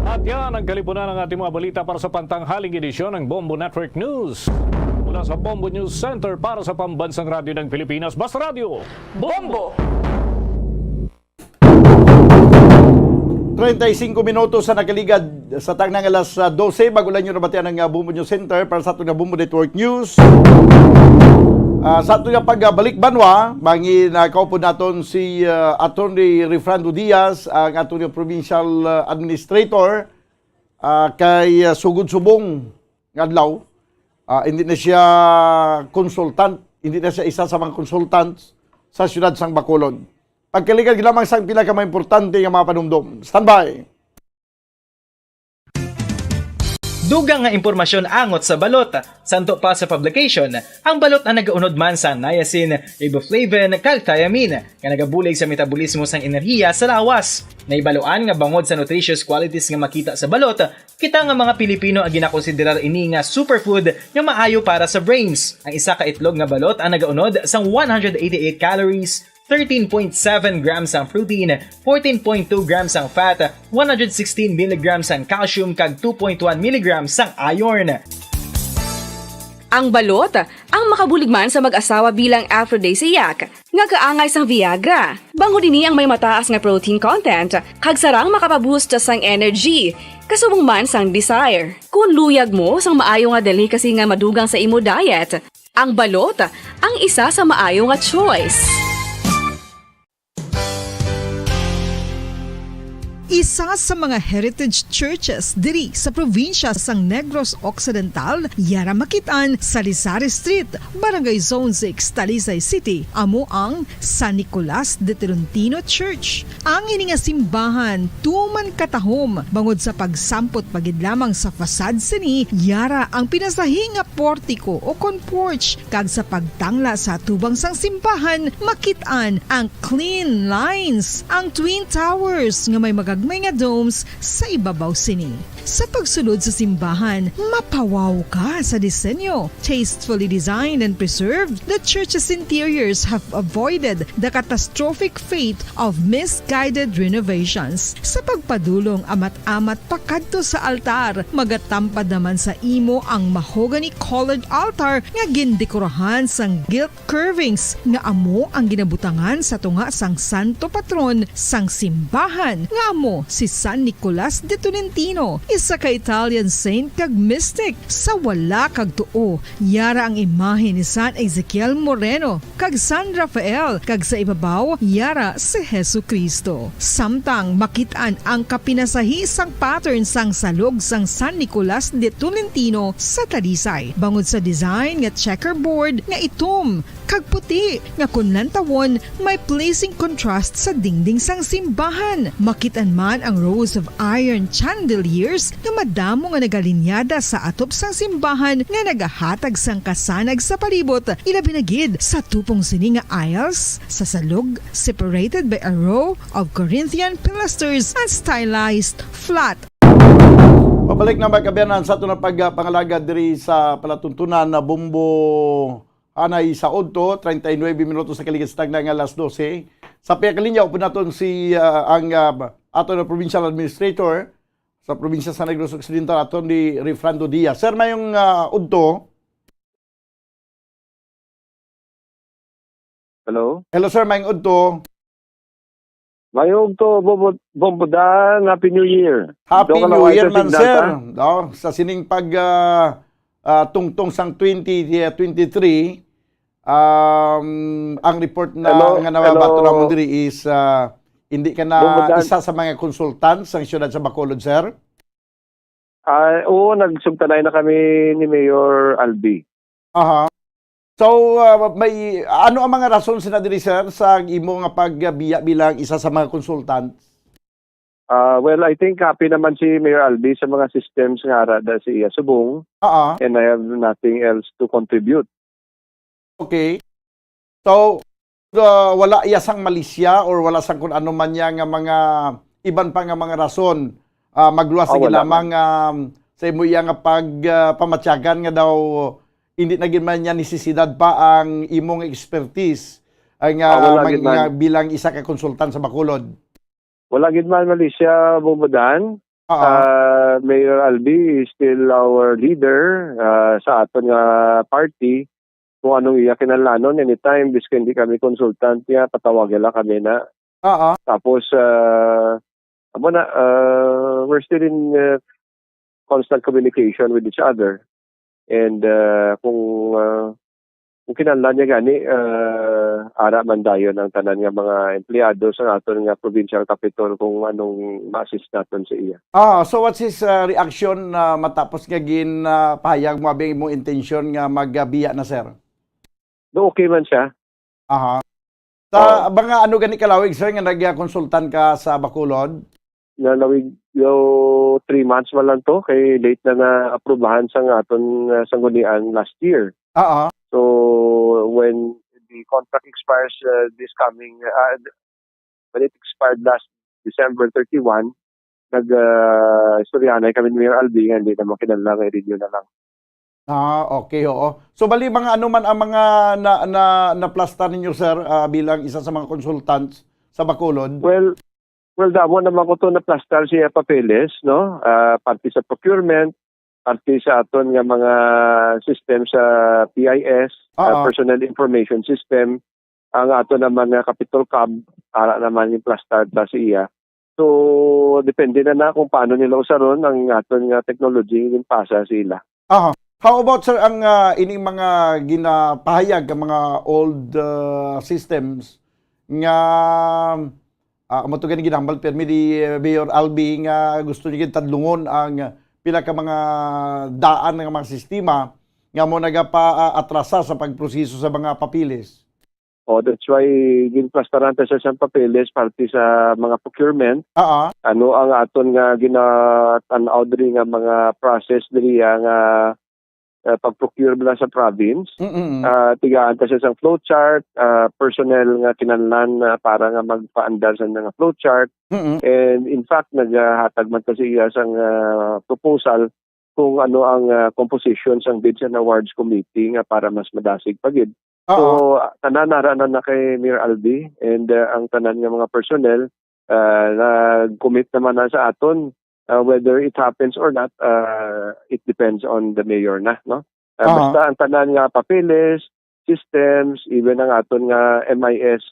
At yan ang kalipunan ng ating mga balita para sa pantanghaling edisyon ng Bombo Network News. Mula sa Bombo News Center para sa Pambansang Radyo ng Pilipinas, Basta Radyo, Bombo! Treinta y cinco minutos sa nakaligad sa tangnang alas, ah, dose, bago lang nyo nabatian ang, ah, Bombo News Center para sa aton nga Bombo Network News. Ah, sa aton nga pagbalik banwa, bangin, ah, kaupod naton si, ah, Attorney Refrando Diaz, ang aton nga provincial, ah, administrator, ah, kay, ah, sugod subong nga adlaw. Ah, hindi na siya consultant, hindi na siya isa sa mga consultants sa siyudad sang Bacolod. Pagkaligad lamang sang pila ka mga importante nga mga panumdom. Standby! Dugang nga impormasyon angot sa balot. Santo pa sa publication, ang balot ang nagaunod man sang niacin, riboflavin, kag thiamine, nga nagabulig sa metabolismo sang enerhiya sa lawas. Nahibaluan nga bangod sa nutritious qualities nga makita sa balot, kita nga mga Pilipino ang ginakonsiderar ini nga superfood nga maayo para sa brains. Ang isa ka itlog nga balot ang nagaunod sang one hundred eighty-eight calories, thirteen point seven grams ang protein, fourteen point two grams ang fat, one hundred sixteen milligrams ang calcium, kag two point one milligrams ang iron. Ang balot, ang makabulig man sa mag-asawa bilang aphrodisiac, nga kaangay sang Viagra. Bangod ini ang may mataas nga protein content, kag sarang makapaboost sang energy, kasubong man sang desire. Kung luyag mo sang maayo nga delicacy nga madugang sa imo diet, ang balot ang isa sa maayo nga choice. Isa sa mga heritage churches diri sa probinsya sang Negros Occidental, yara makit-an sa Salisari Street, Barangay Zone six, Talisay City, amo ang San Nicolas de Tolentino Church. Ang ini nga simbahan tuman katahom bangod sa pagsampot pa gid lamang sa facade sini, yara ang pinasahi nga portiko o kon porch, kag sa pagtangla sa atubang sang simbahan, makit-an ang clean lines, ang twin towers nga may magagmay nga domes sa ibabaw sini. Sa pagsulod sa simbahan, mapawaw ka sa disenyo. Tastefully designed and preserved, the church's interiors have avoided the catastrophic fate of misguided renovations. Sa pagpadulong amat-amat pakadto sa altar, magatampad naman sa imo ang mahogany-colored altar nga gindekorahan sang gilt curvings nga amo ang ginabutangan sa tunga sang santo patron sang simbahan, nga amo si San Nicolas de Tolentino, isa ka Italian saint kag mystic. Sa wala kag tuo, yara ang imahe ni San Ezekiel Moreno kag San Rafael, kag sa ibabaw, yara si Jesu-Cristo. Samtang makit-an ang kapinasahi sang pattern sang salog sang San Nicolas de Tolentino sa Talisay, bangod sa design nga checkerboard nga itom kag puti, nga kon lantawon, may pleasing contrast sa dingding sang simbahan. Makit-an man ang rows of iron chandeliers nga madamo nga nagalinyada sa atop sang simbahan nga nagahatag sang kasanag sa palibot, ilabi na gid sa tupong sini nga aisles sa salog, separated by a row of Corinthian pilasters and stylized flat. Pabalik na, mga kaabyanan, sa aton nga pagpangalagad diri sa palatuntunan na Bombo anay sa udto, treinta y nueve minutos sa kaligid sa tagna nga alas dose. Sa pihak linya, upod naton si, ah, ang, ah, aton nga provincial administrator sa probinsya sa Negros Occidental, Attorney Refrando Diaz. Sir, mayong, ah, udto. Hello? Hello, sir, mayong udto. Mayong udto, Bombo, Bombo Dan. Happy New Year. Happy New Year man, sir. No, sa sining pag, ah, ah, tungtong sang twenty twenty-three, um, ang report na nga nababato namon diri is, ah, hindi ka na isa sa mga consultants sang siyudad sa Bacolod, sir? Ah, oo, nagsugtanay na kami ni Mayor Albi. Aha. So, ah, may, ano ang mga rason sina diri, sir, sa imo nga pagbiya bilang isa sa mga consultants? Ah, well, I think happy naman si Mayor Albi sa mga systems nga ara da sa iya subong, Oo. and I have nothing else to contribute. Okay. So, uh, wala iya sang malisya or wala sang kun ano man niya nga mga iban pa nga mga rason, ah, magluwas Ah, sige wala lamang, man. um, sa imo iya nga pag, ah, pamatyagan nga daw hindi na gid man niya nisisidad pa ang imong expertise, ah, nga Ah, wala mag-, gid man. nga bilang isa ka konsultan sa Bacolod. Wala gid man malisya, Bobodan. Oo. Ah, Mayor Albi is still our leader, ah, sa aton nga party. Kung anong iya kinahanglanon, anytime, bisan hindi kami consultant niya, patawagan lang kami na. Oo. Tapos, ah, amo na, ah, we're still in, ah, constant communication with each other. And, ah, kung, ah, kung kinahanglan niya gani, ah, ara man dayon ang tanan nga mga empleyado sa aton nga provincial capitol kung anong ma-assist naton sa iya. Ah, so what's his, ah, reaction na matapos nga gin, ah, pahayag mo abi mo intensyon nga magbiya na, sir? Do okay man siya. Aha. Sa Oo. mga ano gani kalawig, sir, nga nagkonsultan ka sa Bacolod? Nalawig, yo, three months man lang to, kay late na na-aprobahan sang aton, ah, sanggunian last year. Oo. So, when the contract expires, ah, this coming, ah, when it expired last December thirty-one, nag, ah, istoryahanay kami ni Mayor Albi nga hindi na makinahanglan nga i-renew na lang. Ah, okay, oo. So, bali, mga ano man ang mga na, na, naplastar ninyo, sir, ah, bilang isa sa mga consultants sa Bacolod? Well, well, damo naman ko to naplastar siya papeles, no? Ah, parte sa procurement, parte sa aton nga mga system sa P I S, ah, Oo. Personnel Information System, ang ato naman nga Capitol Cab, ara naman yung plastar ta sa iya. So, depende na na kung paano nila usaron ang aton nga technology nga ginpasa sa ila. Aha. How about, sir, ang, ah, ining mga ginapahayag ang mga old, ah, systems nga, ah, amo to gani ginhambal permi ni, eh, Mayor Albi nga gusto niya gid tadlungon ang pila ka mga daan nga mga sistema nga mo nagapa-, ah, atrasa sa pagproseso sa mga papeles? Oh, that's why ginplastaran ta sa siyang papeles parte sa mga procurement. Oo. Ano ang aton nga ginatan-aw diri nga mga process diri, ah, nga, ah, pag-procure bala sa province? Mm-mm. Ah, tigaan ta siya sang flowchart, ah, personnel nga kinahanglan, ah, para nga magpaandar sa mga flowchart. Mm-mm. And in fact, naghatag man ta sa iya sang, ah, proposal kung ano ang, ah, composition sang Bids and Awards Committee nga para mas madasig pa gid. Oo. So, ah, tanan nara na, na kay Mayor Albi and, ah, ang tanan nga mga personnel, ah, nag-commit naman na sa aton. Ah, whether it happens or not, ah, it depends on the mayor na, no? Ah, Aha. basta ang tanan nga papeles, systems, even ang aton nga M I S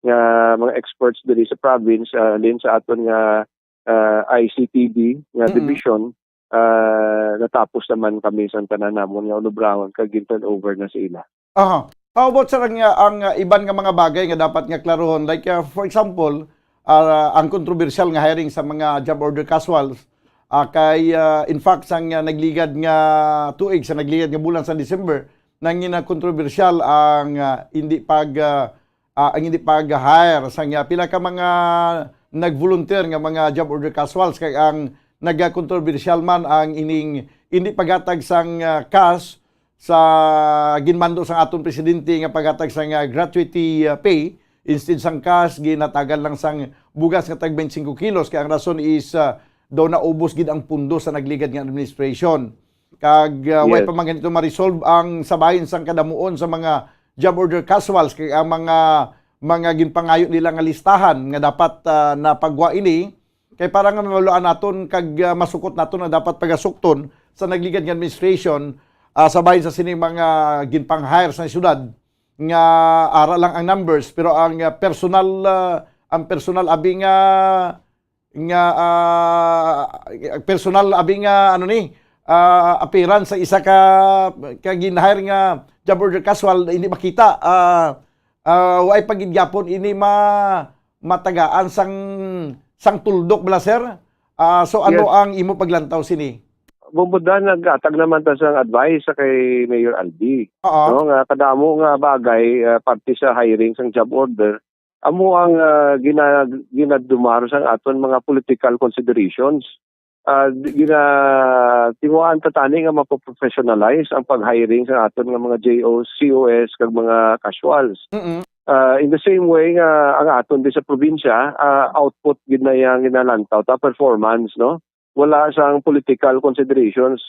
nga mga experts diri sa province, ah, halin sa aton nga, ah, I C T D nga Mm-mm. division, ah, natapos naman kami sa tanan namon nga unubrahon kag gin-turn over na sa ila. Aha. How about, sir, ang, ah, ang, ah, iban nga mga bagay nga dapat nga klarohon? Like, ah, for example, ah, ang kontrobersyal nga hiring sa mga job order casuals, ah, kay, ah, in fact, sang, ah, nagligad nga tuig, sa nagligad nga bulan sa December, nangin na kontrobersyal ang, ah, hindi pag, ah, ah, ang hindi pag-hire sang, ah, pila ka mga nag-volunteer nga mga job order casuals, kay ang nagakontrobersyal man ang ining hindi paghatag sang, ah, cash sa ginmando sang aton presidente nga paghatag sang, ah, gratuity, ah, pay, instead sang cash, ginhatagan lang sang bugas nga tag twenty-five kilos, kay ang rason is, ah, daw naubos gid ang pundo sa nagligad nga administration. Kag, ah, way Yes. pa man ganito ma-resolve ang sabahin sang kadamuon sa mga job order casuals, kay ang mga, mga ginpangayo nila nga listahan nga dapat, ah, napagwa ini, kay para nga mabaluan naton kag, ah, masukot naton nga dapat pagasukton sa nagligad nga administration, ah, sa bahin sa sini mga ginpang-hire sa syudad nga ara lang ang numbers, pero ang, ah, personal, ah, ang personal abi nga, nga, ah, personal abi nga, ano ni, ah, appearance sa isa ka, ka gin-hire nga job order casual, hindi makita. Ah, ah, way pa gid gyapon ini ma-, matagaan sang, sang tuldok bala, sir? Ah, so ano Yes. ang imo paglantaw sini? Bumbudan, naghatag naman ta sang advice sa kay Mayor Albi, Oo. no, nga kadamo nga bagay, ah, parte sa hiring sang job order, Amo ang, ah, gina-, ginadumar sa aton mga political considerations. Ah, di-, gina-, tinguhaan ta tani nga mapaprofessionalize ang pag-hiring sa aton nga mga J Os, C O S, kag mga casuals. Mm-mm. Ah, in the same way nga ang aton di sa probinsya, ah, output gid na yang ginalantaw ta, performance, no? Wala sang political considerations.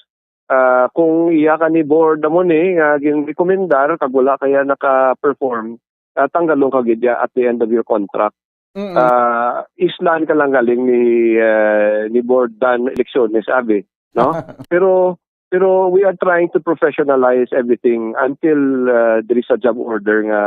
Ah, kung iya ka ni board amo ni nga ginrekomendar kag wala kaya naka-perform, ah, tanggalon ka gid ya at the end of your contract. Mm-mm. Ah, islan ka lang galing ni, ah, ni Board Dan Elecciones, abi, no? Pero, pero we are trying to professionalize everything until, ah, there is a job order nga,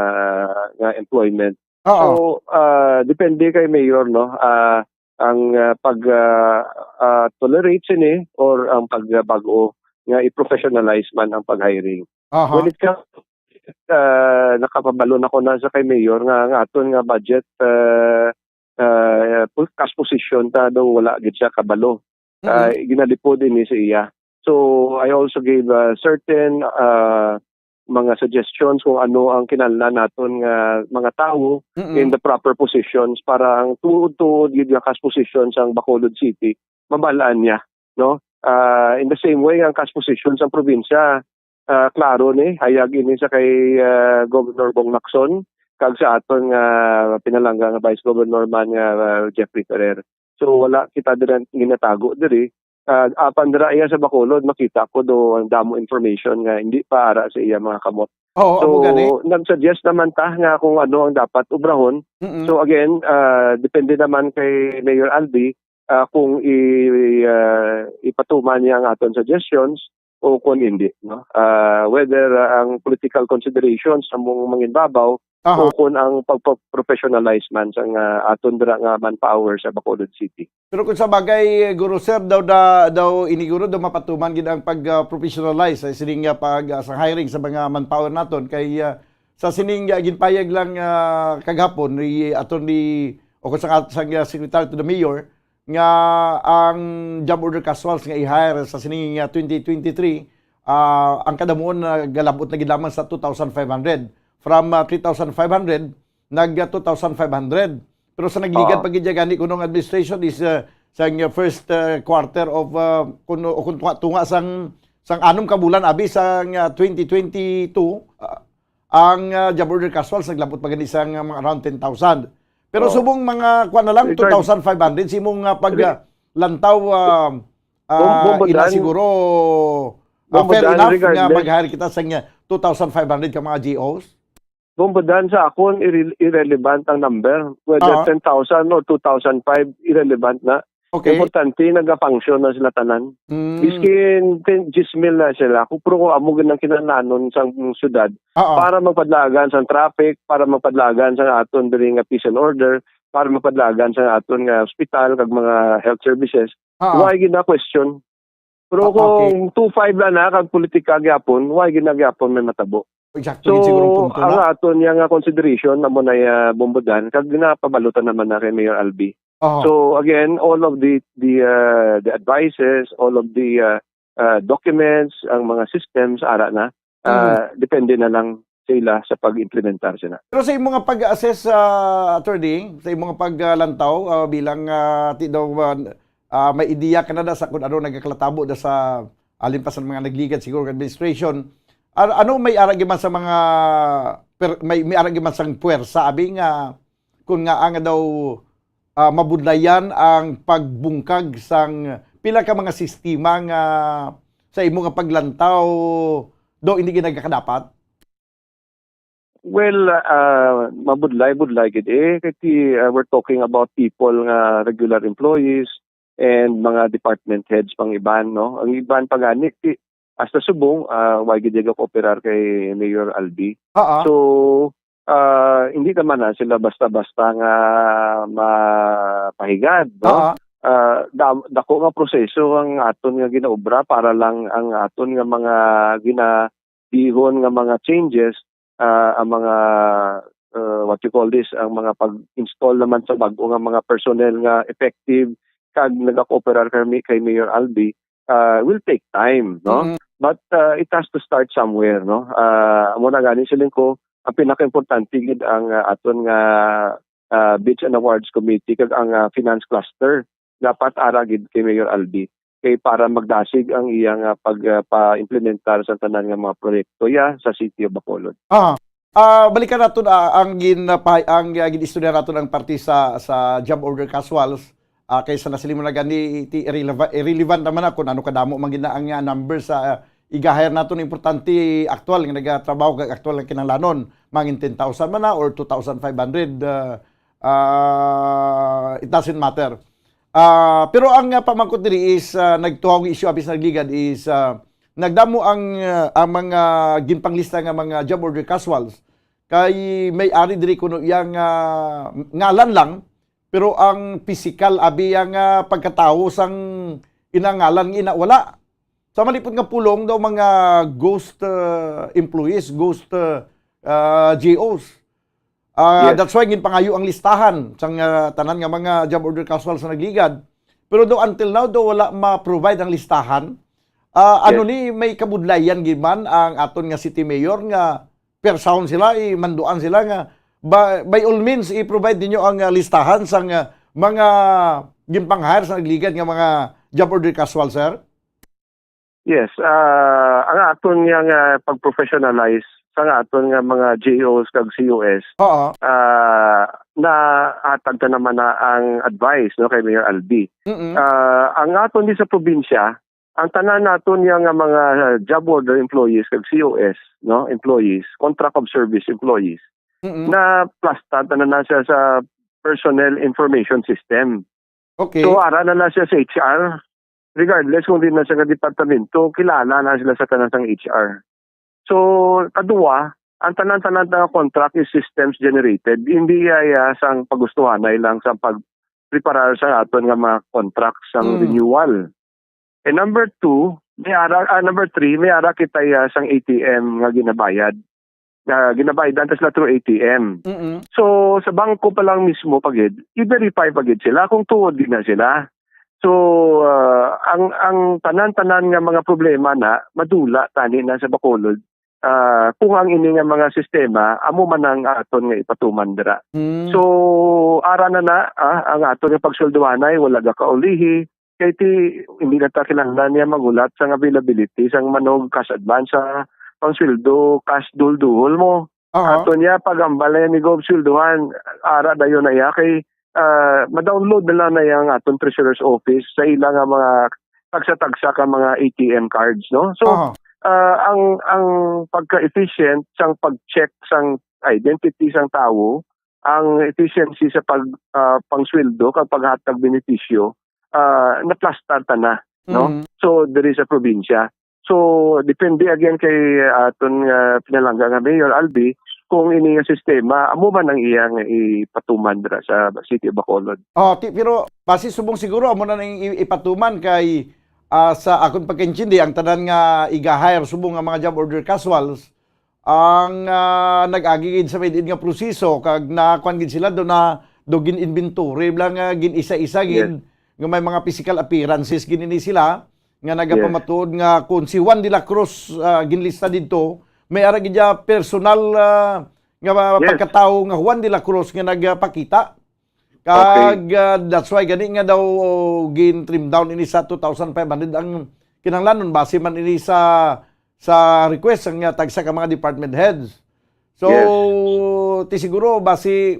nga employment. Oo. So, ah, depende kay Mayor, no? Ah, ang, ah, pag, ah, ah, tolerate sini or ang pag, ah, bag-o nga i-professionalize man ang pag-hiring. Aha. When it comes, ah, nakapabalo na ko na sa kay Mayor nga, nga aton nga budget, ah, ah, pu-, cash position ta daw wala gid siya kabalo. Ah, Mm-mm. ginalipod ini sa iya. So, I also gave, ah, certain, ah, mga suggestions kung ano ang kinahanglan naton nga mga tawo Mm-mm. in the proper positions para ang tuod-tuod gid nga cash position sang Bacolod City mabal-an niya, no? Ah, in the same way, ang cash position sang probinsya, ah, klaro ni, hayag ini sa kay, ah, Governor Bong Lacson kag sa aton nga pinalangga nga Vice Governor man nga, ah, Jeffrey Ferrer. So, wala kita dira ginatago diri. Ah, apan dira iya sa Bacolod, makita ko do ang damo information nga hindi pa ara sa iya mga kamot. Oo, So, amo gani. nag-suggest naman ta nga kung ano ang dapat obrahon. Mm-mm. So, again, ah, depende naman kay Mayor Albi, ah, kung i-, ah, ipatuman niya ang aton suggestions o kung hindi, no? Ah, whether, ah, ang political considerations among manginbabaw Aha. o kung ang pagpa-professionalize man sa nga aton dira nga manpower sa Bacolod City. Pero kung sa bagay, Guro Sir, daw da, daw ini guro daw mapatuman gid ang pag, ah, professionalize sa sining nga pag, ah, sa hiring sa mga manpower naton kay, ah, sa sining, ah, ginpayag lang, ah, kagahapon ni Attorney o kung sa, sa, ah, Secretary to the Mayor nga ang job order casuals nga i-hire sa sining, ah, twenty twenty-three, ah, ang kadamuon nagalabot na gid lamang sa two thousand five hundred. From, ah, three thousand five hundred, nag, ah, two thousand five hundred. Pero sa nagligad Oo. pa gid gani kunong administration is, ah, sa, ah, first, ah, quarter of, ah, kuno, o kung tunga, tunga sang, sang anom ka bulan abi sa, ah, twenty twenty-two, ah, ang, ah, job order casuals naglabot pa gani sa, ah, mga around ten thousand. Pero Oo. subong mga, kuwan na lang, Regard- two thousand five hundred, sa imong, ah, pag, Re- ah, lantaw, ah, ah, Bom-, bombo ina dan. siguro, ah, Bombo fair dan, enough nga regardless. mag-hire kita sa, ah, two thousand five hundred ka mga G Os? Bombo dan, sa akon, irre-, irrelevant ang number. Whether Oo. ten thousand or two thousand five, irrelevant na. Okay. Importante, nagafunction na sila tanan. Mm. Biskin ten, diyes mil na sila. Kung, pero kung amo gid ang kinahanglanon sa syudad, Oo. para magpadlagan sa traffic, para magpadlagan sa aton diri nga peace and order, para magpadlagan sa aton nga hospital kag mga health services, Oo. why gid na question? Pero Ah, okay. kung two five lang na kag politika gyapon, why gid na gyapon may matabo? Exactly, So, siguro ang punto ang na. aton niya nga consideration amo na, ah, Bombo Dan, kag ginapabalutan naman na kay Mayor Albi. Aha. So, again, all of the, the, ah, the advices, all of the, ah, ah, documents, ang mga systems, ara na, ah, Mm. depende na lang sa ila sa pag-implementar sina. Pero sa imong nga pag-assess, ah, Attorney, sa imong nga paglantaw, ah, bilang, ah, ti daw, ah, ah, may ideya ka na da sa kung ano nagaklatabo da sa alin pa sa mga nagligad siguro nga administration, ano, ano may ara gid man sa mga per-, may, may ara gid man sang puwersa, abi nga kung nga, nga daw, ah, mabudlayan ang pagbungkag sang pila ka mga sistema nga sa imo nga paglantaw daw hindi gid nagakadapat? Well, ah, mabudlay-budlay gid eh. Kay ti, ah, we're talking about people nga regular employees and mga department heads pang iban, no? Ang iban pa gani, ti, hasta subong, ah, wala gid nagakooperar kay Mayor Albi. Oo. So, ah, hindi naman na sila basta-basta nga mapahigad, no? Oo. Ah, da-, dako nga proseso ang aton nga ginaobra para lang ang aton nga mga ginabihon nga mga changes, ah, ang mga, ah, what you call this, ang mga pag-install naman sa bag-o nga mga personnel nga effective kag nagakooperar kay, kay Mayor Albi, ah, will take time, no? Mm. But, ah, it has to start somewhere, no? Ah, amo na gani siling ko, ang pinakaimportante gid ang, ah, aton nga ah, Bids and Awards Committee kag ang, ah, Finance Cluster. Dapat ara gid kay Mayor Albi kay para magdasig ang iyang, ah, pag, ah, pa-implementar sa tanan nga mga proyekto ya sa City of Bacolod. Ah, ah, balikan naton, ah, ang gin-, ah, pa-, ang, ah, gin-istorya naton ang parte sa, sa job order casuals, ah, kay sa nasiling mo na gani, ti-, irreleva-, irrelevant naman na kung ano kadamo man gid na ang, ah, number sa, ah, i-hire naton. Importante, aktual nga nagatrabaho kag aktual nga kinahanglanon, mangin ten thousand man na or two thousand five hundred, ah, ah, it doesn't matter. Ah, pero ang, ah, pamangkot diri is, ah, nagtuhaw nga isyu abi sa nagligad is, ah, nagdamo ang, ah, ang mga ginpanglista nga mga job order casuals. Kay may ari diri kuno iya nga ngalan lang, pero ang pisikal abi iya nga pagkatawo sang ina ngalan nga ina wala. Sa malipot nga pulong daw mga ghost, ah, employees, ghost, ah, ah, G Os. Ah, Yes. That's why ginpangayo ang listahan sang, ah, tanan nga mga job order casual sa nagligad. Pero do until now do wala ma-provide ang listahan. Ah, ano Yes. ni may kabudlayan gid man ang aton nga city mayor nga per sound sila, imanduan sila nga by, by all means i-provide ninyo ang, ah, listahan sang, ah, mga ginpang-hire sa nagligad nga mga job order casual, sir? Yes, ah, ang aton nga, nga pag-professionalize sa nga aton nga mga G Os kag C O S, Oo. ah, nahatag ta naman na ang advice, no, kay Mayor Albi. Mm-mm. Ah, ang aton di sa probinsya, ang tanan naton nga, nga mga job order employees kag C O S, no, employees, contract of service employees, Mm-mm. na plasta tanan na siya sa personnel information system. Okay. So, ara na lang siya sa H R. Regardless kung di na siya ka departamento, kilala na sila sa tanan sang H R. So, kadua, ang tanan-tanan nga contract is systems generated. Hindi iya, iya sang pagustuhanay lang sa pagpreparar sa aton nga mga contracts sang Mm. renewal. And number two, may ara, ah, number three, may ara kita iya sang A T M nga ginabayad. Nga ginabaydan ta sila through A T M. Mm-mm. So, sa bangko pa lang mismo pa gid, i-verify pa gid sila kung tuod gid na sila. So, ah, ang, ang tanan-tanan nga mga problema na madula tani na sa Bacolod, ah, kung ang ini nga mga sistema amo man ang aton nga ipatuman dira. Mm. So, ara na na, ah, ang aton nga pagsweldohanay wala gakaulihi, kay ti, hindi na ta kinahanglan niya maghulat sang availability sang manog cash advance sa pangsweldo, cash duhol-duhol mo. Aha. Ato niya, pag-ambal na yan ni Gov sweldohan, ara dayon na iya kay, ah, ma-download na lang na yang aton treasurer's office sa ila nga mga tagsa-tagsa ka mga A T M cards, no? So, Aha. ah, ang, ang pagka-efficient sang pag-check sang identity sang tawo, ang efficiency sa pag, ah, pangsweldo kag paghatag benepisyo, ah, naplastar ta na, no? Mm. So, diri sa probinsya. So, depende again kay aton nga pinalangga nga Mayor Albi kung ini nga sistema amo man ang iyang ipatuman dira sa City of Bacolod. Oh, ti-, pero basi subong siguro amo na nang i-, ipatuman kay, ah, sa akon pagkaintindi, ang tanan nga iga-hire subong nga mga job order casuals, ang, ah, nag-agi gid sa may diin nga proseso kag nakuan gid sila do na do gin-inventory bala nga gin-isa-isa gid Yes. nga may mga physical appearances gid ini sila nga Yes. nagapamatuod nga kung si Juan de la Cruz, ah, ginlista didto, may ara gid siya personal, ah, nga Yes. pagkatawo nga Juan de la Cruz nga nagapakita. Okay. Kag, ah, that's why gani nga daw, oh, gin-trim down ini sa two thousand five hundred ang kinahanglanon base man ini sa, sa request sang, ah, tagsa ka mga department heads. So, Yes. ti siguro base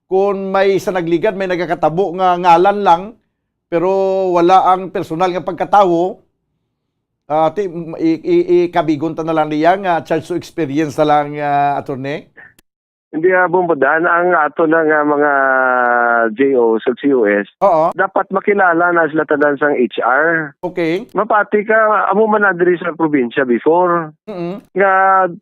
kung may sa nagligad, may nagakatabo nga ngalan lang, pero wala ang personal nga pagkatawo, ah, ti, i, i, ikabigon ta na lang niya nga chance to experience na lang, ah, attorney. Hindi, ah, Bumbudan, ang ato na nga mga J O sa C O S, Oo. dapat makilala na sila tanan sang H R. Okay. Mapati ka, amo man na diri sa probinsya before. Mm-mm. Nga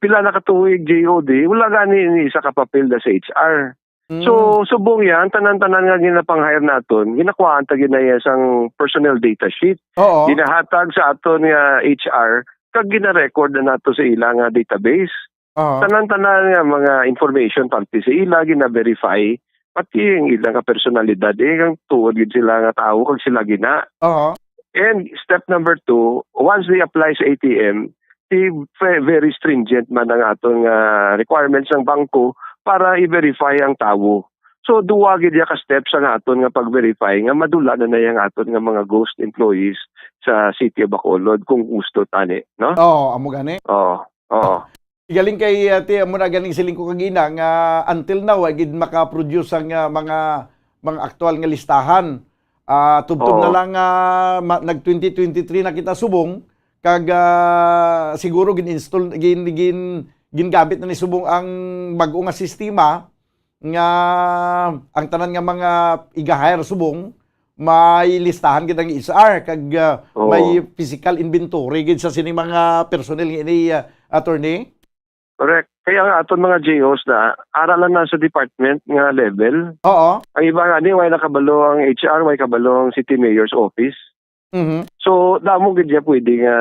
pila na ka tuig J O D, wala gani ni isa ka papel da sa H R. Mm. So, subong yan, tanan-tanan nga ginapang-hire naton, ginakuhaan ta gid na iya sang personnel data sheet. Oo. Ginahatag sa aton nga H R, kag gina-record na nato sa ila nga database. Aha. Tanan-tanan nga mga information parte sa ila, gina-verify, pati ang ila nga personalidad, eh, kang tuod gid sila nga tawo, kag sila gina. Aha. And step number two, once they apply sa A T M, ti ve-, very stringent man ang aton nga requirements ng bangko para i-verify ang tawo. So, duwa gid ya ka steps ang aton nga pag-verify nga madula na na yang aton nga mga ghost employees sa City of Bacolod kung gusto tani, no? Oo, amo gani. Oo. Oo. Galing kay uh, ti amo na galing siling ko kagina nga until now ay gid maka-produce ang uh, mga mga aktual nga listahan. Ah, tubtob na Oo. lang ah, ma- nag twenty twenty-three na kita subong kag ah, siguro gin-install gin gin gingamit na ni subong ang bag-o nga sistema nga ang tanan nga mga iga-hire subong may listahan gid ang H R kag ah, Oo. may physical inventory gid sa sining mga personnel nga ini ah, attorney. Correct. Kaya ang aton mga J Os na, ara lang na sa department nga level. Oo. Ang iba nga ni, way nakabalo ang H R, way kabalo ang city mayor's office. Mhm. So, damo gid niya pwede nga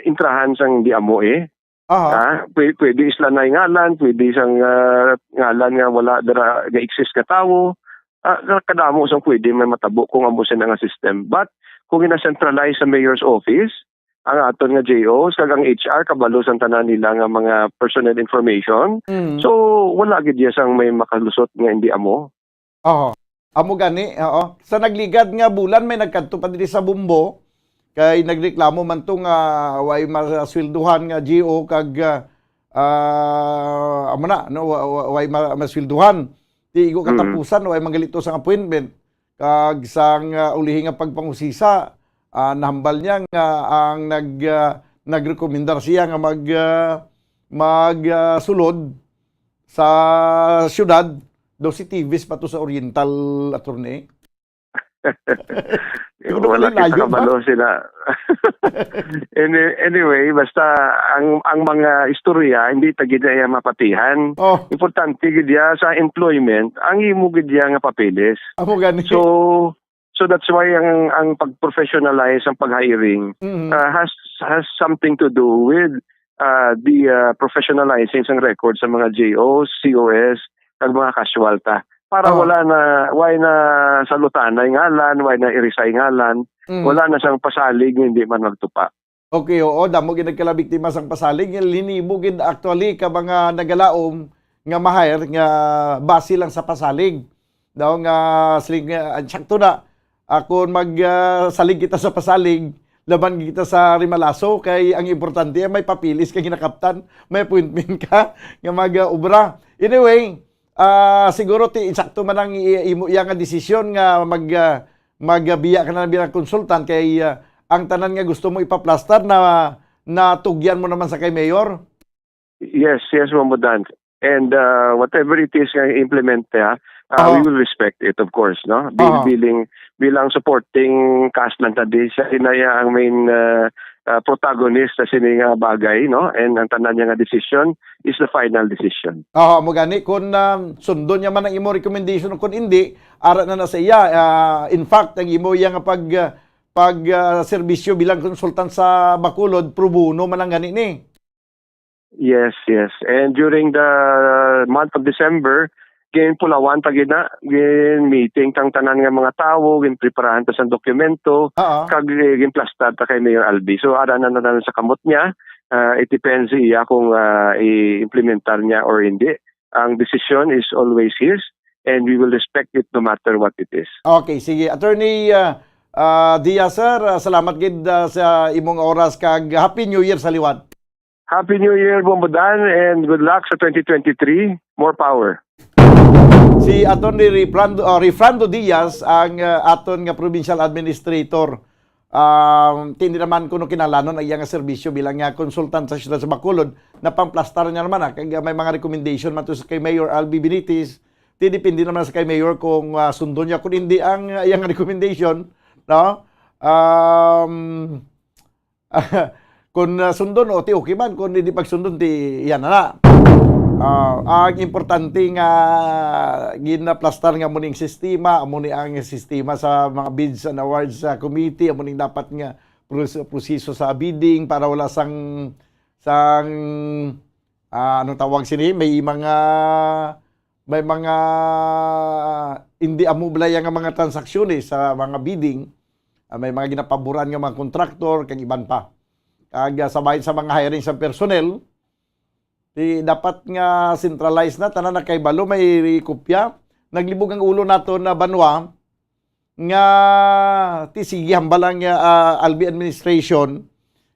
intrahan sang di amo eh. Aha. Ha? Pwede, pwede isla na ngalan, pwede sang ah, ngalan nga wala dara ga-exist nga tawo. Ah, kadamo sang pwede may matabo kung amo sila nga system. But kung gina-centralize sa mayor's office, ang aton nga J Os kag ang H R kabalo sang tanan nila nga mga personal information. Mhm. So, wala gid iya sang may makalusot nga hindi amo. Oo. Amo gani, oo. Sa nagligad nga bulan may nagkadto pa diri sa Bombo kay nagreklamo man to nga way masweldohan nga G O kag ah, ah, amo na no wa- wa- way ma- masweldohan. Ti igo Mm. katapusan way manggalito sang appointment kag sang ah, ulihi nga pagpangusisa ah, nahambal niya nga ang nag ah, nagrekomendar siya nga mag ah, mag ah, sulod sa syudad daw si Tivis pa to sa Oriental, attorney. Siguro Wala may layo kita pa. Kabalo sila. Any- anyway, basta ang ang mga istorya hindi ta gid iya mapatihan. Oh, Importante gid iya sa employment, ang imo gid iya nga papeles. amo gani. So so that's why ang ang pag-professionalize ang pag-hiring Mhm. uh, has has something to do with uh, the uh, professionalizing sang record sa mga J Os, C O S, kag mga casualta. Para Oh. wala na, why na salutanay ngalan, why na irisay ngalan, Mhm. wala na sang pasalig nga hindi man magtupa. Okay, oo, damo gid nagkalabiktima sang pasalig. Linibo gid actually ka mga nagalaom nga ma-hire nga base lang sa pasalig. Daw nga siling nga, ah, sakto na. Ako mag ah, salig kita sa pasalig, laban kita sa rimalaso kay ang importante may papeles kay ginakaptan, may appointment ka nga mag ah, obra. Anyway, ah, siguro ti insakto man ang i- imo iya nga desisyon nga mag ah, magbiya ka na bilang konsultan kay ah, ang tanan nga gusto mo ipaplastar na natugyan mo naman sa kay mayor. Yes, yes, Mambo Dan. And uh, whatever it is nga implement niya, uh, Oo. we will respect it, of course, no? Bil- Oo. biling, bilang supporting cast lang ta di, siya na iya ang main uh, uh, protagonist sa sini nga bagay, no? And ang tanan niya nga decision is the final decision. Oo, mo gani kung um, sundon niya man ang imo recommendation o kung hindi, ara na na sa iya. Ah, in fact, ang imo iya nga pag ah, pag ah, serbisyo bilang konsultan sa Bacolod, pro bono man ang gani ni. Yes, yes. And during the month of December, ginpulawan ta gid na, gin meeting tang tanan nga mga tawo, ginpreparahan ta sang dokumento, Oo. kag eh, ginplastar ta kay Mayor Albi. So ara na na sa kamot niya. Uh, it depends sa iya kung uh, i-implementar niya or hindi. Ang decision is always his, and we will respect it no matter what it is. Okay, sige. Attorney uh, uh, Diaz, sir, uh, salamat gid uh, sa imong oras kag Happy New Year sa liwat. Happy New Year, Bombo Dan, and good luck sa twenty twenty-three. More power. Si Attorney Refrando, uh, Refrando Diaz ang uh, aton nga provincial administrator. Um, hindi naman kuno kinalanon ang iyang serbisyo bilang nga konsultan sa siyudad sa Bacolod na pangplastar niya naman ah, kag may mga recommendation man to sa kay Mayor Albi Benitez. Ti depende naman sa kay Mayor kung uh, sundon niya kung hindi ang uh, iyang recommendation, no? Um, kung uh, sundon o ti okay man, kung hindi pagsundon ti yan na na. Ah, ang importante nga ginaplastar nga muning sistema, amo ni ang sistema sa mga bids and awards sa committee, amo ning dapat nga pros- proseso sa bidding para wala sang sang ah, anong tawag sini, may mga may mga hindi amo balay nga mga transaksyon eh, sa mga bidding. Ah, may mga ginapaboran nga mga kontraktor kag iban pa. Kag ah, sa bahin sa mga hiring sa personnel, di dapat nga centralized na tanan na kay balo may kopya. naglibog ang ulo nato na banwa nga ti sige hambal ang, ah, Albi administration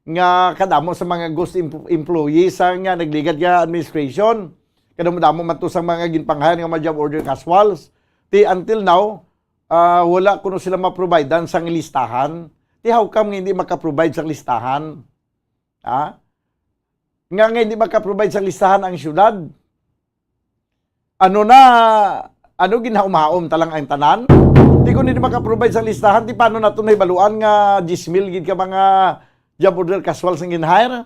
nga kadamo sa mga ghost em-, employees sa nga nagligad nga administration. Kadamo-damo man to sa mga ginpanghayan nga mga job order casuals. Ti until now, ah, wala kuno sila maprovidean sang listahan. Ti how come nga hindi makaprovide sang listahan? Ha? Nga, nga hindi makaprovide sang listahan ang syudad? Ano na, ano, ginhaom-haom talang ang tanan? Di ko hindi makaprovide sang listahan, di paano naton mahibaluan nga diyes mil gid ka mga job order casuals ang ginhire?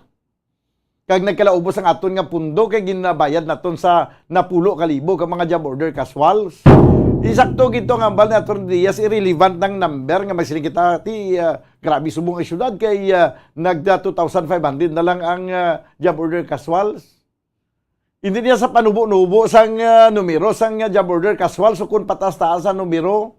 Kag nagkalaubos ang aton nga pundo kay ginabayad naton sa napulo ka libo ka mga job order casuals. Isakto gid to nga hambal ni Attorney Diaz, irrelevant ang number nga magsiling kita, ti, ah, grabe subong ang syudad kay, ah, nagda two thousand five hundred na lang ang, ah, job order casuals. Hindi niya sa panubo-nubo sang, ah, numero sang, ah, job order casuals, so kung pataas-taas ang numero,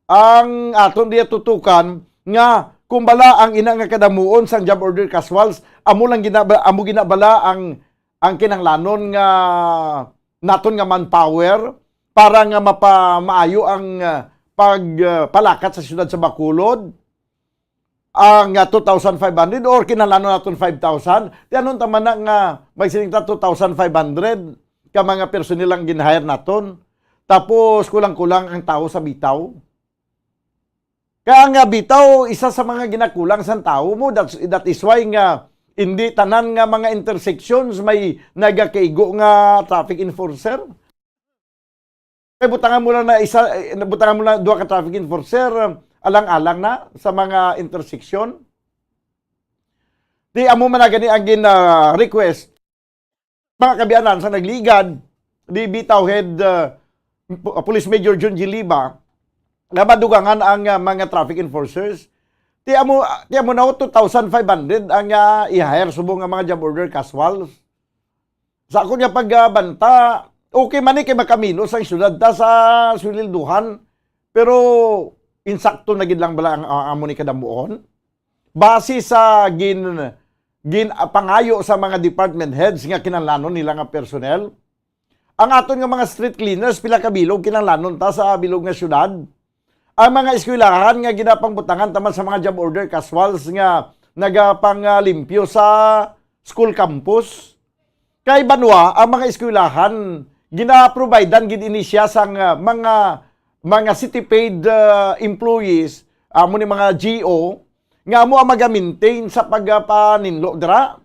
ang aton diya tutukan nga kung bala ang ina nga kadamuon sang job order casuals, amo lang gina-, amo ginabala ang, ang kinahanglanon nga naton nga manpower para nga mapa-, maayo ang, ah, pag, ah, palakat sa siyudad sa Bacolod. Ang, ah, two thousand five hundred or kinahanglanon naton five thousand? Ti ano ta man na nga magsiling ta two thousand five hundred ka mga personnel ang gin-hire naton? Tapos kulang-kulang ang tawo sa bitaw. Kaya nga bitaw, isa sa mga ginakulang sang tawo mo, that's, that is why nga hindi tanan nga mga intersections may nagakaigo nga traffic enforcer. Kay butangan mo lang na isa, eh, butangan mo lang duha ka traffic enforcer, alang-alang na sa mga intersection. Di amo man na gani ang gin, ah, request. Mga kabianan sa nagligad, di bitaw head, ah, Pu-, Police Major Jun G. Liba, nga madugangan ang, ah, mga traffic enforcers. Ti amo, ti amo na two thousand five hundred ang, ah, i-hire subong nga mga job order casuals. Sa akon nga pagbanta, okay man ni kay makaminos ang syudad ta sa sweldohan, pero insakto na gid lang bala ang, ang amo ni kadamuon? Base sa gin-, gin-, ah, pangayo sa mga department heads nga kinahanglanon nila nga personnel, ang aton nga mga street cleaners, pila ka bilog kinahanglanon ta sa bilog nga syudad? Ang mga eskwelahan nga ginapangbutangan ta man sa mga job order casuals nga nagapangalimpyo sa school campus. Kay banwa, ang mga eskwelahan, ginaprovidean gid ini siya sang, ah, mga, mga city paid, ah, employees, amo ni mga G O, nga amo ang maga-maintain sa pagpaninlo dira.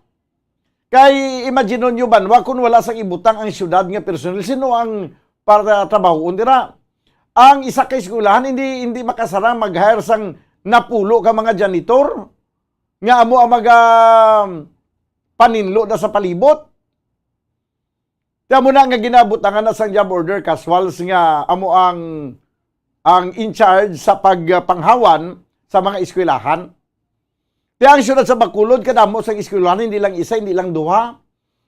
Kay imagine ninyo, banwa, kung wala sang ibutang ang syudad nga personnel, sino ang para trabahoon dira? Ang isa ka eskwelahan hindi, hindi makasarang mag-hire sang napulo ka mga janitor nga amo ang maga-, paninlo na sa palibot. Kaya mo na nga ginabutangan na sang job order casuals nga amo ang, ang in charge sa pagpanghawan sa mga eskwelahan. Kaya ang siyudad sa Bacolod, kadamo sang eskwelahan, hindi lang isa, hindi lang duha,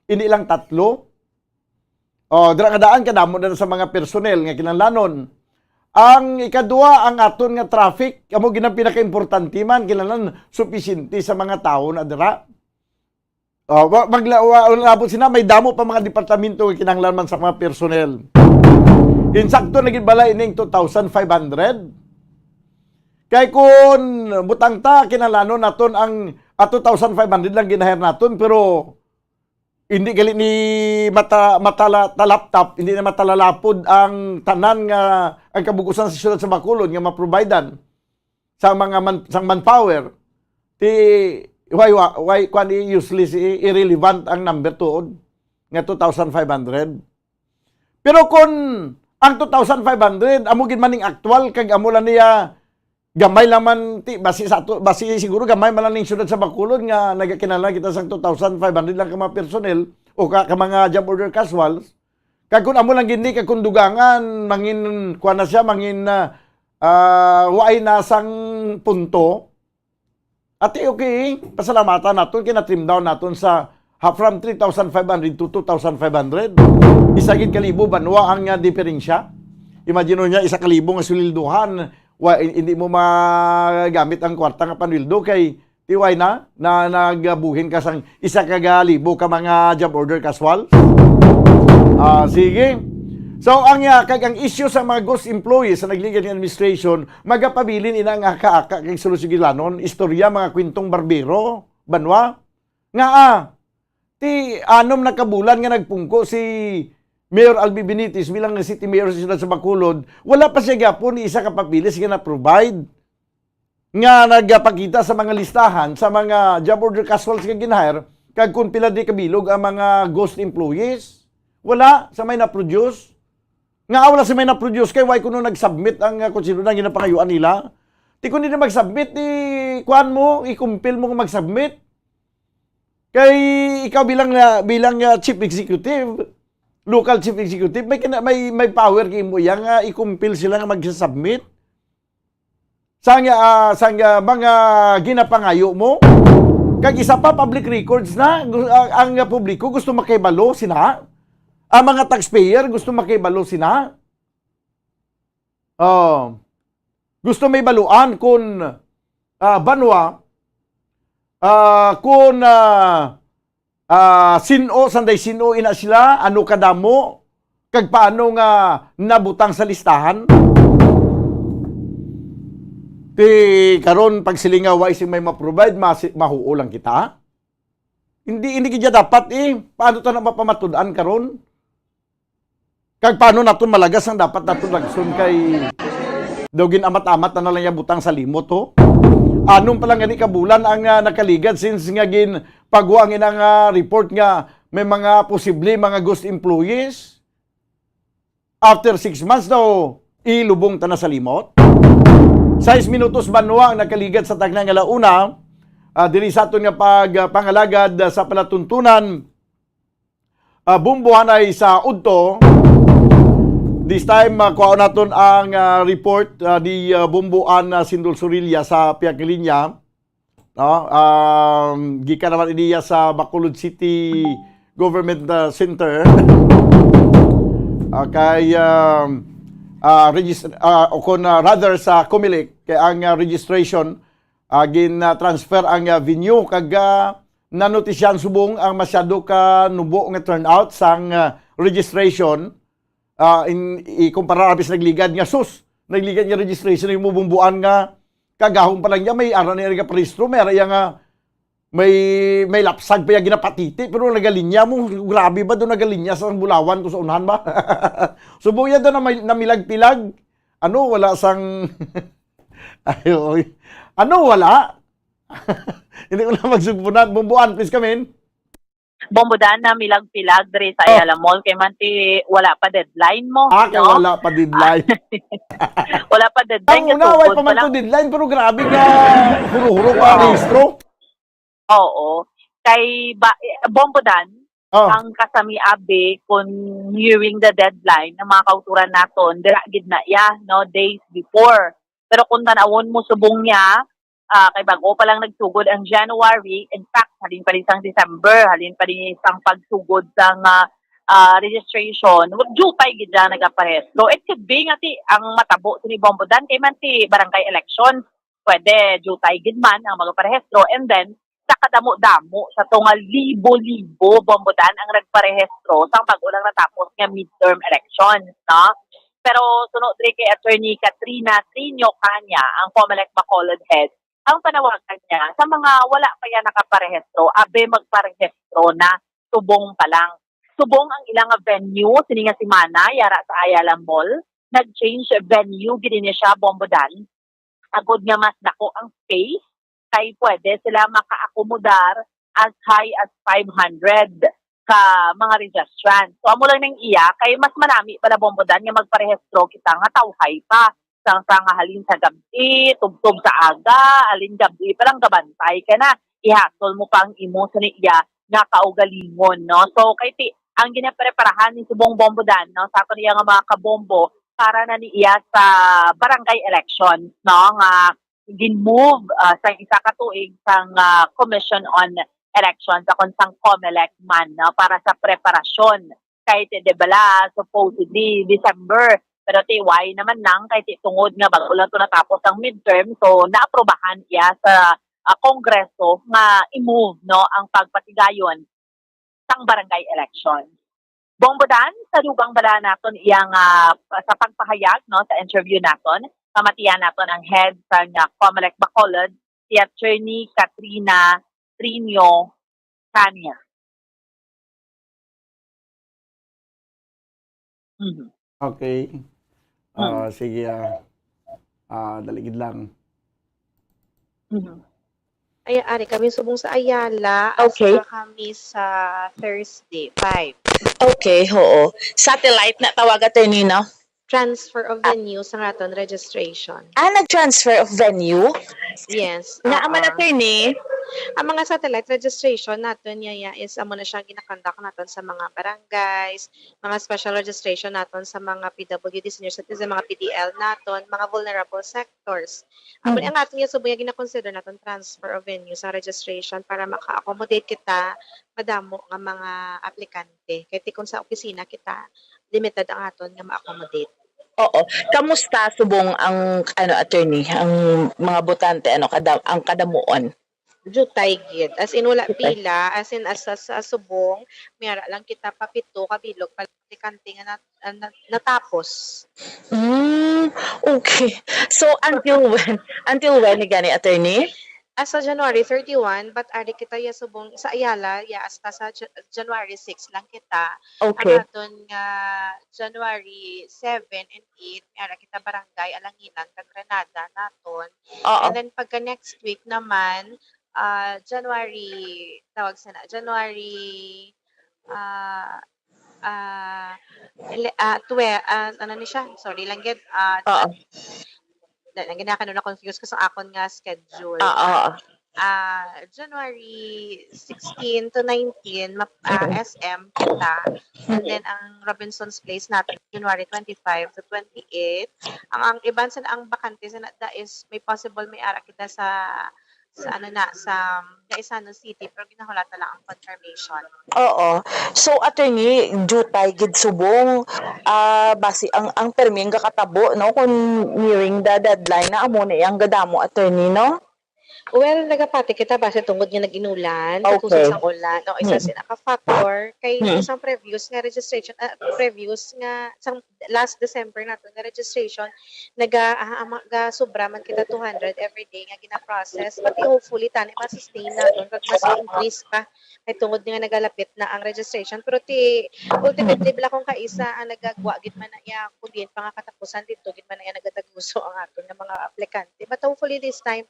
hindi lang tatlo. O, dira nga daan, kadamo na sa mga personnel nga kinahanglanon. Ang ikadua, ang aton nga traffic, amo gid ang pinakaimportante man, kinahanglan supisyente sa mga tawo na dira. O, wa-, magla-, wa-, wala labot sina, may damo pa mga departamento nga kinahanglan man sa mga personnel. Insakto na gid bala ining two thousand five hundred? Kay kun butang ta, kinahanglanon naton ang, ah, two thousand five hundred lang gin-hire naton, pero hindi gali ni mata-, matala-, talaptap, hindi na matalalapod ang tanan nga ang kabug-usan sa siyudad sa Bacolod nga maprovidean sa mga man-, sang manpower. Ti, why, why, why, kwan, i-, useless, i-, irrelevant ang number tuod nga two thousand five hundred. Pero kung ang two thousand five hundred, amo gid man ning aktual, kag amo lang niya, gamay lang man, ti, basi sa ato, basi siguro gamay man lang ning siyudad sa Bacolod nga nagakinahanglan kita sang two thousand five hundred lang ka mga personnel o ka, ka mga job order casuals. Kag kung amo lang gid ni, kag kung dugangan, mangin, kuwan na siya, mangin, ah, ah, waay na sang punto, ati, okay, pasalamatan naton, kay na-trim down naton sa ha-, from three thousand five hundred to two thousand five hundred. Isa gid ka libo banwa ang, ah, diferensya. Imagine niya, isa ka libo nga sweldohan, wa-, hindi mo magamit ang kwarta nga panweldo kay tiway na, na nagabuhin ka sang isa ka libo ka mga job order casual. Ah, sige. So, ang, ah, kag ang issue sa mga ghost employees sa nagligad nga administration, magapabilin ina nga aka-aka kag sulusuglanon, istorya, mga kwentong barbero, banwa. Nga, ah, ti anom na ka bulan nga nagpungko si Mayor Albi Benitez bilang city mayor sa siyudad sa Bacolod, wala pa siya gyapon ni isa ka papeles nga na-provide nga nagapakita sa mga listahan sa mga job order casuals nga gin-hire, kag kung pila di kabilog ang mga ghost employees. Wala sa may na-produce. Nga wala sa may na-produce kay why kuno nag-submit ang, uh, kung sino na ginapangayuan nila. Ti kung di na mag-submit, di kuan mo, i-compel mo nga mag-submit. Kay ikaw bilang, uh, bilang, uh, chief executive, local chief executive, may kina-, may, may power kay mo iya nga i-compel sila nga mag-submit sang, ah, sang, ah, mga ginapangayo mo. Kag isa pa, public records na. Gu-, ah, ang, ah, publiko gusto makahibalo sina. Ang mga taxpayer gusto makahibalo sina. Oh. Gusto may baluan kung, ah, banwa, ah, kung, ah, ah, sin-o, sanday sin-o ina sila, ano kadamo, kag paano nga nabutang sa listahan? Ti karon, pagsilinga, wa sing may ma-provide, masi-, mahuo lang kita. Hindi, hindi kita dapat, eh. Paano ta na mapamatud-an karon? Kag paano naton malagas ang dapat naton lagson kay daw gin-amat-amat na, na lang iya butang sa limot, ho? Anom pa lang gani ka bulan ang, ah, nakaligad since nga gin pagwa ang inang, ah, report nga may mga posible mga ghost employees. After six months daw, ilubong ta na sa limot. Sais minutos banwa ang nakaligad sa tagna nga launa, ah, diri sa aton nga pag, ah, pangalagad, ah, sa palatuntunan, ah, Bombo anay sa udto. This time, ah, kuhaon naton ang, ah, report, ah, ni, ah, Bombo Ann, ah, Sindol Sorilla sa pihak linya. No? Um, gikan naman ini iya sa Bacolod City Government, ah, Center. Ah, kay, um, ah, regis-, ah, o kon, ah, rather sa Comelec, kay ang, ah, registration, ah, gin, ah, transfer ang, ah, venue kag, ah, nanotisyahan subong ang masyado ka nubo nga turnout sang, ah, registration. Ah, in, ikumpara abi sa nagligad nga, sus, nagligad nga registration, yung mubumbuan nga kagahom pa lang niya, may ara niya nga parehistro, may ara iya nga, may, may lapsag pa iya ginapatiti, pero nagalinya mo, grabe ba doon nagalinya sa bulawan ko sa unahan ba? Subo iya doon na may, namilag-pilag. Ano, wala sang, ayo, oy. Ano, wala? Hindi ko na magsugpunan. Bombo Ann, please come in. Bombo Dan, namilag-pilag diri sa Oh. Ayala Mall kay man ti wala pa deadline mo, Ah, kay no? Wala pa deadline. Wala pa deadline, Ang una, way kasugod pa pa man lang. To deadline, pero grabe ka, huro-huro ka Oo. Rehistro. Oo. Kay ba, eh, Bombo Dan, Oh. ang kasami abi kung nearing the deadline ng mga kauturan naton, dira gid na iya, no, days before. Pero kung tanawon mo subong niya, ah, kay bago pa lang nagsugod ang January, in fact, halin pa rin sang December, halin pa rin sang pagsugod sang, ah, ah, registration, jutay gid siya nagaparehistro. It could be nga ti ang matabo sini Bombo Dan kay man ti barangay election, pwede jutay gid man ang magaparehistro, and then sa kadamo-damo sa to nga libo-libo Bombo Dan ang nagparehistro sang bago lang natapos nga midterm elections, no? Pero suno diri kay Attorney Katrina Trinio Caña, ang Comelec Bacolod head, ang panawagan niya sa mga wala pa yan nakaparehistro, abe magparehistro na subong pa lang. Subong ang ilang venue sini nga semana, yara sa Ayala Mall, nag-change venue gid ni siya, Bombo Dan, agod nga mas dako ang space, kay pwede sila makaakomodar as high as five hundred ka mga registrants. So, amo lang ning iya, kay mas manami pala, Bombo Dan, nga magparehistro kita nga tawhay pa. Sang, sang halin sa gabi, tubtob sa aga, halin gabi pa lang gabantay ka na. Ihasol mo pa ang imo sa niya nga kaugalingon, no? So, kay ti, ang ginapreparahan ni subong Bombo Dan, no, sa aton iya nga mga kabombo, para na niya sa barangay elections, no, nga gin-move, ah, sa isa ka tuig sang, ah, Commission on Elections, akon sang Comelec man, no, para sa preparasyon. Kay ti, di bala, supposedly December, pero ti, why naman lang, kay ti, tungod nga bago lang to natapos ang midterm, so naaprobahan iya sa, ah, Kongreso nga i-move, no, ang pagpatigayon sang barangay election. Bong Budan, sa dubang bala naton iyang, ah, pa-, sa pagpahayag, no, sa interview naton, pamatian naton ang head sa nga Comelec Bacolod, si Attorney Katrina Trinio Tanya. Mhm. Okay. Ah, Mm. Sige, ah, ah, dali gid lang. Mhm. Ay, ari kami subong sa Ayala, Okay. Astra kami sa Thursday, five. Okay, oo. Satellite na tawag, attorney, no? Transfer of Ah. venue sa aton registration. Ah, nag-transfer of venue? Yes, Nga man, oo. Attorney? Ang mga satellite registration naton, yaya, is amo na siya ginakonduct naton sa mga barangays, mga special registration naton sa mga P W D, senior citizen, mga P D L naton, mga vulnerable sectors. Amo Mm. ang aton nga subong nga gina-consider naton transfer of venue sa registration para maka-accommodate kita madamo nga mga aplikante. Kay ti kung sa opisina kita, limited ang aton nga ma-accommodate. Oo. Kamusta subong ang, ano, attorney, ang mga botante, ano, kada-, ang kadamuon? Jutay gid. As in, wala Jutay. pila. As in, as, as, as subong, may ara lang kita pa pito ka bilog pa aplikante nga nat-, ah, nat-, natapos. Mm, okay. So, until when? Until when ni gani, attorney? As sa January thirty-one, but ari kita ya subong sa Ayala, ya hasta sa Ja-, January six lang kita. Okay. Ang aton nga January seven and eight, may ara kita Barangay Alanginan kag Granada naton. Oo. And then pagka next week naman, ah, January, tawag sana, January, ah, ah, ele-, ah, twe-, ah, ano ni siya? Sorry lang gid. Ah, Oo. Dahil ang ginaka na confuse ko sa akon nga schedule. Oo, oo. Ah, January sixteen to nineteen, map-, ah, Mm. S M kita. And Mm. then ang Robinson's Place natin, January twenty-five to twenty-eight. Ang, ang iban sa ang bakante sa nada is may possible may ara kita sa, sa ano na, sa Gaisano City, pero ginahulata lang ang confirmation. Oo. So, attorney, jutay gid subong, ah, basi ang, ang permi nga katabo, no, kung nearing the deadline na, amo na ang gadamo, attorney, no? Well, nagapati kita base tungod nga nag-inulan, Okay. nagkusog sang ulan. O, isa Mm. sina ka factor kay Mm. isang previous nga registration, ah, previous nga sang last December nato nga registration, naga, ah, ama-, ga sobra man kita two hundred every day nga gina-process. But hopefully, tani ma-sustain naton kag mas increase pa. Kay tungod nga nagalapit na ang registration. Pero ti, ultimately, bala kung kaisa ang nagagwa gid man na iya, kung diin pa nga katapusan dito, gid man na iya nagataguso ang aton nga mga aplikante. But hopefully this time,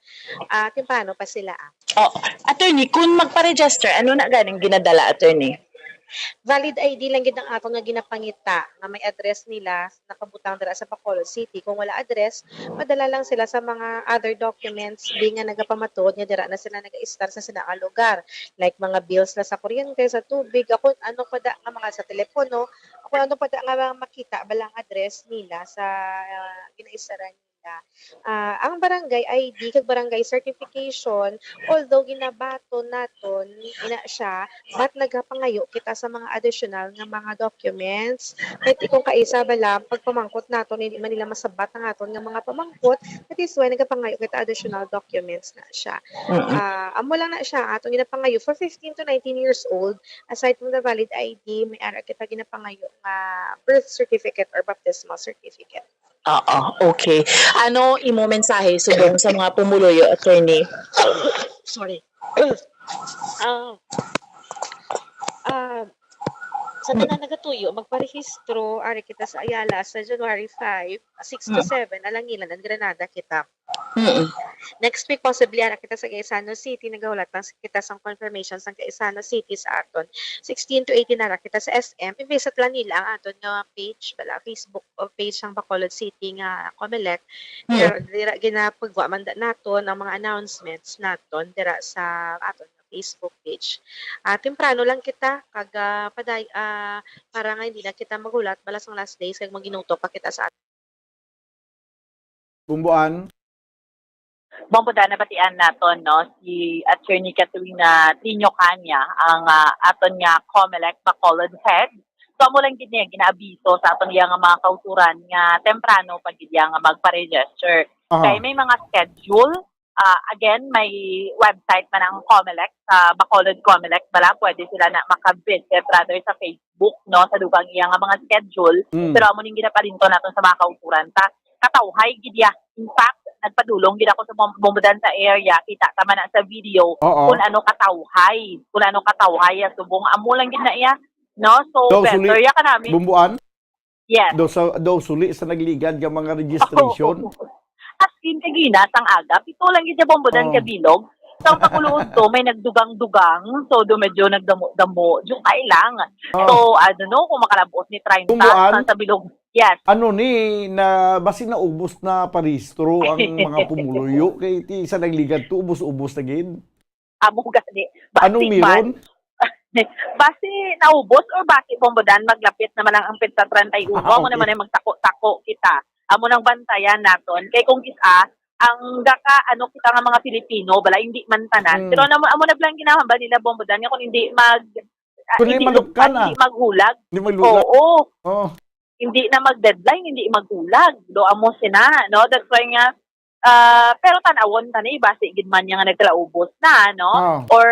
ah, temprano pa sila, ah. Oh, attorney, kung magpa-register, ano na ganing ginadala, attorney? Valid I D lang gid ang aton nga ginapangita nga may address nila nakabutang dira sa Bacolod City. Kung wala address, madala lang sila sa mga other documents, di nga nagapamatuod nga dira na sila nag-istar sa sila nga lugar, like mga bills na sa kuryente, sa tubig, kung ano pa da nga mga sa telepono, kung ano pa da nga mga makita balang address nila sa, ah, ginaistaran nila. Ah, ang barangay I D kag barangay certification, although ginabaton naton ina siya, but nagapangayo kita sa mga additional nga mga documents. Kay ti kung kaisa bala, pagpamangkot naton, hindi man nila masabat ang aton nga mga pamangkot, that is why nagapangayo kita additional documents na siya. Mm-mm. Ah, amo lang na siya, atong ginapangayo for fifteen to nineteen years old, aside from the valid I D, may ara kita ginapangayo nga birth certificate or baptismal certificate. Oo, okay. Ano imo mensahe subong sa mga pumuluyo, attorney? Sorry. Ah, ah, sa Mm. tanan nagatuyo, magparehistro, ari kita sa Ayala sa January five, six to Mm. seven, Alangilan and Granada kita. Mm. Next week, possibly, ara kita sa Gaisano City, nagahulat lang kita sa confirmation sa Gaisano City sa aton. Sixteen to eighteen, ara kita sa S M. I-visit lang nila ang aton nga page, bala, Facebook o page sang Bacolod City nga Comelec. Mm. Pero dira ginapagwa man da naton ang mga announcements naton dira sa aton nga Facebook page. Ah, temprano lang kita, kag, ah, paday-, ah, para nga hindi na kita maghulat, bala sang last days, kag maginuto pa kita sa Bumbuan. Bumbuan, nabatian naton, no, si Attorney Katrina Tino Caña, ang, ah, aton nga Comelec Bacolod Head. So, amo lang gid niya ginaabiso sa aton iya nga mga kauturan nga temprano pa gid iya nga magpa-register. Aha. Kay may mga schedule Ah, again, may website man ang Comelec, sa Bacolod Comelec bala, pwede sila na maka-visit rather sa Facebook, no, sa dugang iya nga mga schedule. Mm. Pero amo ning ginapalinton naton sa mga kauturan ta, katawhay gid ya. In fact, nagpadulong gid ako sa Bom-, Bombodan sa area, kita ta man na sa video Oo. kung ano katawhay, kung ano katawhay ya subong. Amo lang gid na iya, no? So, Daw suli, better ya kanami. Bumbuan? Yes. Daw sa, daw suli sa nagligad nga mga registration. As in, kagina, sang aga, pito lang gid sa Bombodan Oh. ka bilog. Sa kakulungan to, may nagdugang-dugang. So, do medyo nagdamo-damo. Yung kailang. Oh. So, I don't know kung makalabot ni treinta Bumbuan? sa, sa bilog. Yes. Ano ni, na, basi naubos na parehistro ang mga pumuluyo? Kay ti sa nagligad to, ubos-ubos na gid. Amo gani. Basi Anong man, meron? Basi naubos or basi, Bombodan, maglapit naman lang ang petsa treinta y uno. Ah, Amo okay. naman ay magtako-tako kita. Amo nang bantayan naton. Kay kung kis-a, ang gaka, ano, kita nga mga Pilipino, bala, hindi man tanan. Mm. Pero amo, amo na lang ginahambal nila, Bombodan, nga kung hindi mag, ah, Kung hindi hindi mag-, malupkan, ah. hindi maghulag. Hindi maghulag. Oo. Oh. Hindi na mag-deadline, hindi maghulag. Do amo sina, no? That's why nga, ah, pero tan-awon ta ni, basi gid man niya nga nagkalaubos na, no? Oh. Or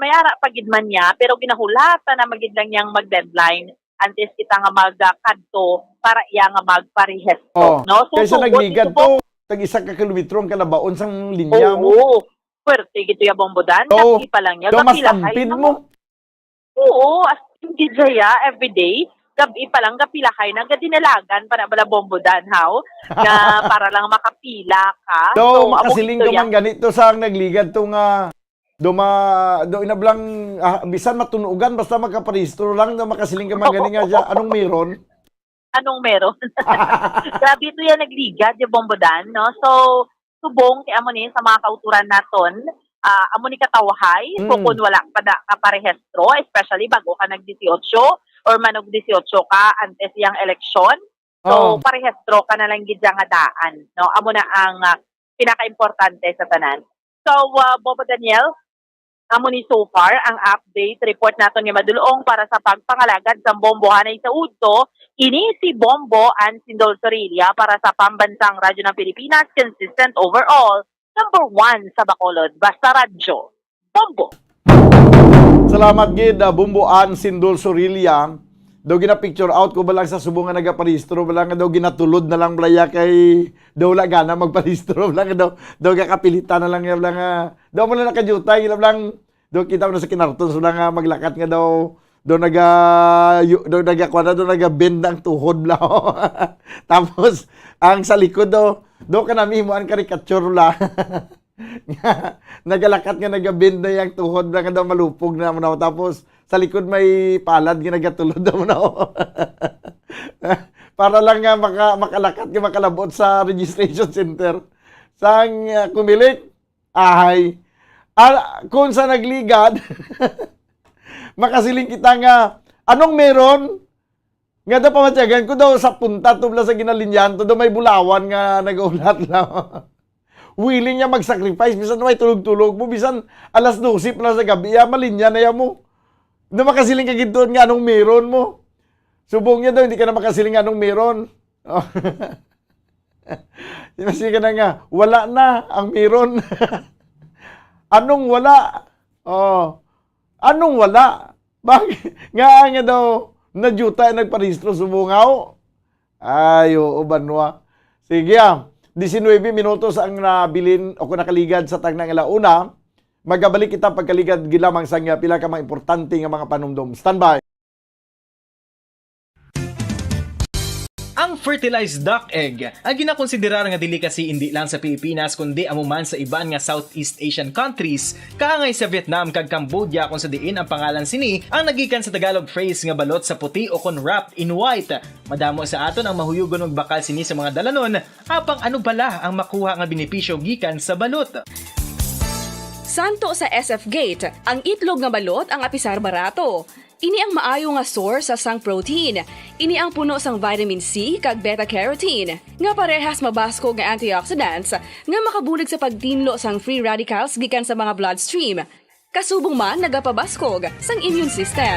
may ara pa gid man niya, pero ginahulata na magid lang niyang mag-deadline antes kita nga magkadto para iya nga magparehistro, Oh. no? So, Kaysa sugot, nagligad sugot. to, tag isa ka kilometro ang kalabaon sang linya mo. Oo. Pwerte gid ya, Bombodan. Oo. Dati pa lang niya, Do, mas gapila tampid kayo. mo. Oo, as in, gid siya, everyday, gab-i pa lang, gapila kay nagadinalagan pa na bala, Bombodan, haw, nga para lang makapila ka. So, So, amo makasiling gid ka to, man ya. ganito sa ang nagligad to nga, do ma-, do inablang, ah, bisan matunugan, basta makaparehistro lang, do makasiling ka man gani nga siya, anong meron? Anong meron? Grabe to yan, nagligad yung Bombodan, no? So, subong kay amo ni sa mga kauturan naton, ah, amo ni katawhay. So, Mm. kung wala pa na kaparehistro, especially bago ka nag-dieciocho or manog dieciocho ka antes yang eleksyon, so, Oo. parehistro ka na lang gid dyan nga daan, no? Amo na ang, ah, pinakaimportante sa tanan. So, ah, Bobo Daniel, amo ni so far ang update report naton nga madulong para sa pagpangalagad sang Bombo. Hanay sa udto, ini si Bombo Ansindol Sorilla para sa Pambansang Radyo ng Pilipinas, consistent overall, number one sa Bacolod. Basta radyo, Bombo. Salamat gid, ah, Bombo Ansindol Sorilla. Daw gina-picture out ko ba lang sa subong nga nagaparehistro, ba lang nga daw ginatulod na lang bala ya kay daw wala gana magparehistro, ba lang nga daw, daw gakapilitan na lang ya, ba lang nga, daw mo na nakajutay, ba lang, daw kita mo na sa kinarton, so lang nga maglakat nga daw, daw naga, yu-, daw nagakuha na, daw naga-bend na ang tuhod, bala. Tapos, ang sa likod daw, daw ka nami himuan caricature, bala. Nga, nagalakat nga nagabend na yang tuhod na nga daw malupog na mo na. Tapos, sa likod may palad nga nagatulod na mo na. Para lang nga maka-, makalakat nga makalabot sa registration center. Sang, ah, Comelec, ahay. Ah, kung sa nagligad, makasiling kita nga, "Anong meron?" Nga daw pamatyagan ko daw sa punta to bala sa ginalinyahan to, daw may bulawan nga nagaulat lang. Willing niya mag-sacrifice, bisan may tulog-tulog mo, bisan alas dose pa lang sa gabi, ya, malinya na ya mo. Na makasiling ka gid doon nga anong meron mo. Subong niya daw, hindi ka na makasiling nga anong meron. Oh. Di ba, sige ka na nga, wala na ang meron. Anong wala? Oh. Anong wala? Bag-, nga, nga daw, nadyuta ang nagparehistro subong, haw? Ay, oo, banwa. Sige, ah. Diecinuebe minutos ang nabilin o kung nakaligad sa tagna nga alauna. Magabalik kita pagkaligad gid lamang sa nga pila ka mga importante nga mga panumdom. Standby. Ang fertilized duck egg, ang ginakonsiderar nga delicacy indi lang sa Pilipinas, kundi amo man sa iban nga Southeast Asian countries, kaangay sa Vietnam kag Cambodia, kung sa diin ang pangalan sini ang nagikan sa Tagalog phrase nga balot sa puti o kon wrapped in white. Madamo sa aton ang mahuyugon magbakal sini sa mga dalanon, apang ano bala ang makuha nga benepisyo gikan sa balot? Santo sa S F Gate, ang itlog nga balot ang apisar barato. Ini ang maayo nga source sa sang protein. Ini ang puno sang vitamin C kag beta-carotene, nga parehas mabaskog nga antioxidants nga makabulig sa pagtinlo sang free radicals gikan sa mga bloodstream. Kasubong man nagapabaskog sang immune system.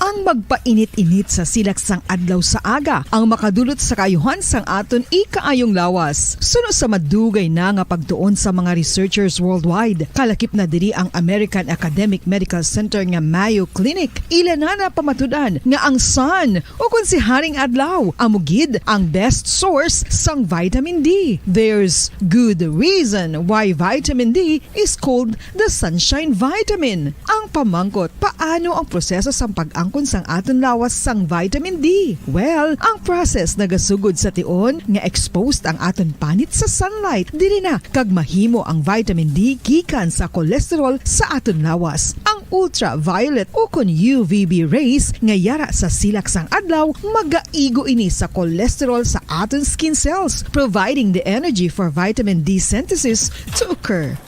Ang magpainit-init sa silak sang adlaw sa aga ang makadulot sa kaayuhan sang aton ikaayong lawas. Suno sa madugay na nga pagtuon sa mga researchers worldwide, kalakip na diri ang American Academic Medical Center nga Mayo Clinic, ila na napamatud-an nga ang sun, ukon si Haring Adlaw, amo gid ang best source sang vitamin D. There's good reason why vitamin D is called the sunshine vitamin. Ang pamangkot, paano ang proseso sang pag-angkon sang aton lawas sang vitamin D? Well, ang process nagasugod sa tion nga exposed ang aton panit sa sunlight. Diri na kag mahimo ang vitamin D gikan sa cholesterol sa aton lawas. Ang ultraviolet ukon U V B rays nga yara sa silak sang adlaw magaigo ini sa cholesterol sa aton skin cells, providing the energy for vitamin D synthesis to occur.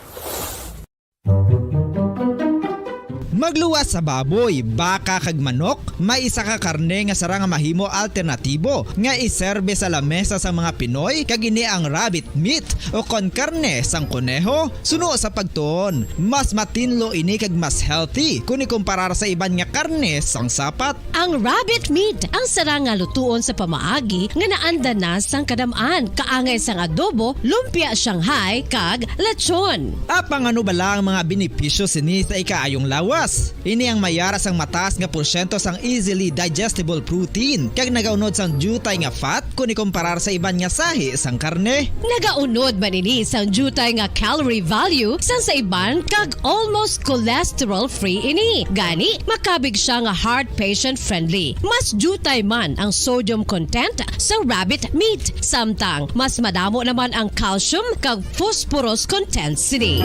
Magluwas sa baboy, baka, kag manok, may isa ka karne nga sarang nga mahimo alternatibo nga iserbe sa lamesa sang mga Pinoy, kag ini ang rabbit meat, ukon karne sang koneho. Suno sa pagtuon, mas matinlo ini kag mas healthy kon ikumparar sa iban nga karne sang sapat. Ang rabbit meat ang sarang nga lutuon sa pamaagi nga naandan na sang kadam-an, kaangay sang adobo, lumpia Shanghai, kag lechon. Apang ano bala ang mga benepisyo sini sa ikaayong lawas? Ini ang mayara sang mataas nga porsyento sang easily digestible protein, kag nagaunod sang diutay nga fat kon ikumparar sa iban nga sahi sang karne. Nagaunod man ini sang diutay nga calorie value sang sa iban, kag almost cholesterol-free ini. Gani, makabig siya nga heart patient-friendly. Mas diutay man ang sodium content sa rabbit meat, samtang mas madamo naman ang calcium kag phosphorus content sini.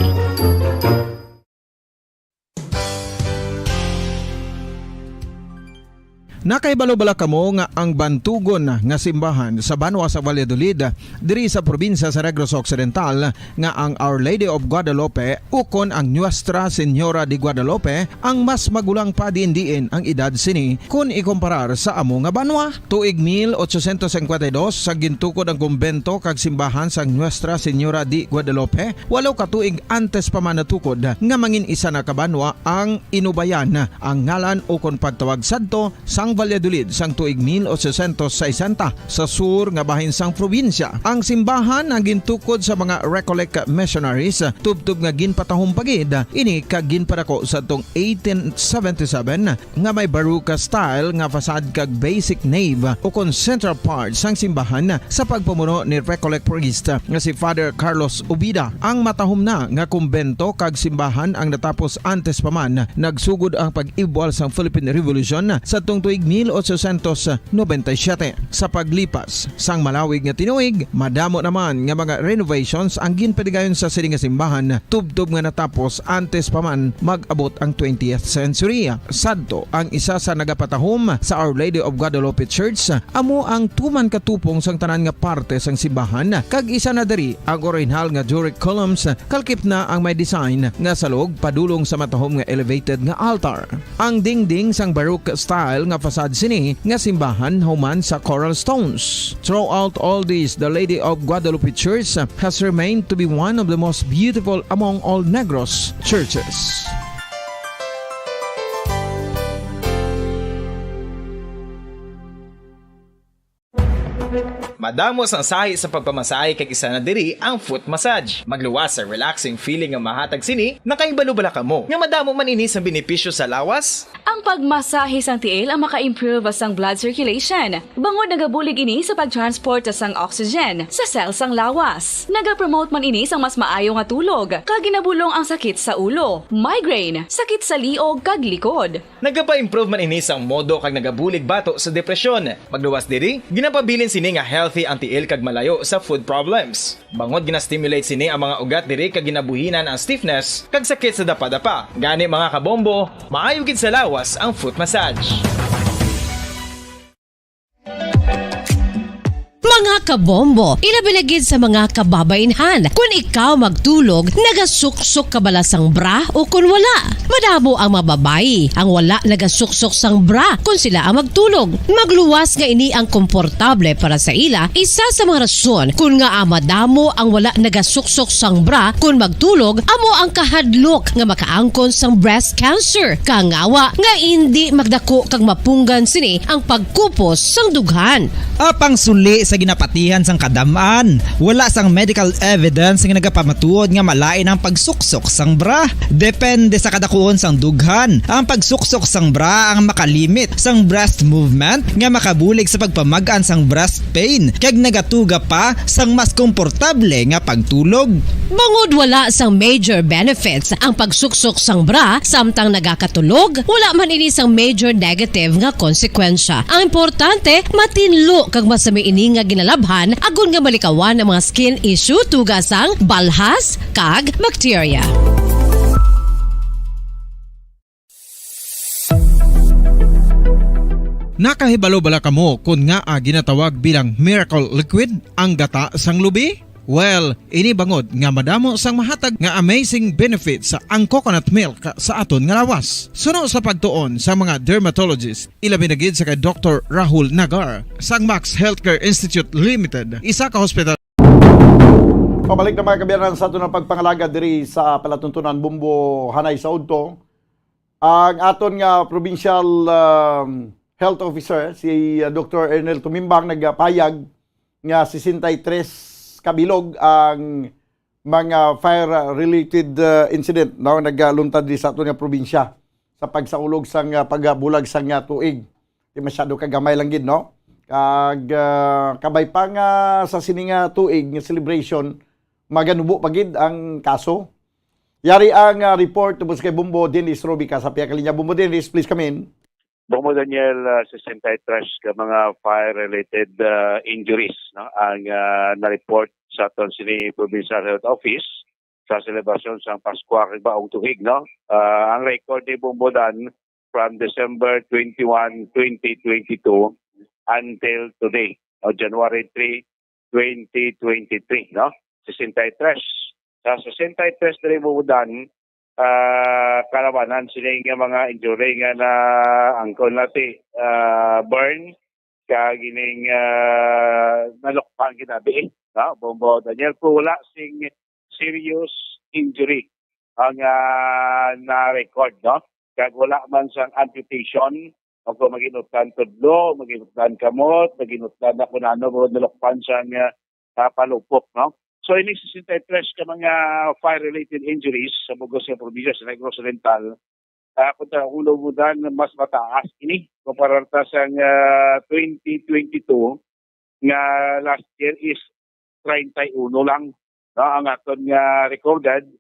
Nakahibalo bala kamo nga ang bantugon nga simbahan sa banwa sa Valladolid, diri sa probinsya sa Negros Occidental, nga ang Our Lady of Guadalupe ukon ang Nuestra Señora de Guadalupe ang mas magulang pa diin-diin ang edad sini kon ikumparar sa amo nga banwa? Tuig mil ochocientos cincuenta y dos, sa gintukod ang kumbento kag simbahan sang Nuestra Señora de Guadalupe, walo ka tuig antes pa man natukod nga mangin isa na ka banwa ang Inubayan, ang ngalan ukon pagtawag sadto sang Valladolid sang tuig mil ochocientos sesenta, sa sur nga bahin sang probinsya. Ang simbahan ang gintukod sa mga Recollect missionaries, tubtob nga ginpatahom pa gid ini kag ginpadako sadtong eighteen seventy-seven, nga may Baroque style nga facade kag basic nave ukon central part sang simbahan sa pagpamuno ni Recollect priest nga si Father Carlos Ubida. Ang matahom na nga kumbento kag simbahan ang natapos antes pa man nagsugod ang pag-ibwal sang Philippine Revolution sadtong tuig mil ochocientos noventa y siete. Sa paglipas sang malawig nga tinuig, madamo naman nga mga renovations ang ginpadigayon sa sini nga simbahan, tubtob nga natapos antes pa man mag-abot ang twentieth century. Sadto, ang isa sa nagapatahom sa Our Lady of Guadalupe Church amo ang tuman ka tupong sang tanan nga parte sang simbahan, kag isa na diri ang orihinal nga Doric columns, kalkip na ang may design nga salog padulong sa matahom nga elevated nga altar. Ang dingding sang Baroque style nga facade sini nga simbahan human sa coral stones. Throughout all this, the Lady of Guadalupe Church has remained to be one of the most beautiful among all Negros churches. Madamo sang sahi sa pagpamasahe kag isa na diri ang foot massage. Magluwas sa relaxing feeling nga mahatag sini, nakahibalo bala kamo nga madamo man ini sang benepisyo sa lawas? Ang pagmasahe sang tiil ang maka-improve sang blood circulation, bangod nagabulig ini sa pag-transport sang oxygen sa cell sang lawas. Nagapromote man ini sang mas maayo nga tulog, kag ginabulong ang sakit sa ulo, migraine, sakit sa liog kag likod. Nagapa-improve man ini sang modo kag nagabulig bato sa depresyon. Magluwas diri, ginapabilin sini nga healthy ang tiil kag malayo sa foot problems. Bangod gina-stimulate sini ang mga ugat diri kag ginabuhinan ang stiffness kag sakit sa dapadapa. Gani, mga kabombo, maayo gid sa lawas ang foot massage. Mga Kabombo, ilabi na gid sa mga kababainhan. Kun ikaw magtulog, nagasuksok ka bala sang bra o kun wala? Madamo ang mga babayi ang wala nagasuksok sang bra kun sila ang magtulog. Magluwas nga ini ang komportable para sa ila, isa sa mga rason kun ngaa madamo ang wala nagasuksok sang bra kun magtulog, amo ang kahadlok nga makaangkon sang breast cancer. Kangawa nga indi magdako kag mapunggan sini ang pagkupos sang dughan. Apang suli sa ginapatihan sang kadam-an, wala sang medical evidence nga nagapamatuod nga malain ang pagsuksok sang bra. Depende sa kadakuon sang dughan, ang pagsuksok sang bra ang makalimit sang breast movement nga makabulig sa pagpamag-an sang breast pain kag nagatuga pa sang mas komportable nga pagtulog. Bangod wala sang major benefits ang pagsuksok sang bra samtang nagakatulog, wala man ini sang major negative nga konsekwensya. Ang importante, matinlo kag masami ini nga ginalabhan agod nga malikawan ang mga skin issue tuga sang balhas kag bakterya. Nakahibalo bala kamo kon ngaa ginatawag bilang miracle liquid ang gata sang lubi? Well, ini bangod nga madamo sang mahatag nga amazing benefits ang coconut milk sa aton nga lawas. Suno sa pagtuon sa mga dermatologist, ilabi na gid sa kay Doktor Rahul Nagar sang Max Healthcare Institute Limited, isa ka hospital. Pabalik na, mga kaabyanan, sa aton nga pagpangalagad diri sa palatuntunan Bombo Hanay sa Udto. Ang aton nga provincial, um, health officer, si, uh, Doktor Ernel Tumimbang, nagapahayag nga sesenta y tres ka bilog ang mga fire-related, uh, incident, no, nagaluntad diri sa aton nga probinsya sa pagsaulog sang, uh, pagbulag sang, uh, tuig. Di masyado ka gamay lang gid, no? Kag, uh, kabay pa nga sa sini nga tuig nga celebration, maganubo pa gid ang kaso. Yari ang, ah, report tubos kay Bombo Dennis Robica sa pihak linya. Bombo Dennis, please come in. Bombo Daniel, ah, sesenta y tres ka mga fire-related, ah, injuries, no, ang, ah, na-report sa aton sini Provincial Health Office sa selebrasyon sang Paskwa kag Baong Tuig, no. Ah, ang record ni Bombo Dan from December twenty-one, twenty twenty-two until today, no, January three, twenty twenty-three, no? Sesenta y tres. Sa sesenta y tres diri, Bombo Dan, ah, kalabanan sini nga mga injury nga naangkon natin, ah, burn, kag ining, ah, nalukpan ginabi, no? Bombo Daniel, pero wala sing serious injury ang, ah, na-record, no? Kag wala man sang amputation, o kung maginutlan tudlo, maginutlan kamot, maginutlan na kung ano, mga nalukpan sang, ah, ah, palupok, no? So, ini sesenta y tres ka mga fire-related injuries sa bug-os nga probinsya sa Negros Oriental, ah, kung ta-, kung lumudan, mas mataas ini kumpara ta sang, ah, twenty twenty-two, nga last year is treinta y uno lang, no, ang aton nga recorded,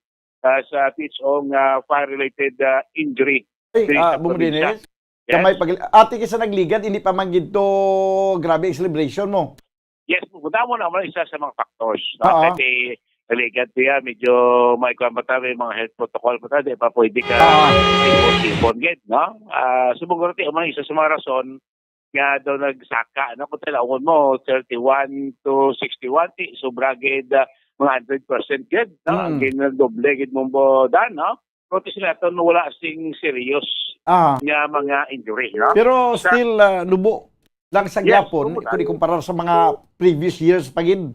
ah, sa T H O nga fire-related, ah, injury Ay, diri ah, sa Bumudines, probinsya. Yes. Kamay pag-, ati kisa nagligad, hindi pa man gid to grabe ang celebration mo. Yes, mo na mo naman isa sa mga factors, no? Oo. Kasi nagligad siya, medyo may kwan pa tayo, may mga health protocol pa tayo, di pa pwede ka Oo. ipon-ipon gid, no? Ah, subong ko rin, isa sa mga rason nga daw nagsaka, no? Kung talaungon mo, thirty-one to sixty-one, ti, sobra gid, ah, mga hundred percent gid, no? Mm. Ang ginadoble gid mo, Bombo Dan, no? Pero ti sila to, wala sing serious Ah. nga mga injury, no? Pero Sa still, ah, nubo lang sa Yes, gyapon, nubo lang. Kung ikumparar sa mga previous years pa gid.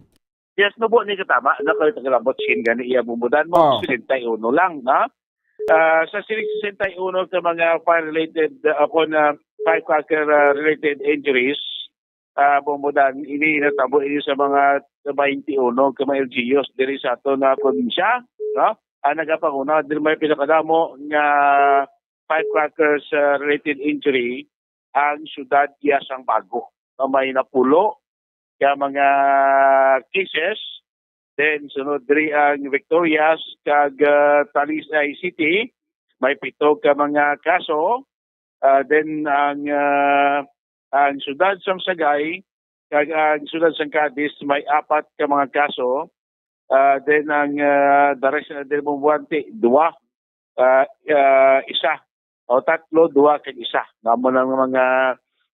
Yes, nubo ni katama, na kayo tagalabot sin gani iya, Bombo Dan mo, Oh. sesenta y uno lang, no? Ah, sa sining sesenta y uno ka mga fire-related, ah, ako na firecracker, ah, related injuries, ah, Bombo Dan, ini natabo ini sa mga twenty-one ka mga L G Us diri sa aton nga probinsya, no? Ang nagapanguna, diri may pinakadamo nga firecrackers, ah, related injury ang siyudad iya sang Bago, nga may napulo ka mga cases. Then, sunod diri ang Victorias kag, ah, Talisay City, may pito ka mga kaso. Ah, then, ang, ah, ang siyudad sang Sagay kag ang siyudad sang Cadiz may apat ka mga kaso. Ah, then, ang, ah, the rest, ah, diri mo buwanti, duwa, ah, ah, isa. O, tatlo, duwa, kag isa. Namo ng mga,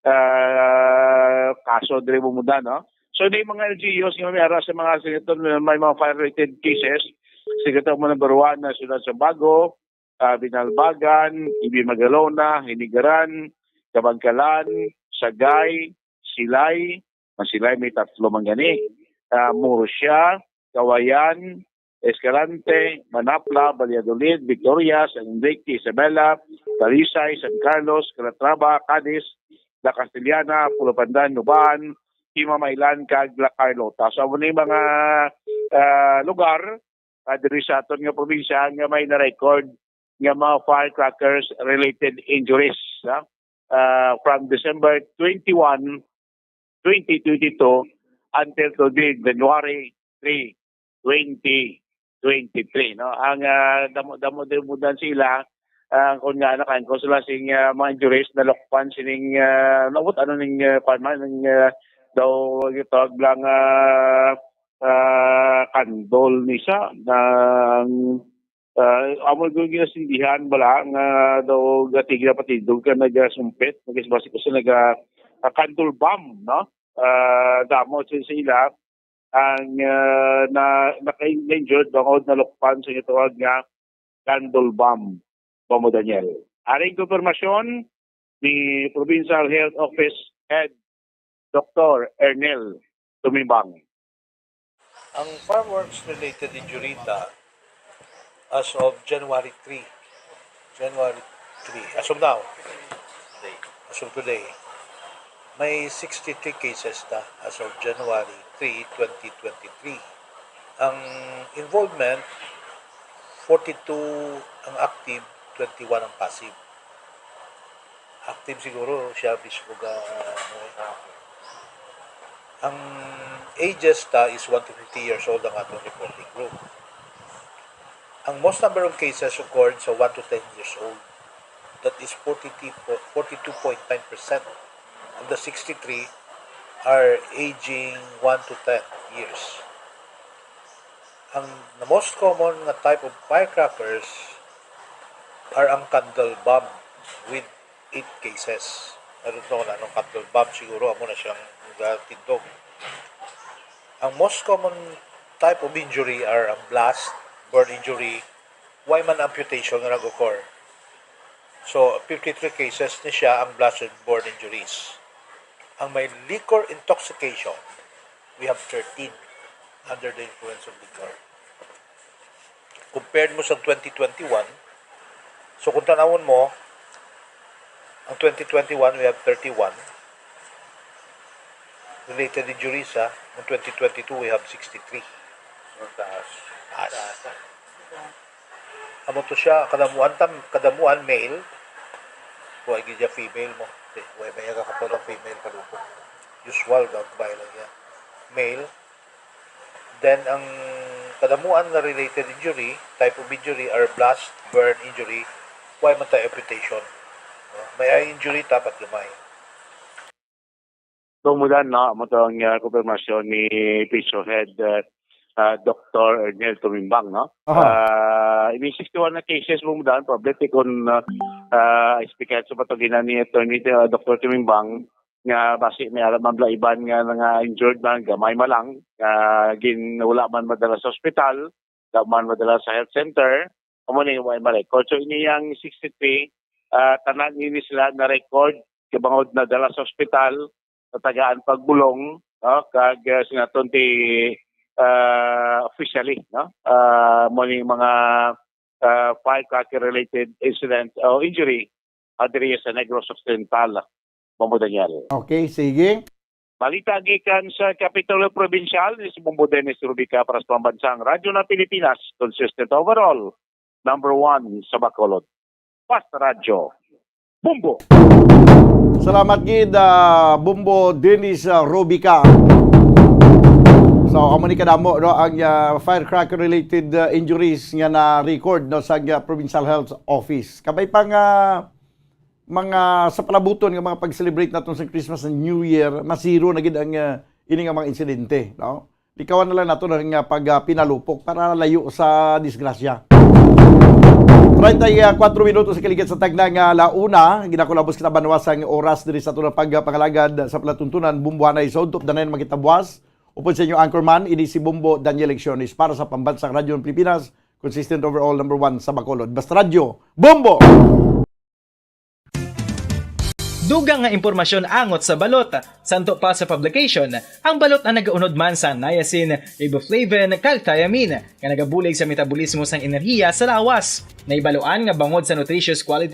ah, kaso diri, Bombo Dan, no? So, may mga L G Us nga may ara sa mga, sa ito, may mga fire-related cases. Sa ito mo number one na siyudad sa Bago, ah, Binalbagan, Ibi Magalona, Hinigaran, Kabangkalan, Sagay, Silay, ang Silay may tatlo man gani, ah, Murcia, Kawayan, Escalante, Manapla, Valladolid, Victoria, San Enrique, Isabela, Talisay, San Carlos, Calatrava, Cadiz, La Castellana, Pulo Pandan, Nuban, Himamaylan, kag La Carlota. So, amo ni mga, ah, lugar, ah, diri sa aton nga probinsya nga may na-record nga mga firecrackers related injuries, ha? Ah, from December twenty-one, twenty twenty-two until today, January three, twenty twenty-three, no? Ang, ah, damo, damo din mo dan sila, ah, kung nga, ano, kan, kung sila sing, ah, mga injuries na lokpan sining, ah, naabot, ano, ning, ah, kwan man, ning, ah, daw, gitawag lang, ah, ah, kandol ni sa, ng, ah, amo ko ginasindihan bala nga daw gatig na patindog ka nagasumpit, nagasbasi ko sa naga, ah, candle bomb, no? Ah, damo sa, sa ila ang, ah, na, naka-injured bangod nalukpan sa gitawag nga candle bomb, Bombo Daniel. Aring konfirmasyon ni Provincial Health Office Head Doktor Ernel Tumimbang. Ang fireworks-related injury ta as of January three. January three. As of now. As of today. May sixty-three cases na as of January three, twenty twenty-three. Ang involvement, forty-two ang active, twenty-one ang passive. Active siguro siya mismo ga, ano eh. Ang ages ta is one to fifty years old ang atong reporting group. Ang most number of cases occurred sa one to ten years old. That is forty-two, forty-two point nine percent. And the sixty-three are aging one to ten years. Ang the most common nga type of firecrackers are ang candle bomb with eight cases. I don't know na anong candle bomb, siguro amo na siyang gatindog. Ang most common type of injury are ang blast, burn injury, way man amputation nga nag-occur. So, fifty-three cases ni siya ang blast and burn injuries. Ang may liquor intoxication, we have thirteen under the influence of liquor. Compared mo sa twenty twenty-one, so kung tanawon mo, ang twenty twenty-one, we have thirty-one related injuries, ha. Ang twenty twenty-two, we have sixty-three. Ang taas. Taas. Amo to siya, kadamuan tam, kadamuan male. Wa gid siya female mo. Di, wa may kakapot ang female palubok. Usual, gagmay lang yan. Male. Then, ang kadamuan nga related injury, type of injury, are blast, burn injury, wa man tayo amputation. No? May eye injury, dapat gamay. So, mula na, amo to ang, ah, konfirmasyon ni Piso Head, ah, ah, Doktor Ernel Tumimbang, no? Aha. Ah, ini sixty-one na cases mo mudan, probably kung, ah, ah, explication sa patuginan ni Attorney, ah, Doktor Tumimbang, nga basi may alam man bala iban nga, nga injured man, gamay man lang, ah, gin-, wala man madala sa ospital, wala man madala sa health center, amo ni wa ma-record. So, ini yang sixty-three, ah, tanan ini sila na-record, kabangod na dala sa ospital, natagaan pagbulong, no? Kag, ah, sinaton ti, ah, officially, no? Ah, mo ni mga, ah, firecracker-related incident o injury, ah, diri sa Negros Occidental, Bombo Daniel. Okay, sige. Balita gikan sa Kapitulo Probinsyal, ni si Bombo Dennis Rubica para sa Pambansang Radyo ng Pilipinas, consistent overall, number one sa Bacolod. Fast Radyo, Bombo! Salamat gid, ah, Bombo Dennis, ah, Rubica. So, amo ni kadamo, no, ang, ah, firecracker-related, ah, injuries nga na-record, no, sa, ah, Provincial Health Office. Kabay pa nga mga sa palabuton nga mga pag-celebrate naton sa Christmas and New Year, ma-zero na gid ang, ah, ini nga mga insidente, no? Likawan na lang nato ang, ah, pag, ah, pinalupok para layo sa disgrasya. Treinta y cuatro minutos sa kaligid sa tagna nga la una, ginakulabos kita banwa sang oras diri sa atong pagpangalagad sa palatuntunan, Bombo Anay sa Udto, danay na makita buwas. Upod sa inyo anchorman, ini si Bombo Daniel Lecciones para sa Pambansang Radyo ng Pilipinas, consistent overall number one sa Bacolod. Basta Radyo, Bombo! Dugang nga impormasyon angot sa balot. Santo pa sa publication, ang balot ang nagaunod man sa niacin, riboflavin, kag thiamine, nga nagabulig sa metabolismo sang enerhiya sa lawas. Naibaluan nga bangod sa nutritious quality